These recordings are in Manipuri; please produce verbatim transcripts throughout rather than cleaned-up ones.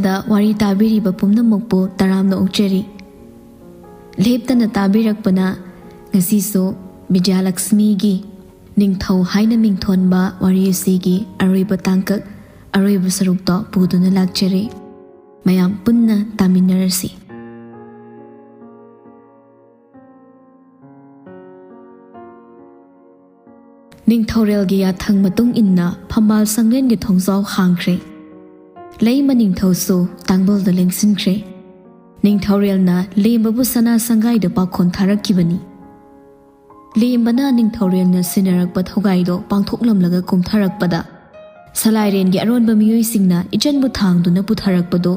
ꯗ ꯋꯥꯔꯤ ꯇꯥꯕꯤꯔꯤꯕ ꯄꯨꯝꯅꯃꯛꯄꯨ ꯇꯔꯥꯝꯅ ꯑꯣꯛꯆꯔꯤ꯫ ꯂꯦꯞꯇꯅ ꯇꯥꯕꯤꯔꯛꯄꯅ ꯉꯁꯤꯁꯨ ꯕꯤꯖꯌꯂꯛꯁꯃꯤꯒꯤ ꯅꯤꯡꯊꯧ ꯍꯥꯏꯅ ꯃꯤꯡꯊꯣꯟꯕ ꯋꯥꯔꯤ ꯑꯁꯤꯒꯤ ꯑꯔꯣꯏꯕ ꯇꯥꯡꯀꯛ, ꯑꯔꯣꯏꯕ ꯁꯔꯨꯛꯇꯣ ꯄꯨꯗꯨꯅ ꯂꯥꯛꯆꯔꯤ꯫ ꯃꯌꯥꯝ ꯄꯨꯟꯅ ꯇꯥꯃꯤꯟꯅꯔꯁꯤ꯫ ꯅꯤꯡꯊꯧꯔꯦꯜꯒꯤ ꯌꯥꯊꯪ ꯃꯇꯨꯡ ꯏꯟꯅ ꯐꯝꯕꯥꯜ ꯁꯪꯂꯦꯟꯒꯤ ꯊꯣꯡꯖꯥꯎ ꯍꯥꯡꯈ꯭ꯔꯦ꯫ ꯂꯩꯃ ꯅꯤꯡꯊꯧꯁꯨ ꯇꯥꯡꯕꯜꯗ ꯂꯦꯡꯁꯤꯟꯈ꯭ꯔꯦ꯫ ꯅꯤꯡꯊꯧꯔꯦꯜꯅ ꯂꯦꯝꯕꯕꯨ ꯁꯅꯥ ꯁꯪꯒꯥꯏꯗ ꯄꯥꯎꯈꯣꯟ ꯊꯥꯔꯛꯈꯤꯕꯅꯤ꯫ ꯂꯦꯝꯕꯅ ꯅꯤꯡꯊꯧꯔꯦꯜꯅ ꯁꯤꯟꯅꯔꯛꯄ ꯊꯧꯒꯥꯏꯗꯣ ꯄꯥꯡꯊꯣꯛꯂꯝꯂꯒ ꯀꯨꯝꯊꯔꯛꯄꯗ, ꯁꯂꯥꯏꯔꯦꯟꯒꯤ ꯑꯔꯣꯟꯕ ꯃꯤꯑꯣꯏꯁꯤꯡꯅ ꯏꯆꯟꯕꯨ ꯊꯥꯡꯗꯨꯅ ꯄꯨꯊꯔꯛꯄꯗꯣ,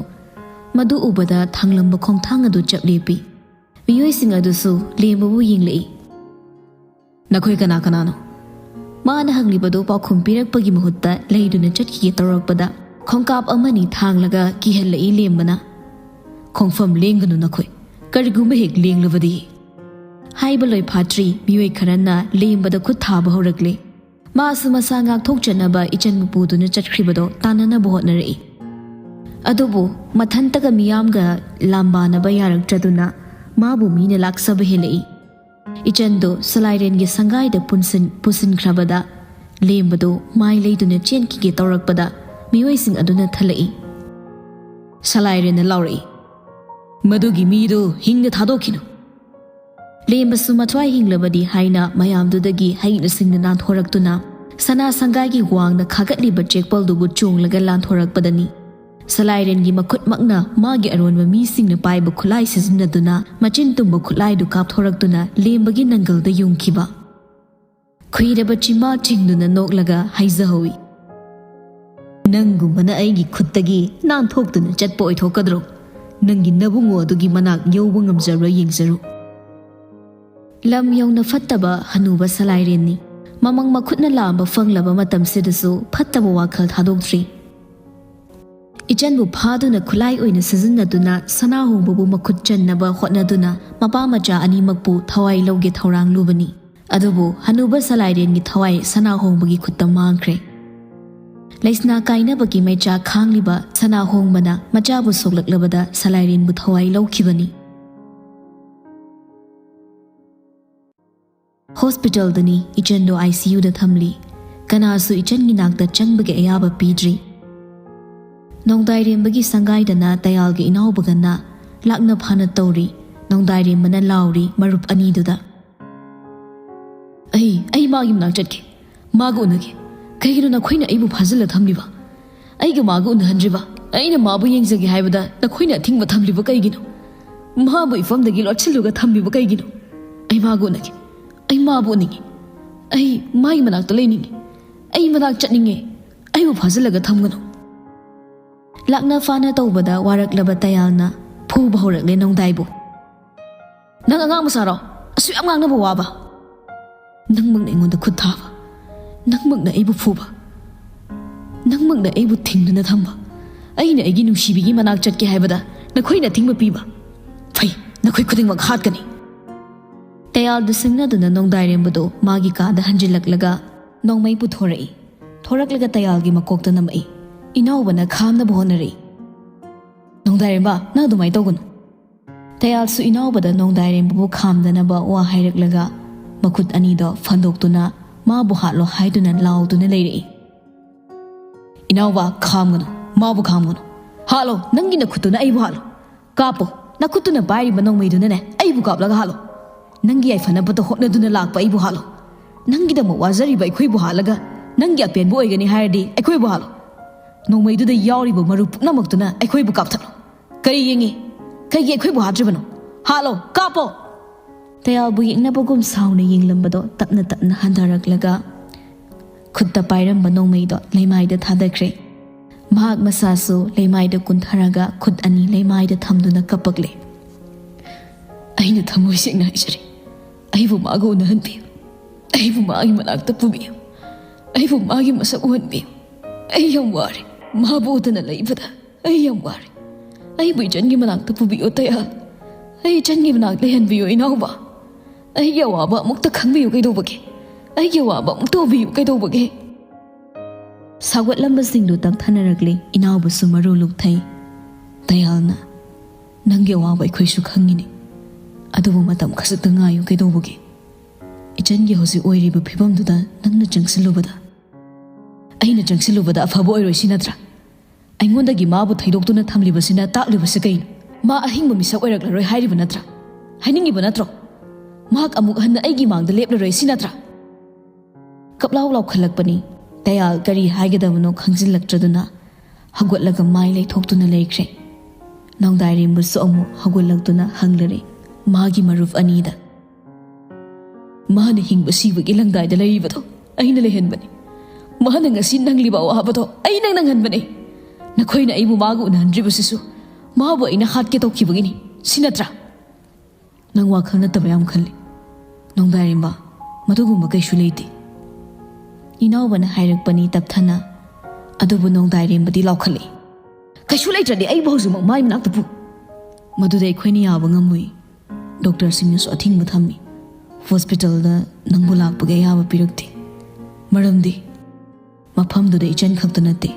ꯃꯗꯨ ꯎꯕꯗ ꯊꯥꯡꯂꯝꯕ ꯈꯣꯡꯊꯥꯡ ꯑꯗꯨ ꯆꯞ ꯂꯦꯞꯄꯤ꯫ ꯃꯤꯑꯣꯏꯁꯤꯡ ꯑꯗꯨꯁꯨ ꯂꯦꯝꯕꯕꯨ ꯌꯦꯡꯂꯛꯏ꯫ "ꯅꯈꯣꯏ ꯀꯅꯥ ꯀꯅꯥꯅꯣ?" ꯃꯥꯅ ꯍꯪꯂꯤꯕꯗꯨ ꯄꯥꯎꯈꯨꯝ ꯄꯤꯔꯛꯄꯒꯤ ꯃꯍꯨꯠꯇ ꯂꯩꯗꯨꯅ ꯆꯠꯈꯤꯒꯦ ꯇꯧꯔꯛꯄꯗ, ꯈꯣꯡꯀꯥꯞ ꯑꯃꯅꯤ ꯊꯥꯡꯂꯒ ꯀꯤꯍꯜꯂꯛꯏ ꯂꯦꯝꯕꯅ꯫ "ꯈꯣꯡꯐꯝ ꯂꯦꯡꯒꯅꯨ ꯅꯈꯣꯏ, ꯀꯔꯤꯒꯨꯝꯕ ꯍꯦꯛ ꯂꯦꯡꯂꯕꯗꯤ!" ꯍꯥꯏꯕ ꯂꯣꯏꯐꯥꯠꯇ꯭ꯔꯤ ꯃꯤꯑꯣꯏ ꯈꯔꯅ ꯂꯦꯝꯕꯗ ꯈꯨꯠ ꯊꯥꯕ ꯍꯧꯔꯛꯂꯦ꯫ ꯃꯥꯁꯨ ꯃꯁꯥ ꯉꯥꯛꯊꯣꯛꯆꯅꯕ ꯏꯆꯟꯕꯨ ꯄꯨꯗꯨꯅ ꯆꯠꯈ꯭ꯔꯤꯕꯗꯣ ꯇꯥꯟꯅꯅꯕ ꯍꯣꯠꯅꯔꯛꯏ꯫ ꯑꯗꯨꯕꯨ ꯃꯊꯟꯇꯒ ꯃꯤꯌꯥꯝꯒ ꯂꯥꯝꯕꯥꯅꯕ ꯌꯥꯔꯛꯇ꯭ꯔꯗꯨꯅ ꯃꯥꯕꯨ ꯃꯤꯅ ꯂꯥꯛꯆꯕ ꯍꯦꯜꯂꯛꯏ꯫ ꯏꯆꯟꯗꯨ ꯁꯂꯥꯏꯔꯦꯟꯒꯤ ꯁꯪꯒꯥꯏꯗ ꯄꯨꯟꯁꯤꯟ-, ꯄꯨꯁꯤꯟꯈ꯭ꯔꯕꯗ ꯂꯦꯝꯕꯗꯨ ꯃꯥꯏ ꯂꯩꯗꯨꯅ ꯆꯦꯟꯈꯤꯒꯦ ꯇꯧꯔꯛꯄꯗ ꯃꯤꯑꯣꯏꯁꯤꯡ ꯑꯗꯨꯅ ꯊꯜꯂꯛꯏ꯫ ꯁꯂꯥꯏꯔꯦꯟꯅ ꯂꯥꯎꯔꯛꯏ, "ꯃꯗꯨꯒꯤ ꯃꯤꯗꯨ ꯍꯤꯡꯅ ꯊꯥꯗꯣꯛꯈꯤꯅꯨ!" ꯂꯦꯝꯕꯁꯨ ꯃꯊ꯭ꯋꯥꯏ ꯍꯤꯡꯂꯕꯗꯤ ꯍꯥꯏꯅ ꯃꯌꯥꯝꯗꯨꯗꯒꯤ ꯍꯩꯅ ꯁꯤꯡꯅ ꯅꯥꯟꯊꯣꯔꯛꯇꯨꯅ ꯁꯅꯥ ꯁꯪꯒꯥꯏꯒꯤ ꯋꯥꯡꯅ ꯈꯥꯒꯠꯂꯤꯕ ꯆꯦꯛꯄꯜꯗꯨꯕꯨ ꯆꯣꯡꯂꯒ ꯂꯥꯟꯊꯣꯔꯛꯄꯗꯅꯤ꯫ ꯁꯂꯥꯏꯔꯦꯟꯒꯤ ꯃꯈꯨꯠꯃꯛꯅ ꯃꯥꯒꯤ ꯑꯔꯣꯟꯕ ꯃꯤꯁꯤꯡꯅ ꯄꯥꯏꯕ ꯈꯨꯠꯂꯥꯏ ꯁꯤꯖꯤꯟꯅꯗꯨꯅ ꯃꯆꯤꯟ ꯇꯨꯝꯕ ꯈꯨꯠꯂꯥꯏꯗꯨ ꯀꯥꯞꯊꯣꯔꯛꯇꯨꯅ ꯂꯦꯝꯕꯒꯤ ꯅꯪꯒꯜꯗ ꯌꯨꯡꯈꯤꯕ꯫ ꯈꯨꯏꯔꯕ ꯆꯤꯝꯕꯥꯜ ꯆꯤꯡꯗꯨꯅ ꯅꯣꯛꯂꯒ ꯍꯥꯏꯖꯍꯧꯏ, "ꯅꯪꯒꯨꯝꯕꯅ ꯑꯩꯒꯤ ꯈꯨꯠꯇꯒꯤ ꯅꯥꯟꯊꯣꯛꯇꯨꯅ ꯆꯠꯄ ꯑꯣꯏꯊꯣꯛꯀꯗ꯭ꯔꯣ? ꯅꯪꯒꯤ ꯅꯕꯨꯡꯉꯣ ꯑꯗꯨꯒꯤ ꯃꯅꯥꯛ ꯌꯧꯕ ꯉꯝꯖꯔꯣꯏ, ꯌꯦꯡꯖꯔꯨ!" ꯂꯝ ꯌꯧꯅ ꯐꯠꯇꯕ ꯍꯅꯨꯕ ꯁꯂꯥꯏꯔꯦꯟꯅꯤ꯫ ꯃꯃꯪ ꯃꯈꯨꯠꯅ ꯂꯥꯝꯕ ꯐꯪꯂꯕ ꯃꯇꯝꯁꯤꯗꯁꯨ ꯐꯠꯇꯕ ꯋꯥꯈꯜ ꯊꯥꯗꯣꯛꯇ꯭ꯔꯤ꯫ ꯏꯆꯟꯕꯨ ꯐꯥꯗꯨꯅ ꯈꯨꯠꯂꯥꯏ ꯑꯣꯏꯅ ꯁꯤꯖꯤꯟꯅꯗꯨꯅ ꯁꯅꯥꯍꯣꯡꯕꯕꯨ ꯃꯈꯨꯠ ꯆꯟꯅꯕ ꯍꯣꯠꯅꯗꯨꯅ ꯃꯄꯥ ꯃꯆꯥ ꯑꯅꯤꯃꯛꯄꯨ ꯊꯋꯥꯏ ꯂꯧꯒꯦ ꯊꯧꯔꯥꯡꯂꯨꯕꯅꯤ꯫ ꯑꯗꯨꯕꯨ ꯍꯅꯨꯕ ꯁꯂꯥꯏꯔꯦꯟꯒꯤ ꯊꯋꯥꯏ ꯁꯅꯥꯍꯣꯡꯕꯒꯤ ꯈꯨꯠꯇ ꯃꯥꯡꯈ꯭ꯔꯦ꯫ ꯂꯩꯁꯅꯥ ꯀꯥꯏꯅꯕꯒꯤ ꯃꯩꯆꯥꯛ ꯈꯥꯡꯂꯤꯕ ꯁꯅꯥꯍꯣꯡꯕꯅ ꯃꯆꯥꯕꯨ ꯁꯣꯛꯂꯛꯂꯕꯗ ꯁꯂꯥꯏꯔꯦꯟꯕꯨ ꯊꯋꯥꯏ ꯂꯧꯈꯤꯕꯅꯤ꯫ ꯍꯣꯁꯄꯤꯇꯥꯜꯗꯅꯤ꯫ ꯏꯆꯟꯗꯨ ꯑꯥꯏ ꯁꯤ ꯌꯨꯗ ꯊꯝꯂꯤ꯫ ꯀꯅꯥꯁꯨ ꯏꯆꯟꯒꯤ ꯅꯥꯛꯇ ꯆꯪꯕꯒꯤ ꯑꯌꯥꯕ ꯄꯤꯗ꯭ꯔꯤ꯫ ꯅꯣꯡꯗꯥꯏꯔꯦꯝꯕꯒꯤ ꯁꯪꯒꯥꯏꯗꯅ ꯇꯌꯥꯜꯒ ꯏꯅꯥꯎꯕꯒꯅ ꯂꯥꯛꯅ ꯐꯥꯅ ꯇꯧꯔꯤ꯫ ꯅꯣꯡꯗꯥꯏꯔꯦꯝꯕꯅ ꯂꯥꯎꯔꯤ ꯃꯔꯨꯞ ꯑꯅꯤꯗꯨꯗ, "ꯑꯩ, ꯑꯩ ꯃꯥꯒꯤ ꯃꯅꯥꯛ ꯆꯠꯀꯦ, ꯃꯥꯒ ꯎꯅꯒꯦ꯫ ꯀꯩꯒꯤꯅꯣ ꯅꯈꯣꯏꯅ ꯑꯩꯕꯨ ꯐꯥꯖꯤꯜꯂ ꯊꯝꯂꯤꯕ? ꯑꯩꯒ ꯃꯥꯒ ꯎꯅꯍꯟꯗ꯭ꯔꯤꯕ? ꯑꯩꯅ ꯃꯥꯕꯨ ꯌꯦꯡꯖꯒꯦ ꯍꯥꯏꯕꯗ ꯅꯈꯣꯏꯅ ꯑꯊꯤꯡꯕ ꯊꯝꯂꯤꯕ ꯀꯩꯒꯤꯅꯣ? ꯃꯥꯕꯨ ꯏꯐꯝꯗꯒꯤ ꯂꯣꯠꯁꯤꯜꯂꯒ ꯊꯝꯂꯤꯕ ꯀꯩꯒꯤꯅꯣ? ꯑꯩ ꯃꯥꯒ ꯎꯅꯒꯦ, ꯑꯩ ꯃꯥꯕꯨ ꯎꯅꯤꯡꯉꯤ, ꯑꯩ ꯃꯥꯒꯤ ꯃꯅꯥꯛꯇ ꯂꯩꯅꯤꯡꯉꯤ, ꯑꯩ ꯃꯅꯥꯛ ꯆꯠꯅꯤꯡꯉꯦ, ꯑꯩꯕꯨ ꯐꯥꯖꯤꯜꯂꯒ ꯊꯝꯒꯅꯨ꯫" ꯂꯥꯛꯅ ꯐꯥꯅ ꯇꯧꯕꯗ ꯋꯥꯔꯛꯂꯕ ꯇꯌꯥꯜꯅ ꯐꯨꯕ ꯍꯧꯔꯛꯂꯦ ꯅꯣꯡꯗꯥꯏꯕꯨ꯫ "ꯅꯪ ꯑꯉꯥꯡ ꯃꯆꯥꯔꯣ? ꯑꯁꯨꯛ ꯌꯥꯝ ꯉꯥꯡꯅꯕ ꯋꯥꯕ? ꯅꯪꯃꯛꯅ ꯑꯩꯉꯣꯟꯗ ꯈꯨꯠ ꯊꯥꯕ, ꯅꯪꯃꯛꯅ ꯑꯩꯕꯨ ꯐꯨꯕ, ꯅꯪꯃꯛꯅ ꯑꯩꯕꯨ ꯊꯤꯡꯗꯨꯅ ꯊꯝꯕ꯫ ꯑꯩꯅ ꯑꯩꯒꯤ ꯅꯨꯡꯁꯤꯕꯤꯒꯤ ꯃꯅꯥꯛ ꯆꯠꯀꯦ ꯍꯥꯏꯕꯗ ꯅꯈꯣꯏꯅ ꯑꯊꯤꯡꯕ ꯄꯤꯕ꯫ ꯐꯩ, ꯅꯈꯣꯏ ꯈꯨꯗꯤꯡꯃꯛ ꯍꯥꯠꯀꯅꯤ꯫" ꯇꯌꯥꯜꯗꯨ ꯁꯤꯡꯅꯗꯨꯅ ꯅꯣꯡꯗꯥꯏꯔꯦꯝꯕꯗꯨ ꯃꯥꯒꯤ ꯀꯥꯗ ꯍꯟꯖꯤꯜꯂꯛꯂꯒ ꯅꯣꯡꯃꯩ ꯄꯨꯊꯣꯔꯛꯏ꯫ ꯊꯣꯔꯛꯂꯒ ꯇꯌꯥꯜꯒꯤ ꯃꯀꯣꯛꯇ ꯅꯝꯃꯛꯏ꯫ ꯏꯅꯥꯎꯕꯅ ꯈꯥꯝꯅꯕ ꯍꯣꯠꯅꯔꯛꯏ꯫ "ꯅꯣꯡꯗꯥꯏꯔꯦꯝꯕ, ꯅꯪ ꯑꯗꯨꯃꯥꯏꯅ ꯇꯧꯒꯅꯨ꯫" ꯇꯌꯥꯜꯁꯨ ꯏꯅꯥꯎꯕꯗ ꯅꯣꯡꯗꯥꯏꯔꯦꯝꯕꯕꯨ ꯈꯥꯝꯗꯅꯕ ꯋꯥ ꯍꯥꯏꯔꯛꯂꯒ ꯃꯈꯨꯠ ꯑꯅꯤꯗꯣ ꯐꯟꯗꯣꯛꯇꯨꯅ ꯃꯥꯕꯨ ꯍꯥꯠꯂꯣ ꯍꯥꯏꯗꯨꯅ ꯂꯥꯎꯗꯨꯅ ꯂꯩꯔꯛꯏ꯫ "ꯏꯅꯥꯎꯕ, ꯈꯥꯝꯒꯅꯨ, ꯃꯥꯕꯨ ꯈꯥꯝꯒꯅꯨ꯫ ꯍꯥꯠꯂꯣ, ꯅꯪꯒꯤ ꯅꯈꯨꯠꯇꯨꯅ ꯑꯩꯕꯨ ꯍꯥꯠꯂꯣ꯫ ꯀꯥꯞꯄꯣ, ꯅꯈꯨꯠꯇꯨꯅ ꯄꯥꯏꯔꯤꯕ ꯅꯣꯡꯃꯩꯗꯨꯅꯅꯦ ꯑꯩꯕꯨ ꯀꯥꯞꯂꯒ ꯍꯥꯠꯂꯣ꯫ ꯅꯪꯒꯤ ꯌꯥꯏꯐꯅꯕꯗ ꯍꯣꯠꯅꯗꯨꯅ ꯂꯥꯛꯄ ꯑꯩꯕꯨ ꯍꯥꯠꯂꯣ꯫ ꯅꯪꯒꯤꯗꯃꯛ ꯋꯥꯖꯔꯤꯕ ꯑꯩꯈꯣꯏꯕꯨ ꯍꯥꯠꯂꯒ ꯅꯪꯒꯤ ꯑꯄꯦꯟꯕ ꯑꯣꯏꯒꯅꯤ ꯍꯥꯏꯔꯗꯤ ꯑꯩꯈꯣꯏꯕꯨ ꯍꯥꯠꯂꯣ꯫ ꯅꯣꯡꯃꯩꯗꯨꯗ ꯌꯥꯎꯔꯤꯕ ꯃꯔꯨ ꯄꯨꯝꯅꯃꯛꯇꯨꯅ ꯑꯩꯈꯣꯏꯕꯨ ꯀꯥꯞꯊꯠꯂꯣ꯫ ꯀꯔꯤ ꯌꯦꯡꯉꯤ? ꯀꯩꯒꯤ ꯑꯩꯈꯣꯏꯕꯨ ꯍꯥꯠꯇ꯭ꯔꯤꯕꯅꯣ? ꯍꯥꯠꯂꯣ, ꯀꯥꯞꯄꯣ!" ꯇꯌꯥꯜꯕꯨ ꯌꯦꯡꯅꯕꯒꯨꯝ ꯁꯥꯎꯅ ꯌꯦꯡꯂꯝꯕꯗꯣ ꯇꯞꯅ ꯇꯞꯅ ꯍꯟꯊꯔꯛꯂꯒ ꯈꯨꯠꯇ ꯄꯥꯏꯔꯝꯕ ꯅꯣꯡꯃꯩꯗꯣ ꯂꯩꯃꯥꯏꯗ ꯊꯥꯗꯈ꯭ꯔꯦ꯫ ꯃꯍꯥꯛ ꯃꯁꯥꯁꯨ ꯂꯩꯃꯥꯏꯗ ꯀꯨꯟꯊꯔꯒ ꯈꯨꯠ ꯑꯅꯤ ꯂꯩꯃꯥꯏꯗ ꯊꯝꯗꯨꯅ ꯀꯞꯄꯛꯂꯦ꯫ "ꯑꯩꯅ ꯊꯃꯣꯏ ꯁꯦꯡꯅ ꯍꯥꯏꯖꯔꯤ, ꯑꯩꯕꯨ ꯃꯥꯒ ꯎꯅꯍꯟꯕꯤꯌꯨ, ꯑꯩꯕꯨ ꯃꯥꯒꯤ ꯃꯅꯥꯛꯇ ꯄꯨꯕꯤꯌꯨ, ꯑꯩꯕꯨ ꯃꯥꯒꯤ ꯃꯁꯛ ꯎꯍꯟꯕꯤꯌꯨ꯫ ꯑꯩ ꯌꯥꯝ ꯋꯥꯔꯦ, ꯃꯥꯕꯨ ꯎꯗꯅ ꯂꯩꯕꯗ ꯑꯩ ꯌꯥꯝ ꯋꯥꯔꯦ꯫ ꯑꯩꯕꯨ ꯏꯆꯟꯒꯤ ꯃꯅꯥꯛꯇ ꯄꯨꯕꯤꯌꯨ ꯇꯌꯥꯜ, ꯑꯩ ꯏꯆꯟꯒꯤ ꯃꯅꯥꯛ ꯂꯩꯍꯟꯕꯤꯌꯨ ꯏꯅꯥꯎꯕ꯫ ꯑꯩꯒꯤ ꯑꯋꯥꯕ ꯑꯃꯨꯛꯇ ꯈꯪꯕꯤꯌꯨ ꯀꯩꯗꯧꯕꯒꯦ? ꯑꯩꯒꯤ ꯑꯋꯥꯕ ꯑꯃꯨꯛꯇ ꯎꯕꯤꯌꯨ ꯀꯩꯗꯧꯕꯒꯦ?" ꯁꯥꯎꯒꯠꯂꯝꯕꯁꯤꯡꯗꯨ ꯇꯞꯊꯅꯔꯛꯂꯦ꯫ ꯏꯅꯥꯎꯕꯁꯨ ꯃꯔꯨ ꯂꯨꯞꯊꯩ꯫ ꯗꯌꯥꯜꯅ, "ꯅꯪꯒꯤ ꯑꯋꯥꯕ ꯑꯩꯈꯣꯏꯁꯨ ꯈꯪꯉꯤꯅꯦ, ꯑꯗꯨꯕꯨ ꯃꯇꯝ ꯈꯖꯤꯛꯇ ꯉꯥꯏꯌꯨ꯫ ꯀꯩꯗꯧꯕꯒꯦ? ꯏꯆꯟꯒꯤ ꯍꯧꯖꯤꯛ ꯑꯣꯏꯔꯤꯕ ꯐꯤꯕꯝꯗꯨꯗ ꯅꯪꯅ ꯆꯪꯁꯤꯜꯂꯨꯕꯗ, ꯑꯩꯅ ꯆꯪꯁꯤꯜꯂꯨꯕꯗ ꯑꯐꯕ ꯑꯣꯏꯔꯣꯏ, ꯁꯤ ꯅꯠꯇ꯭ꯔꯥ? ꯑꯩꯉꯣꯟꯗꯒꯤ ꯃꯥꯕꯨ ꯊꯩꯗꯣꯛꯇꯨꯅ ꯊꯝꯂꯤꯕꯁꯤꯅ ꯇꯥꯛꯂꯤꯕꯁꯤ ꯀꯩꯅꯣ? ꯃꯥ ꯑꯍꯤꯡꯕ ꯃꯤꯁꯛ ꯑꯣꯏꯔꯛꯂꯔꯣꯏ ꯍꯥꯏꯔꯤꯕ ꯅꯠꯇ꯭ꯔꯥ? ꯍꯥꯏꯅꯤꯡꯉꯤꯕ ꯅꯠꯇ꯭ꯔꯣ? ꯃꯍꯥꯛ ꯑꯃꯨꯛ ꯍꯟꯅ ꯑꯩꯒꯤ ꯃꯥꯡꯗ ꯂꯦꯞꯂꯔꯣꯏ, ꯁꯤ ꯅꯠꯇ꯭ꯔꯥ?" ꯀꯞꯂꯥꯎ ꯂꯥꯎꯈꯠꯂꯛꯄꯅꯤ꯫ ꯗꯌꯥꯜ ꯀꯔꯤ ꯍꯥꯏꯒꯗꯕꯅꯣ ꯈꯪꯖꯤꯜꯂꯛꯇ꯭ꯔꯗꯨꯅ ꯍꯧꯒꯠꯂꯒ ꯃꯥꯏ ꯂꯩꯊꯣꯛꯇꯨꯅ ꯂꯩꯈ꯭ꯔꯦ꯫ ꯅꯣꯡꯗꯥꯏꯔꯦꯝꯕꯁꯨ ꯑꯃꯨꯛ ꯍꯧꯒꯠꯂꯛꯇꯨꯅ ꯍꯪꯂꯔꯦ ꯃꯥꯒꯤ ꯃꯔꯨꯞ ꯑꯅꯤꯗ, "ꯃꯥꯅ ꯍꯤꯡꯕ ꯁꯤꯕꯒꯤ ꯂꯪꯗꯥꯏꯗ ꯂꯩꯔꯤꯕꯗꯣ ꯑꯩꯅ ꯂꯩꯍꯟꯕꯅꯤ꯫ ꯃꯥꯅ ꯉꯁꯤ ꯅꯪꯂꯤꯕ ꯑꯋꯥꯕꯗꯣ ꯑꯩꯅ ꯅꯪꯍꯟꯕꯅꯤ꯫ ꯅꯈꯣꯏꯅ ꯑꯩꯕꯨ ꯃꯥꯒ ꯎꯅꯍꯟꯗ꯭ꯔꯤꯕꯁꯤꯁꯨ ꯃꯥꯕꯨ ꯑꯩꯅ ꯍꯥꯠꯀꯦ ꯇꯧꯈꯤꯕꯒꯤꯅꯤ, ꯁꯤ ꯅꯠꯇ꯭ꯔꯥ?" "ꯅꯪ ꯋꯥꯈꯜ ꯅꯠꯇꯕ ꯌꯥꯝ ꯈꯜꯂꯤ, ꯅꯣꯡꯗꯥꯏꯔꯦꯝꯕ꯫ ꯃꯗꯨꯒꯨꯝꯕ ꯀꯩꯁꯨ ꯂꯩꯇꯦ꯫" ꯏꯅꯥꯎꯕꯅ ꯍꯥꯏꯔꯛꯄꯅꯤ ꯇꯞꯊꯅ꯫ ꯑꯗꯨꯕꯨ ꯅꯣꯡꯗꯥꯏꯔꯦꯝꯕꯗꯤ ꯂꯥꯎꯈꯠꯂꯛꯏ, "ꯀꯩꯁꯨ ꯂꯩꯇ꯭ꯔꯗꯤ ꯑꯩꯕꯨ ꯍꯧꯖꯤꯛꯃꯛ ꯃꯥꯏ ꯃꯅꯥꯛꯇ ꯄꯨ꯫" "ꯃꯗꯨꯗ ꯑꯩꯈꯣꯏꯅ ꯌꯥꯕ ꯉꯝꯃꯣꯏ꯫ ꯗꯣꯛꯇꯔꯁꯤꯡꯅꯁꯨ ꯑꯊꯤꯡꯕ ꯊꯝꯃꯤ꯫ ꯍꯣꯁꯄꯤꯇꯥꯜꯗ ꯅꯪꯕꯨ ꯂꯥꯛꯄꯒꯤ ꯑꯌꯥꯕ ꯄꯤꯔꯛꯇꯦ꯫ ꯃꯔꯝꯗꯤ ꯃꯐꯝꯗꯨꯗ ꯏꯆꯟ ꯈꯛꯇ ꯅꯠꯇꯦ,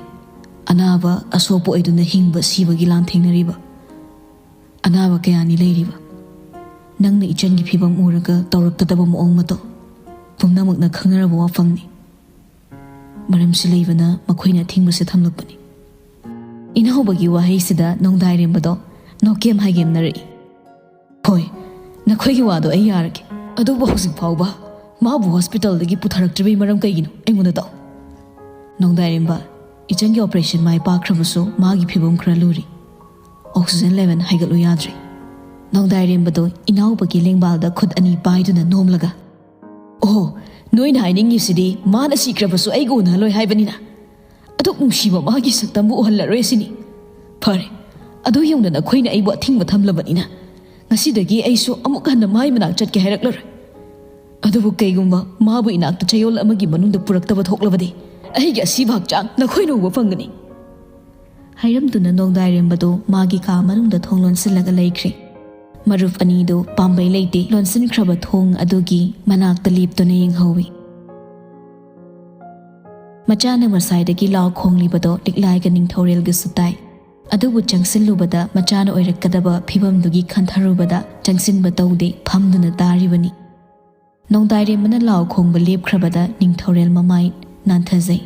ꯑꯅꯥꯕ ꯑꯁꯣꯛꯄ ꯑꯣꯏꯗꯨꯅ ꯍꯤꯡꯕ ꯁꯤꯕꯒꯤ ꯂꯥꯟꯊꯦꯡꯅꯔꯤꯕ ꯑꯅꯥꯕ ꯀꯌꯥꯅꯤ ꯂꯩꯔꯤꯕ꯫ ꯅꯪꯅ ꯏꯆꯟꯒꯤ ꯐꯤꯕꯝ ꯎꯔꯒ ꯇꯧꯔꯛꯀꯗꯕ ꯃꯑꯣꯡ ꯃꯇꯧ ꯄꯨꯝꯅꯃꯛꯅ ꯈꯪꯅꯔꯕ ꯋꯥꯐꯝꯅꯤ꯫ ꯃꯔꯝꯁꯤ ꯂꯩꯕꯅ ꯃꯈꯣꯏꯅ ꯑꯊꯤꯡꯕꯁꯦ ꯊꯝꯂꯛꯄꯅꯤ꯫" ꯏꯅꯥꯎꯕꯒꯤ ꯋꯥꯍꯩꯁꯤꯗ ꯅꯣꯡꯗꯥꯏꯔꯦꯝꯕꯗꯣ ꯅꯣꯛꯀꯦꯝ ꯍꯥꯏꯒꯦꯝꯅꯔꯛꯏ꯫ "ꯍꯣꯏ, ꯅꯈꯣꯏꯒꯤ ꯋꯥꯗꯣ ꯑꯩ ꯌꯥꯔꯒꯦ, ꯑꯗꯨꯕꯨ ꯍꯧꯖꯤꯛ ꯐꯥꯎꯕ ꯃꯥꯕꯨ ꯍꯣꯁꯄꯤꯇꯥꯜꯗꯒꯤ ꯄꯨꯊꯔꯛꯇ꯭ꯔꯤꯕꯒꯤ ꯃꯔꯝ ꯀꯩꯒꯤꯅꯣ ꯑꯩꯉꯣꯟꯗ ꯇꯥꯛꯑꯣ꯫" ꯅꯣꯡꯗꯥꯏꯔꯦꯝꯕ, ꯏꯆꯟꯒꯤ ꯑꯣꯄꯔꯦꯁꯟ ꯃꯥꯏ ꯄꯥꯛꯈ꯭ꯔꯕꯁꯨ ꯃꯥꯒꯤ ꯐꯤꯕꯝ ꯈꯔ ꯂꯨꯔꯤ꯫ ꯑꯣꯛꯁꯤꯖꯦꯟ ꯂꯦꯚꯦꯜ ꯍꯥꯏꯒꯠꯂꯨ ꯌꯥꯗ꯭ꯔꯤ꯫ ꯅꯣꯡꯗꯥꯏꯔꯦꯝꯕꯗꯣ ꯏꯅꯥꯎꯕꯒꯤ ꯂꯦꯡꯕꯥꯜꯗ ꯈꯨꯠ ꯑꯅꯤ ꯄꯥꯏꯗꯨꯅ ꯅꯣꯝꯂꯒ, "ꯑꯣꯍꯣ, ꯅꯣꯏꯅ ꯍꯥꯏꯅꯤꯡꯉꯤꯁꯤꯗꯤ ꯃꯥꯅ ꯁꯤꯈ꯭ꯔꯕꯁꯨ ꯑꯩꯒ ꯎꯅꯍꯜꯂꯣꯏ ꯍꯥꯏꯕꯅꯤꯅ? ꯑꯗꯨꯛ ꯅꯨꯡꯁꯤꯕ ꯃꯥꯒꯤ ꯁꯛꯇꯝꯕꯨ ꯎꯍꯜꯂꯔꯣꯏ ꯁꯤꯅꯤ? ꯐꯔꯦ, ꯑꯗꯨ ꯌꯧꯅ ꯅꯈꯣꯏꯅ ꯑꯩꯕꯨ ꯑꯊꯤꯡꯕ ꯊꯝꯂꯕꯅꯤꯅ ꯉꯁꯤꯗꯒꯤ ꯑꯩꯁꯨ ꯑꯃꯨꯛ ꯍꯟꯅ ꯃꯥꯏ ꯃꯅꯥꯛ ꯆꯠꯀꯦ ꯍꯥꯏꯔꯛꯂꯔꯣꯏ꯫ ꯑꯗꯨꯕꯨ ꯀꯩꯒꯨꯝꯕ ꯃꯥꯕꯨ ꯏꯅꯥꯛꯇ ꯆꯌꯣꯜ ꯑꯃꯒꯤ ꯃꯅꯨꯡꯗ ꯄꯨꯔꯛꯇꯕ ꯊꯣꯛꯂꯕꯗꯤ ꯑꯩꯒꯤ ꯑꯁꯤꯕ ꯍꯛꯆꯥꯡ ꯅꯈꯣꯏꯅ ꯎꯕ ꯐꯪꯒꯅꯤ꯫" ꯍꯥꯏꯔꯝꯗꯨꯅ ꯅꯣꯡꯗꯥꯏꯔꯦꯝꯕꯗꯨ ꯃꯥꯒꯤ ꯀꯥ ꯃꯅꯨꯡꯗ ꯊꯣꯡ ꯂꯣꯟꯁꯤꯜꯂꯒ ꯂꯩꯈ꯭ꯔꯦ꯫ ꯃꯔꯨꯞ ꯑꯅꯤꯗꯨ ꯄꯥꯝꯕꯩ ꯂꯩꯇꯦ ꯂꯣꯟꯁꯤꯟꯈ꯭ꯔꯕ ꯊꯣꯡ ꯑꯗꯨꯒꯤ ꯃꯅꯥꯛꯇ ꯂꯦꯞꯇꯨꯅ ꯌꯦꯡꯍꯧꯏ꯫ ꯃꯆꯥꯅ ꯃꯁꯥꯏꯗꯒꯤ ꯂꯥꯎ ꯈꯣꯡꯂꯤꯕꯗꯣ ꯂꯤꯛꯂꯥꯏꯒ ꯅꯤꯡꯊꯧꯔꯦꯜꯒꯁꯨ ꯇꯥꯏ꯫ ꯑꯗꯨꯕꯨ ꯆꯪꯁꯤꯜꯂꯨꯕꯗ ꯃꯆꯥꯅ ꯑꯣꯏꯔꯛꯀꯗꯕ ꯐꯤꯕꯝꯗꯨꯒꯤ ꯈꯟꯊꯔꯨꯕꯗ ꯆꯪꯁꯤꯟꯕ ꯇꯧꯗꯦ, ꯐꯝꯗꯨꯅ ꯇꯥꯔꯤꯕꯅꯤ꯫ ꯅꯣꯡꯗꯥꯏꯔꯦꯝꯕꯅ ꯂꯥꯎ ꯈꯣꯡꯕ ꯂꯦꯞꯈ꯭ꯔꯕꯗ ꯅꯤꯡꯊꯧꯔꯦꯜ ꯃꯃꯥꯏ ꯅꯥꯟꯊꯖꯩ꯫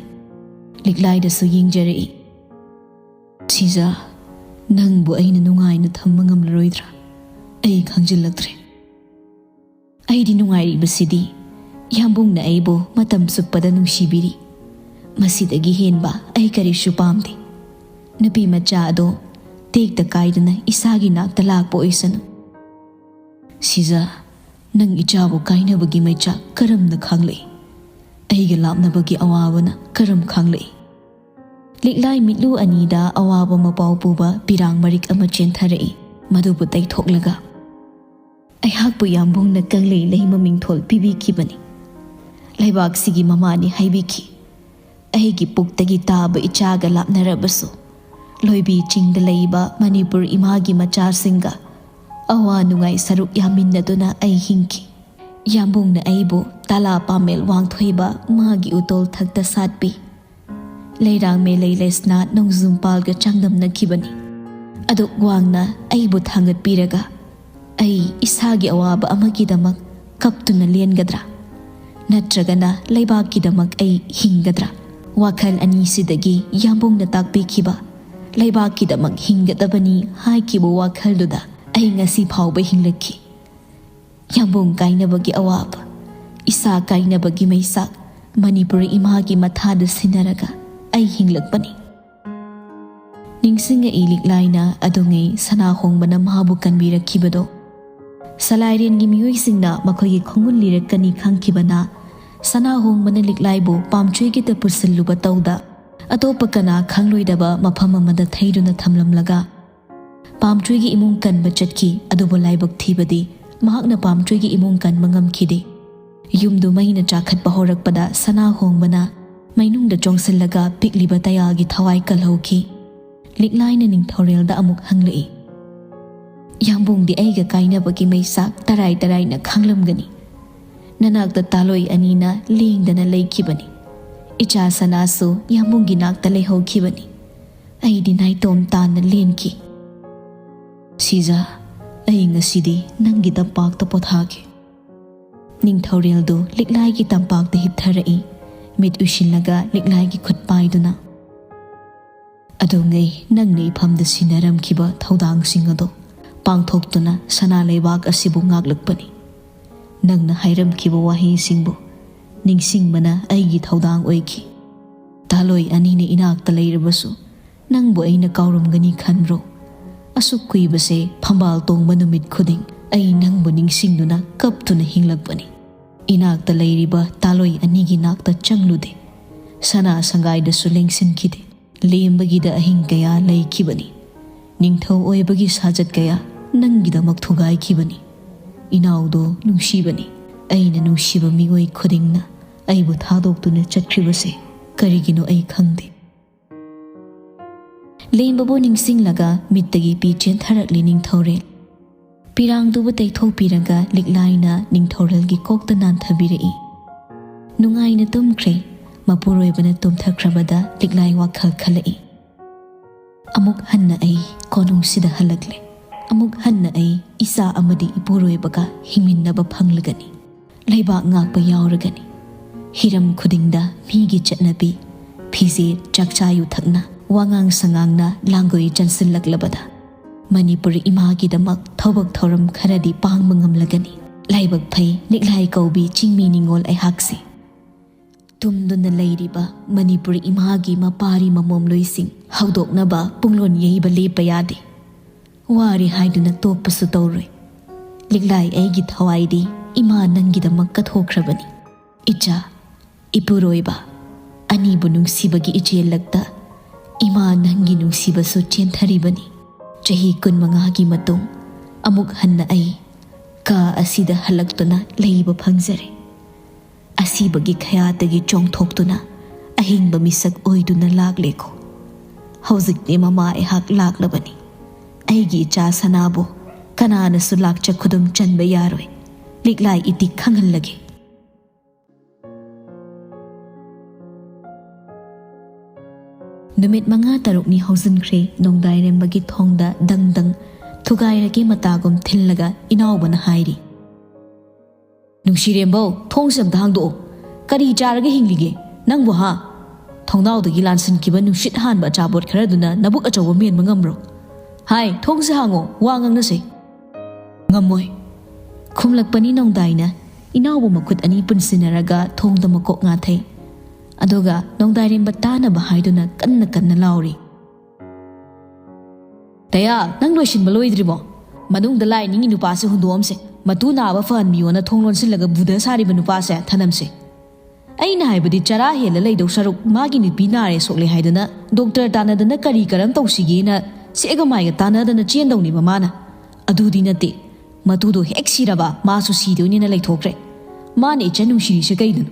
ꯂꯤꯛꯂꯥꯏꯗꯁꯨ ꯌꯦꯡꯖꯔꯛꯏ꯫ "ꯁꯤꯖ, ꯅꯪꯕꯨ ꯑꯩꯅ ꯅꯨꯡꯉꯥꯏꯅ ꯊꯝꯕ ꯉꯝꯂꯔꯣꯏꯗ꯭ꯔꯥ? ꯑꯩ ꯈꯪꯖꯤꯜꯂꯛꯇ꯭ꯔꯦ꯫ ꯑꯩꯗꯤ ꯅꯨꯡꯉꯥꯏꯔꯤꯕꯁꯤꯗꯤ ꯌꯥꯝꯕꯨꯡꯅ ꯑꯩꯕꯨ ꯃꯇꯝ ꯆꯨꯞꯄꯗ ꯅꯨꯡꯁꯤꯕꯤꯔꯤ꯫ ꯃꯁꯤꯗꯒꯤ ꯍꯦꯟꯕ ꯑꯩ ꯀꯔꯤꯁꯨ ꯄꯥꯝꯗꯦ꯫ ꯅꯨꯄꯤ ꯃꯆꯥ ꯑꯗꯣ ꯇꯦꯛꯇ ꯀꯥꯏꯗꯅ ꯏꯁꯥꯒꯤ ꯅꯥꯛꯇ ꯂꯥꯛꯄ ꯑꯣꯏꯁꯅꯨ꯫" "ꯁꯤꯖ, ꯅꯪ ꯏꯆꯥꯕꯨ ꯀꯥꯏꯅꯕꯒꯤ ꯃꯩꯆꯥꯛ ꯀꯔꯝꯅ ꯈꯥꯡꯂꯛꯏ? ꯑꯩꯒ ꯂꯥꯞꯅꯕꯒꯤ ꯑꯋꯥꯕꯅ ꯀꯔꯝ ꯈꯥꯡꯂꯛꯏ?" ꯂꯤꯛꯂꯥꯏ ꯃꯤꯠꯂꯨ ꯑꯅꯤꯗ ꯑꯋꯥꯕ ꯃꯄꯥꯎ ꯄꯨꯕ ꯄꯤꯔꯥꯡ ꯃꯔꯤꯛ ꯑꯃ ꯆꯦꯟꯊꯔꯛꯏ꯫ ꯃꯗꯨꯕꯨ ꯇꯩꯊꯣꯛꯂꯒ, "ꯑꯩꯍꯥꯛꯄꯨ ꯌꯥꯝꯕꯨꯡꯅ ꯀꯪꯂꯩ ꯂꯩꯃ ꯃꯤꯡꯊꯣꯜ ꯄꯤꯕꯤꯈꯤꯕꯅꯤ꯫ ꯂꯩꯕꯥꯛꯁꯤꯒꯤ ꯃꯃꯥꯅꯤ ꯍꯥꯏꯕꯤꯈꯤ꯫ ꯑꯩꯒꯤ ꯄꯨꯛꯇꯒꯤ ꯇꯥꯕ ꯏꯆꯥꯒ ꯂꯥꯞꯅꯔꯕꯁꯨ, ꯂꯣꯏꯕꯤ ꯆꯤꯡꯗ ꯂꯩꯕ ꯃꯅꯤꯄꯨꯔ ꯏꯃꯥꯒꯤ ꯃꯆꯥꯁꯤꯡꯒ ꯑꯋꯥ ꯅꯨꯡꯉꯥꯏ ꯁꯔꯨꯛ ꯌꯥꯃꯤꯟꯅꯗꯨꯅ ꯑꯩ ꯍꯤꯡꯈꯤ꯫ ꯌꯥꯝꯕꯨꯡꯅ ꯑꯩꯕꯨ ꯇꯥꯂꯥ ꯄꯥꯃꯦꯜ ꯋꯥꯡꯊꯣꯏꯕ ꯃꯥꯒꯤ ꯎꯇꯣꯜ ꯊꯛꯇ ꯁꯥꯠꯄꯤ꯫ ꯂꯩꯔꯥꯡ ꯃꯦꯂꯩ ꯂꯩꯁꯅꯥ ꯅꯣꯡꯖꯨꯝꯄꯥꯜꯒ ꯆꯥꯡꯗꯝꯅꯈꯤꯕꯅꯤ꯫ ꯑꯗꯨꯛ ꯋꯥꯡꯅ ꯑꯩꯕꯨ ꯊꯥꯡꯒꯠꯄꯤꯔꯒ ꯑꯩ ꯏꯁꯥꯒꯤ ꯑꯋꯥꯕ ꯑꯃꯒꯤꯗꯃꯛ ꯀꯞꯇꯨꯅ ꯂꯦꯟꯒꯗ꯭ꯔꯥ? ꯅꯠꯇ꯭ꯔꯒꯅ ꯂꯩꯕꯥꯛꯀꯤꯗꯃꯛ ꯑꯩ ꯍꯤꯡꯒꯗ꯭ꯔꯥ?" ꯋꯥꯈꯜ ꯑꯅꯤꯁꯤꯗꯒꯤ ꯌꯥꯝꯕꯨꯡꯅ ꯇꯥꯛꯄꯤꯈꯤꯕ ꯂꯩꯕꯥꯛꯀꯤꯗꯃꯛ ꯍꯤꯡꯒꯗꯕꯅꯤ ꯍꯥꯏꯈꯤꯕ ꯋꯥꯈꯜꯗꯨꯗ ꯑꯩ ꯉꯁꯤ ꯐꯥꯎꯕ ꯍꯤꯡꯂꯛꯈꯤ꯫ ꯌꯥꯝꯕꯨꯡ ꯀꯥꯏꯅꯕꯒꯤ ꯑꯋꯥꯕ, ꯏꯁꯥ ꯀꯥꯏꯅꯕꯒꯤ ꯃꯩꯁꯥꯛ, ꯃꯅꯤꯄꯨꯔ ꯏꯃꯥꯒꯤ ꯃꯊꯥꯗ ꯁꯤꯟꯅꯔꯒ ꯑꯩ ꯍꯤꯡꯂꯛꯄꯅꯤ꯫ ꯅꯤꯡꯁꯤꯡꯉꯛꯏ ꯂꯤꯛꯂꯥꯏꯅ ꯑꯗꯨꯉꯩ ꯁꯅꯥꯍꯣꯡꯕꯅ ꯃꯥꯕꯨ ꯀꯟꯕꯤꯔꯛꯈꯤꯕꯗꯣ꯫ ꯁꯂꯥꯏꯔꯦꯟꯒꯤ ꯃꯤꯑꯣꯏꯁꯤꯡꯅ ꯃꯈꯣꯏꯒꯤ ꯈꯣꯡꯒꯨꯜ ꯂꯤꯔꯛꯀꯅꯤ ꯈꯪꯈꯤꯕꯅ ꯁꯅꯥꯍꯣꯡꯕꯅ ꯂꯤꯛꯂꯥꯏꯕꯨ ꯄꯥꯝꯆꯣꯏꯒꯤꯗ ꯄꯨꯁꯤꯜꯂꯨꯕ ꯇꯧꯗ ꯑꯇꯣꯞꯄ ꯀꯅꯥ ꯈꯪꯂꯣꯏꯗꯕ ꯃꯐꯝ ꯑꯃꯗ ꯊꯩꯗꯨꯅ ꯊꯝꯂꯝꯂꯒ ꯄꯥꯝꯆꯣꯏꯒꯤ ꯏꯃꯨꯡ ꯀꯟꯕ ꯆꯠꯈꯤ꯫ ꯑꯗꯨꯕꯨ ꯂꯥꯏꯕꯛ ꯊꯤꯕꯗꯤ ꯃꯍꯥꯛꯅ ꯄꯥꯝꯆꯣꯏꯒꯤ ꯏꯃꯨꯡ ꯀꯟꯕ ꯉꯝꯈꯤꯗꯦ꯫ ꯌꯨꯝꯗꯨ ꯃꯩꯅ ꯆꯥꯈꯠꯄ ꯍꯧꯔꯛꯄꯗ ꯁꯅꯥꯍꯣꯡꯕꯅ ꯃꯩꯅꯨꯡꯗ ꯆꯣꯡꯁꯤꯜꯂꯒ ꯄꯤꯛꯂꯤꯕ ꯇꯌꯥꯜꯒꯤ ꯊꯋꯥꯏ ꯀꯜꯍꯧꯈꯤ꯫ ꯂꯤꯛꯂꯥꯏꯅ ꯅꯤꯡꯊꯧꯔꯦꯜꯗ ꯑꯃꯨꯛ ꯍꯪꯂꯛꯏ, "ꯌꯥꯝꯕꯨꯡꯗꯤ ꯑꯩꯒ ꯀꯥꯏꯅꯕꯒꯤ ꯃꯩꯁꯥꯛ ꯇꯔꯥꯏ ꯇꯔꯥꯏꯅ ꯈꯪꯂꯝꯒꯅꯤ꯫ ꯅꯅꯥꯛꯇ ꯇꯥꯂꯣꯏ ꯑꯅꯤꯅ ꯂꯦꯡꯗꯅ ꯂꯩꯈꯤꯕꯅꯤ꯫ ꯏꯆꯥ ꯁꯅꯥꯁꯨ ꯌꯥꯝꯕꯨꯡꯒꯤ ꯅꯥꯛꯇ ꯂꯩꯍꯧꯈꯤꯕꯅꯤ꯫ ꯑꯩꯗꯤ ꯅꯥꯏꯇꯣꯝ ꯇꯥꯅ ꯂꯦꯟꯈꯤ꯫ "ꯁꯤꯖꯥ, ꯑꯩ ꯉꯁꯤꯗꯤ ꯅꯪꯒꯤ ꯇꯝꯄꯥꯛꯇ ꯄꯣꯊꯥꯒꯦ꯫" ꯅꯤꯡꯊꯧꯔꯦꯜꯗꯨ ꯂꯤꯛꯂꯥꯏꯒꯤ ꯇꯝꯄꯥꯛꯇ ꯍꯤꯞꯊꯔꯛꯏ, ꯃꯤꯠ ꯎꯏꯁꯤꯜꯂꯒ ꯂꯤꯛꯂꯥꯏꯒꯤ ꯈꯨꯠ ꯄꯥꯏꯗꯨꯅ꯫ "ꯑꯗꯨꯉꯩ ꯅꯪꯅ ꯏꯐꯝꯗ ꯁꯤꯟꯅꯔꯝꯈꯤꯕ ꯊꯧꯗꯥꯡꯁꯤꯡ ꯑꯗꯣ ꯄꯥꯡꯊꯣꯛꯇꯨꯅ ꯁꯅꯥ ꯂꯩꯕꯥꯛ ꯑꯁꯤꯕꯨ ꯉꯥꯛꯂꯛꯄꯅꯤ꯫ ꯅꯪꯅ ꯍꯥꯏꯔꯝꯈꯤꯕ ꯋꯥꯍꯩꯁꯤꯡꯕꯨ ꯅꯤꯡꯁꯤꯡꯕꯅ ꯑꯩꯒꯤ ꯊꯧꯗꯥꯡ ꯑꯣꯏꯈꯤ꯫ ꯇꯥꯂꯣꯏ ꯑꯅꯤꯅ ꯏꯅꯥꯛꯇ ꯂꯩꯔꯕꯁꯨ ꯅꯪꯕꯨ ꯑꯩꯅ ꯀꯥꯎꯔꯝꯒꯅꯤ ꯈꯟꯕ꯭ꯔꯣ? ꯑꯁꯨꯛ ꯀꯨꯏꯕꯁꯦ ꯐꯝꯕꯥꯜ ꯇꯣꯡꯕ ꯅꯨꯃꯤꯠ ꯈꯨꯗꯤꯡ ꯑꯩ ꯅꯪꯕꯨ ꯅꯤꯡꯁꯤꯡꯗꯨꯅ ꯀꯞꯇꯨꯅ ꯍꯤꯡꯂꯛꯄꯅꯤ꯫ ꯏꯅꯥꯛꯇ ꯂꯩꯔꯤꯕ ꯇꯥꯂꯣꯏ ꯑꯅꯤꯒꯤ ꯅꯥꯛꯇ ꯆꯪꯂꯨꯗꯦ꯫ ꯁꯅꯥ ꯁꯪꯒꯥꯏꯗꯁꯨ ꯂꯦꯡꯁꯤꯟꯈꯤꯗꯦ꯫ ꯂꯦꯝꯕꯒꯤꯗ ꯑꯍꯤꯡ ꯀꯌꯥ ꯂꯩꯈꯤꯕꯅꯤ꯫ ꯅꯤꯡꯊꯧ ꯑꯣꯏꯕꯒꯤ ꯁꯥꯖꯠ ꯀꯌꯥ ꯅꯪꯒꯤꯗꯃꯛ ꯊꯨꯒꯥꯏꯈꯤꯕꯅꯤ꯫ ꯏꯅꯥꯎꯗꯣ ꯅꯨꯡꯁꯤꯕꯅꯤ꯫ ꯑꯩꯅ ꯅꯨꯡꯁꯤꯕ ꯃꯤꯑꯣꯏ ꯈꯨꯗꯤꯡꯅ ꯑꯩꯕꯨ ꯊꯥꯗꯣꯛꯇꯨꯅ ꯆꯠꯈ꯭ꯔꯤꯕꯁꯦ ꯀꯔꯤꯒꯤꯅꯣ ꯑꯩ ꯈꯪꯗꯦ꯫" ꯂꯦꯝꯕꯕꯨ ꯅꯤꯡꯁꯤꯡꯂꯒ ꯃꯤꯠꯇꯒꯤ ꯄꯤ ꯆꯦꯟꯊꯔꯛꯂꯤ ꯅꯤꯡꯊꯧꯔꯦꯜ꯫ ꯄꯤꯔꯥꯡꯗꯨꯕꯨ ꯇꯩꯊꯣꯛꯄꯤꯔꯒ ꯂꯤꯛꯂꯥꯏꯅ ꯅꯤꯡꯊꯧꯔꯦꯜꯒꯤ ꯀꯣꯛꯇ ꯅꯥꯟꯊꯕꯤꯔꯛꯏ꯫ ꯅꯨꯡꯉꯥꯏꯅ ꯇꯨꯝꯈ꯭ꯔꯦ꯫ ꯃꯄꯨꯔꯣꯏꯕꯅ ꯇꯨꯝꯊꯈ꯭ꯔꯕꯗ ꯂꯤꯛꯂꯥꯏ ꯋꯥꯈꯜ ꯈꯜꯂꯛꯏ꯫ "ꯑꯃꯨꯛ ꯍꯟꯅ ꯑꯩ ꯀꯣꯅꯨꯡꯁꯤꯗ ꯍꯜꯂꯛꯂꯦ꯫ ꯑꯃꯨꯛ ꯍꯟꯅ ꯑꯩ ꯏꯆꯥ ꯑꯃꯗꯤ ꯏꯄꯨꯔꯣꯏꯕꯒ ꯍꯤꯡꯃꯤꯟꯅꯕ ꯐꯪꯂꯒꯅꯤ꯫ ꯂꯩꯕꯥꯛ ꯉꯥꯛꯄ ꯌꯥꯎꯔꯒꯅꯤ꯫ ꯍꯤꯔꯝ ꯈꯨꯗꯤꯡꯗ ꯃꯤꯒꯤ ꯆꯠꯅꯕꯤ, ꯐꯤꯖꯦꯠ, ꯆꯥꯛꯆꯥ ꯌꯨꯊꯛꯅ, ꯋꯥꯉꯥꯡ ꯁꯉꯥꯡꯅ ꯂꯥꯡꯒꯣꯏ ꯆꯟꯁꯤꯜꯂꯛꯂꯕꯗ ꯃꯅꯤꯄꯨꯔ ꯏꯃꯥꯒꯤꯗꯃꯛ ꯊꯕꯛ ꯊꯧꯔꯝ ꯈꯔꯗꯤ ꯄꯥꯡꯕ ꯉꯝꯂꯒꯅꯤ꯫ ꯂꯥꯏꯕꯛ ꯐꯩ ꯂꯤꯛꯂꯥꯏ ꯀꯧꯕꯤ ꯆꯤꯡꯃꯤ ꯅꯤꯉꯣꯜ ꯑꯩꯍꯥꯛꯁꯦ꯫ ꯇꯨꯝꯗꯨꯅ ꯂꯩꯔꯤꯕ ꯃꯅꯤꯄꯨꯔ ꯏꯃꯥꯒꯤ ꯃꯄꯥꯔꯤ ꯃꯃꯣꯝꯂꯣꯏꯁꯤꯡ ꯍꯧꯗꯣꯛꯅꯕ ꯄꯨꯡꯂꯣꯟ ꯌꯩꯕ ꯂꯦꯞꯄ ꯌꯥꯗꯦ꯫ ꯋꯥꯔꯦ ꯍꯥꯏꯗꯨꯅ ꯇꯣꯛꯄꯁꯨ ꯇꯧꯔꯣꯏ꯫ ꯂꯤꯛꯂꯥꯏ ꯑꯩꯒꯤ ꯊꯋꯥꯏꯗꯤ ꯏꯃꯥ ꯅꯪꯒꯤꯗꯃꯛ ꯀꯠꯊꯣꯛꯈ꯭ꯔꯕꯅꯤ꯫ ꯏꯆꯥ, ꯏꯄꯨꯔꯣꯏꯕ, ꯑꯅꯤꯕꯨ ꯅꯨꯡꯁꯤꯕꯒꯤ ꯏꯆꯦꯜꯂꯛꯇ ꯏꯃꯥ ꯅꯪꯒꯤ ꯅꯨꯡꯁꯤꯕꯁꯨ ꯆꯦꯟꯊꯔꯤꯕꯅꯤ꯫ ꯆꯍꯤ ꯀꯨꯟꯃꯉꯥꯒꯤ ꯃꯇꯨꯡ ꯑꯃꯨꯛ ꯍꯟꯅ ꯑꯩ ꯀꯥ ꯑꯁꯤꯗ ꯍꯜꯂꯛꯇꯨꯅ ꯂꯩꯕ ꯐꯪꯖꯔꯦ꯫ ꯑꯁꯤꯕꯒꯤ ꯈꯌꯥꯠꯇꯒꯤ ꯆꯣꯡꯊꯣꯛꯇꯨꯅ ꯑꯍꯤꯡꯕ ꯃꯤꯁꯛ ꯑꯣꯏꯗꯨꯅ ꯂꯥꯛꯂꯦꯀꯣ꯫ ꯍꯧꯖꯤꯛꯇꯤ ꯃꯃꯥ ꯑꯩꯍꯥꯛ ꯂꯥꯛꯂꯕꯅꯤ꯫ ꯑꯩꯒꯤ ꯏꯆꯥ ꯁꯅꯥꯕꯨ ꯀꯅꯥꯅꯁꯨ ꯂꯥꯛꯆ ꯈꯨꯗꯨꯝ ꯆꯟꯕ ꯌꯥꯔꯣꯏ꯫ ꯂꯤꯛꯂꯥꯏ ꯏꯇꯤꯛ ꯈꯪꯍꯜꯂꯒꯦ꯫" ꯅꯨꯃꯤꯠ ꯃꯉꯥ ꯇꯔꯨꯛꯅꯤ ꯍꯧꯖꯤꯟꯈ꯭ꯔꯦ꯫ ꯅꯣꯡꯗꯥꯏꯔꯦꯝꯕꯒꯤ ꯊꯣꯡꯗ ꯗꯪ ꯗꯪ ꯊꯨꯒꯥꯏꯔꯒꯦ ꯃꯇꯥꯒꯨꯝ ꯊꯤꯜꯂꯒ ꯏꯅꯥꯎꯕꯅ ꯍꯥꯏꯔꯤ, "ꯅꯨꯡꯁꯤꯔꯦꯝꯕꯧ, ꯊꯣꯡꯁꯦ ꯑꯝꯇ ꯍꯥꯡꯗꯣꯛꯑꯣ꯫ ꯀꯔꯤ ꯆꯥꯔꯒ ꯍꯤꯡꯂꯤꯒꯦ ꯅꯪꯕꯨ, ꯍꯥ? ꯊꯣꯡꯅꯥꯎꯗꯒꯤ ꯂꯥꯟꯁꯤꯟꯈꯤꯕ ꯅꯨꯡꯁꯤꯠ ꯍꯥꯟꯕ ꯑꯆꯥꯄꯣꯠ ꯈꯔꯗꯨꯅ ꯅꯕꯨꯛ ꯑꯆꯧꯕ ꯃꯦꯟꯕ ꯉꯝꯕ꯭ꯔꯣ? ꯍꯥꯏ, ꯊꯣꯡꯁꯦ ꯍꯥꯡꯉꯣ, ꯋꯥ ꯉꯥꯡꯅꯁꯦ꯫" "ꯉꯝꯃꯣꯏ," ꯈꯨꯝꯂꯛꯄꯅꯤ ꯅꯣꯡꯗꯥꯏꯅ꯫ ꯏꯅꯥꯎꯕ ꯃꯈꯨꯠ ꯑꯅꯤ ꯄꯨꯟꯁꯤꯟꯅꯔꯒ ꯊꯣꯡꯗ ꯃꯀꯣꯛ ꯉꯥꯊꯩ꯫ ꯑꯗꯨꯒ ꯅꯣꯡꯗꯥꯏꯔꯦꯝꯕ ꯇꯥꯅꯕ ꯍꯥꯏꯗꯨꯅ ꯀꯟꯅ ꯀꯟꯅ ꯂꯥꯎꯔꯤ꯫ "ꯗꯌꯥ, ꯅꯪ ꯂꯣꯏꯁꯤꯟꯕ ꯂꯣꯏꯗ꯭ꯔꯤꯕꯣ? ꯃꯅꯨꯡꯗ ꯂꯥꯏ ꯅꯤꯡꯉꯤ ꯅꯨꯄꯥꯁꯦ ꯍꯨꯟꯗꯣꯛꯑꯝꯁꯦ꯫ ꯃꯇꯨ ꯅꯥꯕ ꯐꯍꯟꯕꯤꯌꯣꯅ ꯊꯣꯡ ꯂꯣꯟꯁꯤꯜꯂꯒ ꯕꯨꯙ ꯁꯥꯔꯤꯕ ꯅꯨꯄꯥꯁꯦ ꯊꯅꯝꯁꯦ꯫ ꯑꯩꯅ ꯍꯥꯏꯕꯗꯤ ꯆꯔꯥ ꯍꯦꯜꯂ ꯂꯩꯗꯧ ꯁꯔꯨꯛ ꯃꯥꯒꯤ ꯅꯨꯄꯤ ꯅꯥꯔꯦ ꯁꯣꯛꯂꯦ ꯍꯥꯏꯗꯅ ꯗꯣꯛꯇꯔ ꯇꯥꯟꯅꯗꯅ ꯀꯔꯤ ꯀꯔꯝ ꯇꯧꯁꯤꯒꯦꯅ ꯁꯦꯒ ꯃꯥꯏꯒ ꯇꯥꯟꯅꯗꯅ ꯆꯦꯟꯗꯧꯅꯤꯕ ꯃꯥꯅ꯫ ꯑꯗꯨꯗꯤ ꯅꯠꯇꯦ꯫ ꯃꯇꯨꯗꯣ ꯍꯦꯛ ꯁꯤꯔꯕ ꯃꯥꯁꯨ ꯁꯤꯗꯣꯏꯅꯦꯅ ꯂꯩꯊꯣꯛꯈ꯭ꯔꯦ꯫ ꯃꯥꯅ ꯏꯆꯟ ꯅꯨꯡꯁꯤꯔꯤꯁꯦ ꯀꯩꯗꯅꯣ?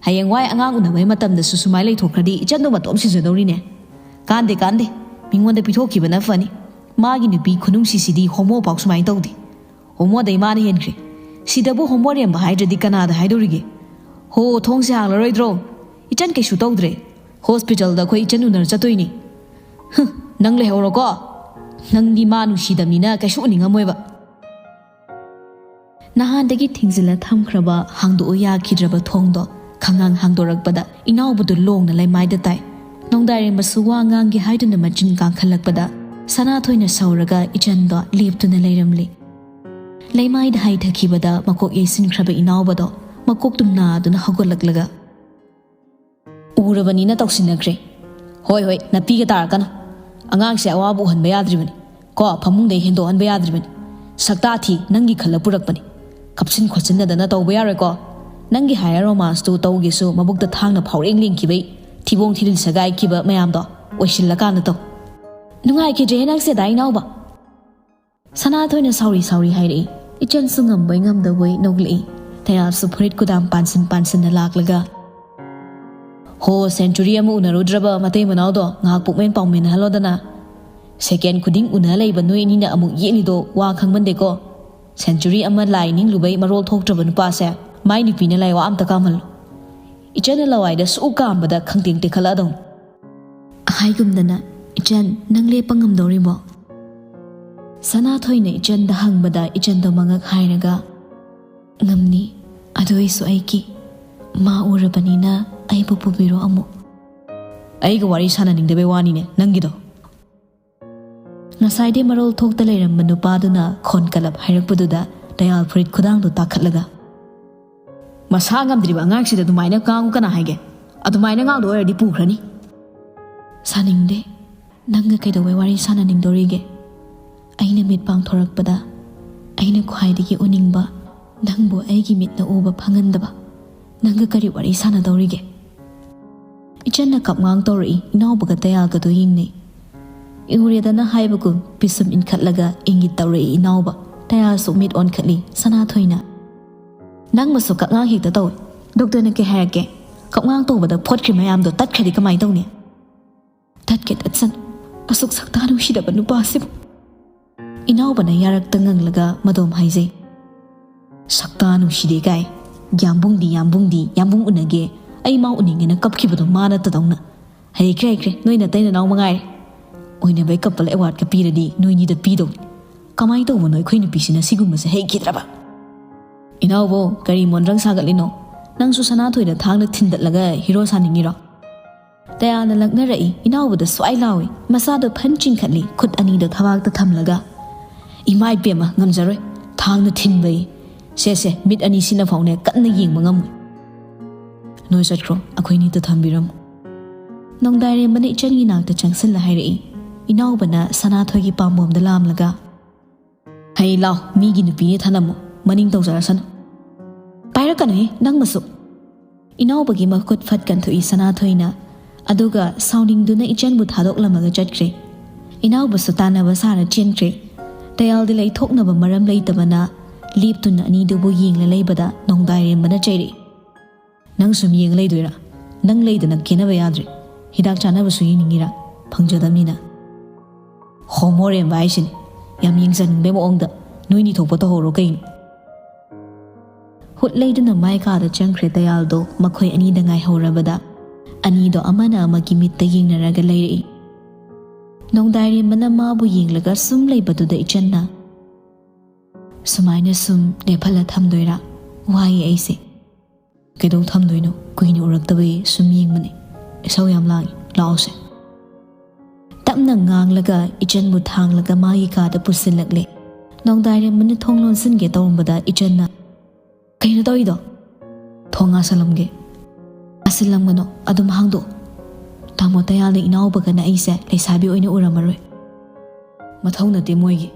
ꯍꯌꯦꯡꯋꯥꯏ ꯑꯉꯥꯡ ꯎꯅꯕꯩ ꯃꯇꯝꯗꯁꯨ ꯁꯨꯃꯥꯏꯅ ꯂꯩꯊꯣꯛꯈ꯭ꯔꯗꯤ ꯏꯆꯟꯗꯣ ꯃꯇꯣꯝ ꯁꯤꯖꯗꯧꯔꯤꯅꯦ꯫ ꯀꯥꯟꯗꯦ, ꯀꯥꯟꯗꯦ꯫ ꯃꯤꯉꯣꯟꯗ ꯄꯤꯊꯣꯛꯈꯤꯕꯅ ꯐꯅꯤ꯫ ꯃꯥꯒꯤ ꯅꯨꯄꯤ ꯈꯨꯅꯨꯡꯁꯤꯁꯤꯗꯤ ꯍꯣꯃꯣ ꯄꯥꯎ ꯁꯨꯃꯥꯏꯅ ꯇꯧꯗꯦ꯫ ꯍꯣꯃꯣꯗꯩ ꯃꯥꯅ ꯍꯦꯟꯈ꯭ꯔꯦ꯫ ꯁꯤꯗꯕꯨ ꯍꯣꯃꯣ ꯔꯦꯝꯕ ꯍꯥꯏꯗ꯭ꯔꯗꯤ ꯀꯅꯥꯗ ꯍꯥꯏꯗꯧꯔꯤꯒꯦ? ꯍꯣ, ꯊꯣꯡꯁꯦ ꯍꯥꯡꯂꯔꯣꯏꯗ꯭ꯔꯣ? ꯏꯆꯟ ꯀꯩꯁꯨ ꯇꯧꯗ꯭ꯔꯦ꯫ ꯍꯣꯁꯄꯤꯇꯥꯜꯗ ꯑꯩꯈꯣꯏ ꯏꯆꯟ ꯎꯅꯔ ꯆꯠꯇꯣꯏꯅꯤ꯫ ꯍꯨꯝ, ꯅꯪ ꯂꯩꯍꯧꯔꯣꯀꯣ꯫ ꯅꯪꯗꯤ ꯃꯥ ꯅꯨꯡꯁꯤꯗꯕꯅꯤꯅ ꯀꯩꯁꯨ ꯎꯅꯤꯡꯉꯝꯃꯣꯏꯕ꯫ ꯅꯍꯥꯟꯗꯒꯤ ꯊꯤꯡꯖꯤꯜꯂ ꯊꯝꯈ꯭ꯔꯕ ꯍꯥꯡꯗꯣꯛꯎ ꯌꯥꯈꯤꯗ꯭ꯔꯕ ꯊꯣꯡꯗꯣ ꯈꯪꯍꯥꯡ ꯍꯥꯡꯗꯣꯔꯛꯄꯗ ꯏꯅꯥꯎꯕꯗꯨ ꯂꯣꯡꯅ ꯂꯩꯃꯥꯏꯗ ꯇꯥꯏ꯫ ꯅꯣꯡꯗꯥꯏꯔꯦꯝꯕꯁꯨ ꯋꯥ ꯉꯥꯡꯒꯦ ꯍꯥꯏꯗꯨꯅ ꯃꯆꯤꯟ ꯀꯥꯡꯈꯠꯂꯛꯄꯗ ꯁꯅꯥꯊꯣꯏꯅ ꯁꯧꯔꯒ ꯏꯆꯟꯗꯣ ꯂꯦꯞꯇꯨꯅ ꯂꯩꯔꯝꯂꯤ꯫ ꯂꯩꯃꯥꯏꯗ ꯍꯩꯊꯈꯤꯕꯗ ꯃꯀꯣꯛ ꯌꯩꯁꯤꯟꯈ꯭ꯔꯕ ꯏꯅꯥꯎꯕꯗꯣ ꯃꯀꯣꯛꯇꯨꯝ ꯅꯥꯗꯨꯅ ꯍꯧꯒꯠꯂꯛꯂꯒ, "ꯎꯔꯕꯅꯤꯅ ꯇꯧꯁꯤꯟꯅꯈ꯭ꯔꯦ꯫ ꯍꯣꯏ, ꯍꯣꯏ, ꯅꯥꯄꯤꯒ ꯇꯥꯔꯛꯀꯅꯨ꯫ ꯑꯉꯥꯡꯁꯦ ꯑꯋꯥꯕ ꯎꯍꯟꯕ ꯌꯥꯗ꯭ꯔꯤꯕꯅꯤ꯫ ꯀꯣ, ꯐꯃꯨꯡꯗꯩ ꯍꯦꯟꯗꯣꯛꯍꯟꯕ ꯌꯥꯗ꯭ꯔꯤꯕꯅꯤ꯫ ꯁꯛꯇꯥ ꯊꯤ, ꯅꯪꯒꯤ ꯈꯜꯂ ꯄꯨꯔꯛꯄꯅꯤ꯫ ꯀꯞꯁꯤꯟ ꯈꯣꯠꯆꯤꯟꯅꯗꯅ ꯇꯧꯕ ꯌꯥꯔꯣꯏꯀꯣ꯫ ꯅꯪꯒꯤ ꯍꯥꯏꯔ ꯔꯣꯃꯥꯟꯁꯇꯨ ꯇꯧꯒꯦꯁꯨ ꯃꯕꯨꯛꯇ ꯊꯥꯡꯅ ꯐꯥꯎꯔꯦꯡ ꯂꯦꯡꯈꯤꯕꯩ ꯊꯤꯕꯣꯡ ꯊꯤꯔꯤꯜ ꯁꯦꯒꯥꯏꯈꯤꯕ ꯃꯌꯥꯝꯗꯣ ꯑꯣꯏꯁꯤꯜꯂꯀꯥꯟꯗ ꯇꯧ꯫" "ꯅꯨꯡꯉꯥꯏꯈꯤꯗ꯭ꯔꯦꯍꯦ ꯅꯪꯁꯦ, ꯗꯥ ꯏꯅꯥꯎꯕ꯫" ꯁꯅꯥꯊꯣꯏꯅ ꯁꯥꯎꯔꯤ ꯁꯥꯎꯔꯤ ꯍꯥꯏꯔꯛꯏ꯫ ꯏꯆꯟꯁꯨ ꯉꯝꯕꯣꯏ ꯉꯝꯗꯕꯣꯏ ꯅꯣꯛꯂꯛꯏ꯫ ꯇꯌꯥꯜꯁꯨ ꯐꯨꯔꯤꯠ ꯀꯨꯗꯥꯝ ꯄꯥꯟꯁꯤꯟ ꯄꯥꯟꯁꯤꯟꯅ ꯂꯥꯛꯂꯒ, "ꯍꯣ, ꯁꯦꯟꯆꯨꯔꯤ ꯑꯃ ꯎꯅꯔꯨꯗ꯭ꯔꯕ ꯃꯇꯩ ꯃꯅꯥꯎꯗꯣ ꯉꯥꯏꯍꯥꯛ ꯄꯨꯛꯃꯦꯟ ꯄꯥꯎꯃꯦꯟꯅꯍꯜꯂꯣꯗꯅ꯫ ꯁꯦꯀꯦꯟ ꯈꯨꯗꯤꯡ ꯎꯅ ꯂꯩꯕ ꯅꯣꯏ ꯑꯅꯤꯅ ꯑꯃꯨꯛ ꯌꯦꯠꯂꯤꯗꯣ ꯋꯥ ꯈꯪꯃꯟꯗꯦꯀꯣ꯫ ꯁꯦꯟꯆꯨꯔꯤ ꯑꯃ ꯂꯥꯏ ꯅꯤꯡꯂꯨꯕꯩ ꯃꯔꯣꯜ ꯊꯣꯛꯇ꯭ꯔꯕ ꯅꯨꯄꯥꯁꯦ ꯃꯥꯏ ꯅꯨꯄꯤꯅ ꯂꯥꯏꯋꯥ ꯑꯝꯇ ꯀꯥꯝꯍꯜꯂꯨ꯫ ꯏꯆꯟꯅ ꯂꯋꯥꯏꯗ ꯁꯨꯛ ꯀꯥꯝꯕꯗ ꯈꯪꯇꯦꯡ ꯇꯦꯛꯈꯠꯂꯛꯑꯗꯧꯅꯤ꯫" ꯍꯥꯏꯒꯨꯝꯗꯅ, "ꯏꯆꯟ, ꯅꯪ ꯂꯦꯞꯄ ꯉꯝꯗꯧꯔꯤꯕꯣ?" ꯁꯅꯥꯊꯣꯏꯅ ꯏꯆꯟꯗ ꯍꯪꯕꯗ ꯏꯆꯟꯗꯣ ꯃꯉꯛ ꯍꯥꯏꯔꯒ, "ꯉꯝꯅꯤ, ꯑꯗꯨ ꯑꯩꯁꯨ ꯑꯩꯒꯤ ꯃꯥ ꯎꯔꯕꯅꯤꯅ ꯑꯩꯕꯨ ꯄꯨꯕꯤꯔꯣ ꯑꯃꯨꯛ꯫" "ꯑꯩꯒ ꯋꯥꯔꯤ ꯁꯥꯟꯅꯅꯤꯡꯗꯕꯩ ꯋꯥꯅꯤꯅꯦ ꯅꯪꯒꯤꯗꯣ꯫" ꯉꯁꯥꯏꯗꯤ ꯃꯔꯣꯜ ꯊꯣꯛꯇ ꯂꯩꯔꯝꯕ ꯅꯨꯄꯥꯗꯨꯅ ꯈꯣꯟ ꯀꯂꯞ ꯍꯥꯏꯔꯛꯄꯗꯨꯗ ꯗꯌꯥꯜ ꯐꯨꯔꯤꯠ ꯈꯨꯗꯥꯡꯗꯨ ꯇꯥꯈꯠꯂꯒ, "ꯃꯁꯥ ꯉꯝꯗ꯭ꯔꯤꯕ ꯑꯉꯥꯡꯁꯤꯗ ꯑꯗꯨꯃꯥꯏꯅ ꯉꯥꯡꯉꯨ ꯀꯅꯥ ꯍꯥꯏꯒꯦ? ꯑꯗꯨꯃꯥꯏꯅ ꯉꯥꯡꯗꯣ ꯑꯣꯏꯔꯗꯤ ꯄꯨꯈ꯭ꯔꯅꯤ꯫" "ꯁꯥꯅꯤꯡꯗꯦ꯫ ꯅꯪꯒ ꯀꯩꯗꯧꯕꯩ ꯋꯥꯔꯤ ꯁꯥꯟꯅꯅꯤꯡꯗꯣꯔꯤꯒꯦ? ꯑꯩꯅ ꯃꯤꯠ ꯄꯥꯡꯊꯣꯔꯛꯄꯗ ꯑꯩꯅ ꯈ꯭ꯋꯥꯏꯗꯒꯤ ꯎꯅꯤꯡꯕ ꯅꯪꯕꯨ ꯑꯩꯒꯤ ꯃꯤꯠꯅ ꯎꯕ ꯐꯪꯍꯟꯗꯕ ꯅꯪꯒ ꯀꯔꯤ ꯋꯥꯔꯤ ꯁꯥꯟꯅꯗꯧꯔꯤꯒꯦ?" ꯏꯆꯟꯅ ꯀꯞꯉꯥꯡ ꯇꯧꯔꯛꯏ꯫ ꯏꯅꯥꯎꯕꯒ ꯇꯌꯥꯜꯒꯗꯣ ꯌꯦꯡꯅꯩ꯫ ꯎꯔꯦꯗꯅ ꯍꯥꯏꯕꯒꯨꯝ ꯄꯤꯁꯨꯝ ꯏꯟꯈꯠꯂꯒ ꯏꯪꯒꯤꯠ ꯇꯧꯔꯛꯏ ꯏꯅꯥꯎꯕ꯫ ꯇꯌꯥꯜꯁꯨ ꯃꯤꯠ ꯑꯣꯟꯈꯠꯂꯤ꯫ ꯁꯅꯥꯊꯣꯏꯅ, "ꯅꯪ ꯃꯁꯨ ꯀꯛꯉꯥꯡ ꯍꯦꯛꯇ ꯇꯧꯏ꯫ ꯗꯣꯛꯇꯔꯅ ꯀꯩ ꯍꯥꯏꯔꯛꯀꯦ? ꯀꯛꯉꯥꯡ ꯇꯧꯕꯗ ꯐꯣꯠꯈ꯭ꯔꯤ ꯃꯌꯥꯝꯗꯣ ꯇꯠꯈ꯭ꯔꯗꯤ ꯀꯃꯥꯏꯅ ꯇꯧꯅꯤ?" "ꯇꯠꯀꯦ ꯇꯠꯁꯅꯨ, ꯑꯁꯨꯛ ꯁꯛꯇꯥ ꯅꯨꯡꯁꯤꯗꯕ ꯅꯨꯄꯥꯁꯤꯕꯨ꯫" ꯏꯅꯥꯎꯕꯅ ꯌꯥꯔꯛꯇ ꯉꯪꯂꯒ ꯃꯗꯣꯝ ꯍꯥꯏꯖꯩ꯫ "ꯁꯛꯇꯥ ꯅꯨꯡꯁꯤꯗꯦ ꯀꯥꯏ꯫ ꯌꯥꯝꯕꯨꯡꯗꯤ, ꯌꯥꯝꯕꯨꯡꯗꯤ, ꯌꯥꯝꯕꯨꯡ ꯎꯅꯒꯦ꯫ ꯑꯩ ꯃꯥ ꯎꯅꯤꯡꯉꯦꯅ ꯀꯞꯈꯤꯕꯗꯣ ꯃꯥ ꯅꯠꯇꯗꯧꯅ꯫ ꯍꯩꯈ꯭ꯔꯦ, ꯍꯩꯈ꯭ꯔꯦ, ꯅꯣꯏ ꯅꯇꯩ ꯅꯅꯥꯎ ꯃꯉꯥꯏꯔꯦ꯫ ꯑꯣꯏꯅꯕꯩ ꯀꯞꯄꯜ ꯑꯦꯋꯥꯔꯗꯀ ꯄꯤꯔꯗꯤ ꯅꯣꯏꯅꯤꯗ ꯄꯤꯗꯧꯅꯤ꯫ ꯀꯃꯥꯏꯅ ꯇꯧꯕꯅꯣ ꯑꯩꯈꯣꯏ ꯅꯨꯄꯤꯁꯤꯅ ꯁꯤꯒꯨꯝꯕꯁꯦ ꯍꯩꯈꯤꯗ꯭ꯔꯕ?" "ꯏꯅꯥꯎꯕꯣ, ꯀꯔꯤ ꯃꯣꯟꯗ꯭ꯔꯪ ꯁꯥꯒꯠꯂꯤꯅꯣ? ꯅꯪꯁꯨ ꯁꯅꯥꯊꯣꯏꯗ ꯊꯥꯡꯅ ꯊꯤꯟꯗꯠꯂꯒ ꯍꯤꯔꯣ ꯁꯥꯅꯤꯡꯉꯤꯔꯣ?" ꯇꯌꯥꯜꯅ ꯂꯛꯅꯔꯛꯏ꯫ ꯏꯅꯥꯎꯕꯗ ꯁ꯭ꯋꯥꯏ ꯂꯥꯎꯏ꯫ ꯃꯁꯥꯗꯣ ꯐꯟ ꯆꯤꯡꯈꯠꯂꯤ, ꯈꯨꯠ ꯑꯅꯤꯗꯣ ꯊꯕꯥꯛꯇ ꯊꯝꯂꯒ, "ꯏꯃꯥ ꯏꯕꯦꯝꯃ, ꯉꯝꯖꯔꯣꯏ꯫ ꯊꯥꯡꯅ ꯊꯤꯟꯕꯩ꯫ ꯁꯦ, ꯁꯦ, ꯃꯤꯠ ꯑꯅꯤ ꯁꯤꯅ ꯐꯥꯎꯅꯦ ꯀꯟꯅ ꯌꯦꯡꯕ ꯉꯝꯃꯣꯏ꯫ ꯅꯣꯏ ꯆꯠꯈ꯭ꯔꯣ, ꯑꯩꯈꯣꯏꯅꯤꯗ ꯊꯝꯕꯤꯔꯝꯃꯣ꯫" ꯅꯣꯡꯗꯥꯏꯔꯦꯝꯕꯅ ꯏꯆꯟꯒꯤ ꯅꯥꯛꯇ ꯆꯪꯁꯤꯜꯂ ꯍꯥꯏꯔꯛꯏ꯫ ꯏꯅꯥꯎꯕꯅ ꯁꯅꯥꯊꯣꯏꯒꯤ ꯄꯥꯝꯕꯣꯝꯗ ꯂꯥꯝꯂꯒ, "ꯍꯩ ꯂꯥꯎ, ꯃꯤꯒꯤ ꯅꯨꯄꯤꯅꯦ ꯊꯅꯝꯃꯨ, ꯃꯅꯤꯡ ꯇꯧꯖꯔꯁꯅꯨ꯫" "ꯄꯥꯏꯔꯛꯀꯅꯨꯍꯦ, ꯅꯪ ꯃꯁꯨ꯫" ꯏꯅꯥꯎꯕꯒꯤ ꯃꯈꯨꯠ ꯐꯠ ꯀꯟꯊꯣꯛꯏ ꯁꯅꯥꯊꯣꯏꯅ꯫ ꯑꯗꯨꯒ ꯁꯥꯎꯅꯤꯡꯗꯨꯅ ꯏꯆꯟꯕꯨ ꯊꯥꯗꯣꯛꯂꯝꯃꯒ ꯆꯠꯈ꯭ꯔꯦ꯫ ꯏꯅꯥꯎꯕꯁꯨ ꯇꯥꯟꯅꯕ ꯁꯥꯔ ꯆꯦꯟꯈ꯭ꯔꯦ꯫ ꯇꯌꯥꯜꯗꯤ ꯂꯩꯊꯣꯛꯅꯕ ꯃꯔꯝ ꯂꯩꯇꯕꯅ ꯂꯦꯞꯇꯨꯅ ꯑꯅꯤꯗꯨꯕꯨ ꯌꯦꯡꯂ ꯂꯩꯕꯗ ꯅꯣꯡꯗꯥꯏꯔꯦꯝꯕꯅ ꯆꯩꯔꯛꯏ꯫ "ꯅꯪ ꯁꯨꯝ ꯌꯦꯡ ꯂꯩꯗꯣꯏꯔꯥ? ꯅꯪ ꯂꯩꯗꯅ ꯀꯦꯅꯕ ꯌꯥꯗ꯭ꯔꯦ꯫ ꯍꯤꯗꯥꯛ ꯆꯥꯅꯕꯁꯨ ꯌꯦꯡꯅꯤꯡꯉꯤꯔꯥ? ꯐꯪꯖꯗꯕꯅꯤꯅ꯫" "ꯍꯣꯃꯣ ꯔꯦꯝꯕ ꯍꯥꯏꯁꯤꯅꯤ, ꯌꯥꯝ ꯌꯦꯡꯖꯅꯤꯡꯕꯩ ꯃꯑꯣꯡꯗ꯫ ꯅꯣꯏꯅꯤ ꯊꯣꯛꯄ ꯇꯧꯍꯧꯔꯣ ꯀꯩꯅꯣ꯫" ꯍꯨꯠ ꯂꯩꯗꯨꯅ ꯃꯥꯏ ꯀꯥꯗ ꯆꯪꯈ꯭ꯔꯦ ꯇꯌꯥꯜꯗꯣ꯫ ꯃꯈꯣꯏ ꯑꯅꯤꯗ ꯉꯥꯏꯍꯧꯔꯕꯗ ꯑꯅꯤꯗꯣ ꯑꯃꯅ ꯑꯃꯒꯤ ꯃꯤꯠꯇ ꯌꯦꯡꯅꯔꯒ ꯂꯩꯔꯛꯏ꯫ ꯅꯣꯡꯗꯥꯏꯔꯦꯝꯕꯅ ꯃꯥꯕꯨ ꯌꯦꯡꯂꯒ ꯁꯨꯝ ꯂꯩꯕꯗꯨꯗ ꯏꯆꯟꯅ, "ꯁꯨꯃꯥꯏꯅ ꯁꯨꯝ ꯂꯦꯞꯍꯜꯂ ꯊꯝꯗꯣꯏꯔꯥ? ꯋꯥꯏꯌꯦ ꯑꯩꯁꯦ꯫" "ꯀꯩꯗꯧ ꯊꯝꯗꯣꯏꯅꯣ? ꯀꯨꯏꯅ ꯎꯔꯛꯇꯕꯒꯤ ꯁꯨꯝ ꯌꯦꯡꯕꯅꯦ꯫ ꯏꯁꯧ ꯌꯥꯝ ꯂꯥꯡꯉꯤ, ꯂꯥꯛꯑꯣꯁꯦ꯫" ꯇꯞꯅ ꯉꯥꯡꯂꯒ ꯏꯆꯟꯕꯨ ꯊꯥꯡꯂꯒ ꯃꯥꯒꯤ ꯀꯥꯗ ꯄꯨꯁꯤꯜꯂꯛꯂꯦ꯫ ꯅꯣꯡꯗꯥꯏꯔꯦꯝꯕꯅ ꯊꯣꯡ ꯂꯣꯟꯁꯤꯟꯒꯦ ꯇꯧꯔꯝꯕꯗ ꯏꯆꯟꯅ, "ꯀꯩꯅꯣ ꯇꯧꯔꯤꯗꯣ? ꯊꯣꯡ ꯉꯥꯁꯜꯂꯝꯒꯦ꯫" "ꯉꯥꯁꯤꯜꯂꯝꯒꯅꯣ, ꯑꯗꯨꯝ ꯍꯥꯡꯗꯣꯛꯑꯣ꯫ ꯇꯥꯃꯣ ꯇꯌꯥꯜꯅ ꯏꯅꯥꯎꯕꯒꯅ ꯑꯩꯁꯦ ꯂꯩꯁꯥꯕꯤ ꯑꯣꯏꯅ ꯎꯔꯝꯃꯔꯣꯏ꯫" "ꯃꯊꯧ ꯅꯠꯇꯦ ꯃꯣꯏꯒꯤ,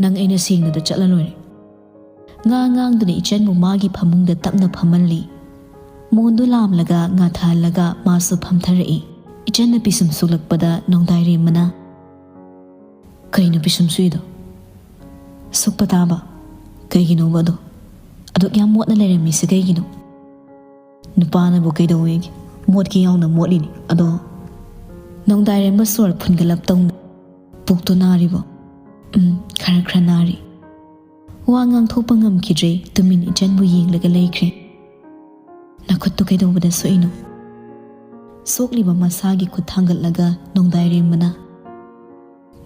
ꯅꯪ ꯑꯩꯅ ꯁꯦꯡꯅꯗ ꯆꯠꯂ ꯂꯣꯏꯔꯦ꯫" ꯉꯥ ꯉꯥꯡꯗꯨꯅ ꯏꯆꯟꯕꯨ ꯃꯥꯒꯤ ꯐꯃꯨꯡꯗ ꯇꯞꯅ ꯐꯝꯍꯜꯂꯤ꯫ ꯃꯣꯟꯗꯨ ꯂꯥꯝꯂꯒ ꯉꯥꯊꯍꯜꯂꯒ ꯃꯥꯁꯨ ꯐꯝꯊꯔꯛꯏ꯫ ꯏꯆꯟꯅ ꯄꯤꯁꯨꯝ ꯁꯨꯛꯂꯛꯄꯗ ꯅꯣꯡꯗꯥꯏꯔꯦꯝꯕꯅ, "ꯀꯩꯅꯣ ꯄꯤꯁꯨꯝ ꯁꯨꯏꯗꯣ? ꯁꯨꯛꯄ ꯇꯥꯕ꯫ ꯀꯩꯒꯤꯅꯣꯕ ꯑꯗꯣ? ꯑꯗꯨꯛ ꯌꯥꯝ ꯃꯣꯠꯅ ꯂꯩꯔꯝꯃꯤꯁꯦ ꯀꯩꯒꯤꯅꯣ?" "ꯅꯨꯄꯥꯅꯕꯨ ꯀꯩꯗꯧꯋꯦꯒꯦ? ꯃꯣꯠꯀꯦ ꯌꯥꯎꯅ ꯃꯣꯠꯂꯤꯅꯤ ꯑꯗꯣ꯫" ꯅꯣꯡꯗꯥꯏꯔꯦꯝꯕ ꯁꯣꯔ ꯐꯨꯟꯒꯠꯂꯞ ꯇꯧꯅ, "ꯄꯨꯛꯇꯣ ꯅꯥꯔꯤꯕꯣ?" "ꯎꯝ, ꯈꯔ ꯈꯔ ꯅꯥꯔꯤ꯫" ꯋꯥ ꯉꯥꯡꯊꯣꯛꯄ ꯉꯝꯈꯤꯗ꯭ꯔꯦ꯫ ꯇꯨꯃꯤꯟ ꯏꯆꯟꯕꯨ ꯌꯦꯡꯂꯒ ꯂꯩꯈ꯭ꯔꯦ꯫ "ꯅꯈꯨꯠꯇꯨ ꯀꯩꯗꯧꯕꯗ ꯁꯣꯛꯏꯅꯣ?" ꯁꯣꯛꯂꯤꯕ ꯃꯁꯥꯒꯤ ꯈꯨꯠ ꯊꯥꯡꯒꯠꯂꯒ ꯅꯣꯡꯗꯥꯏꯔꯦꯝꯕꯅ,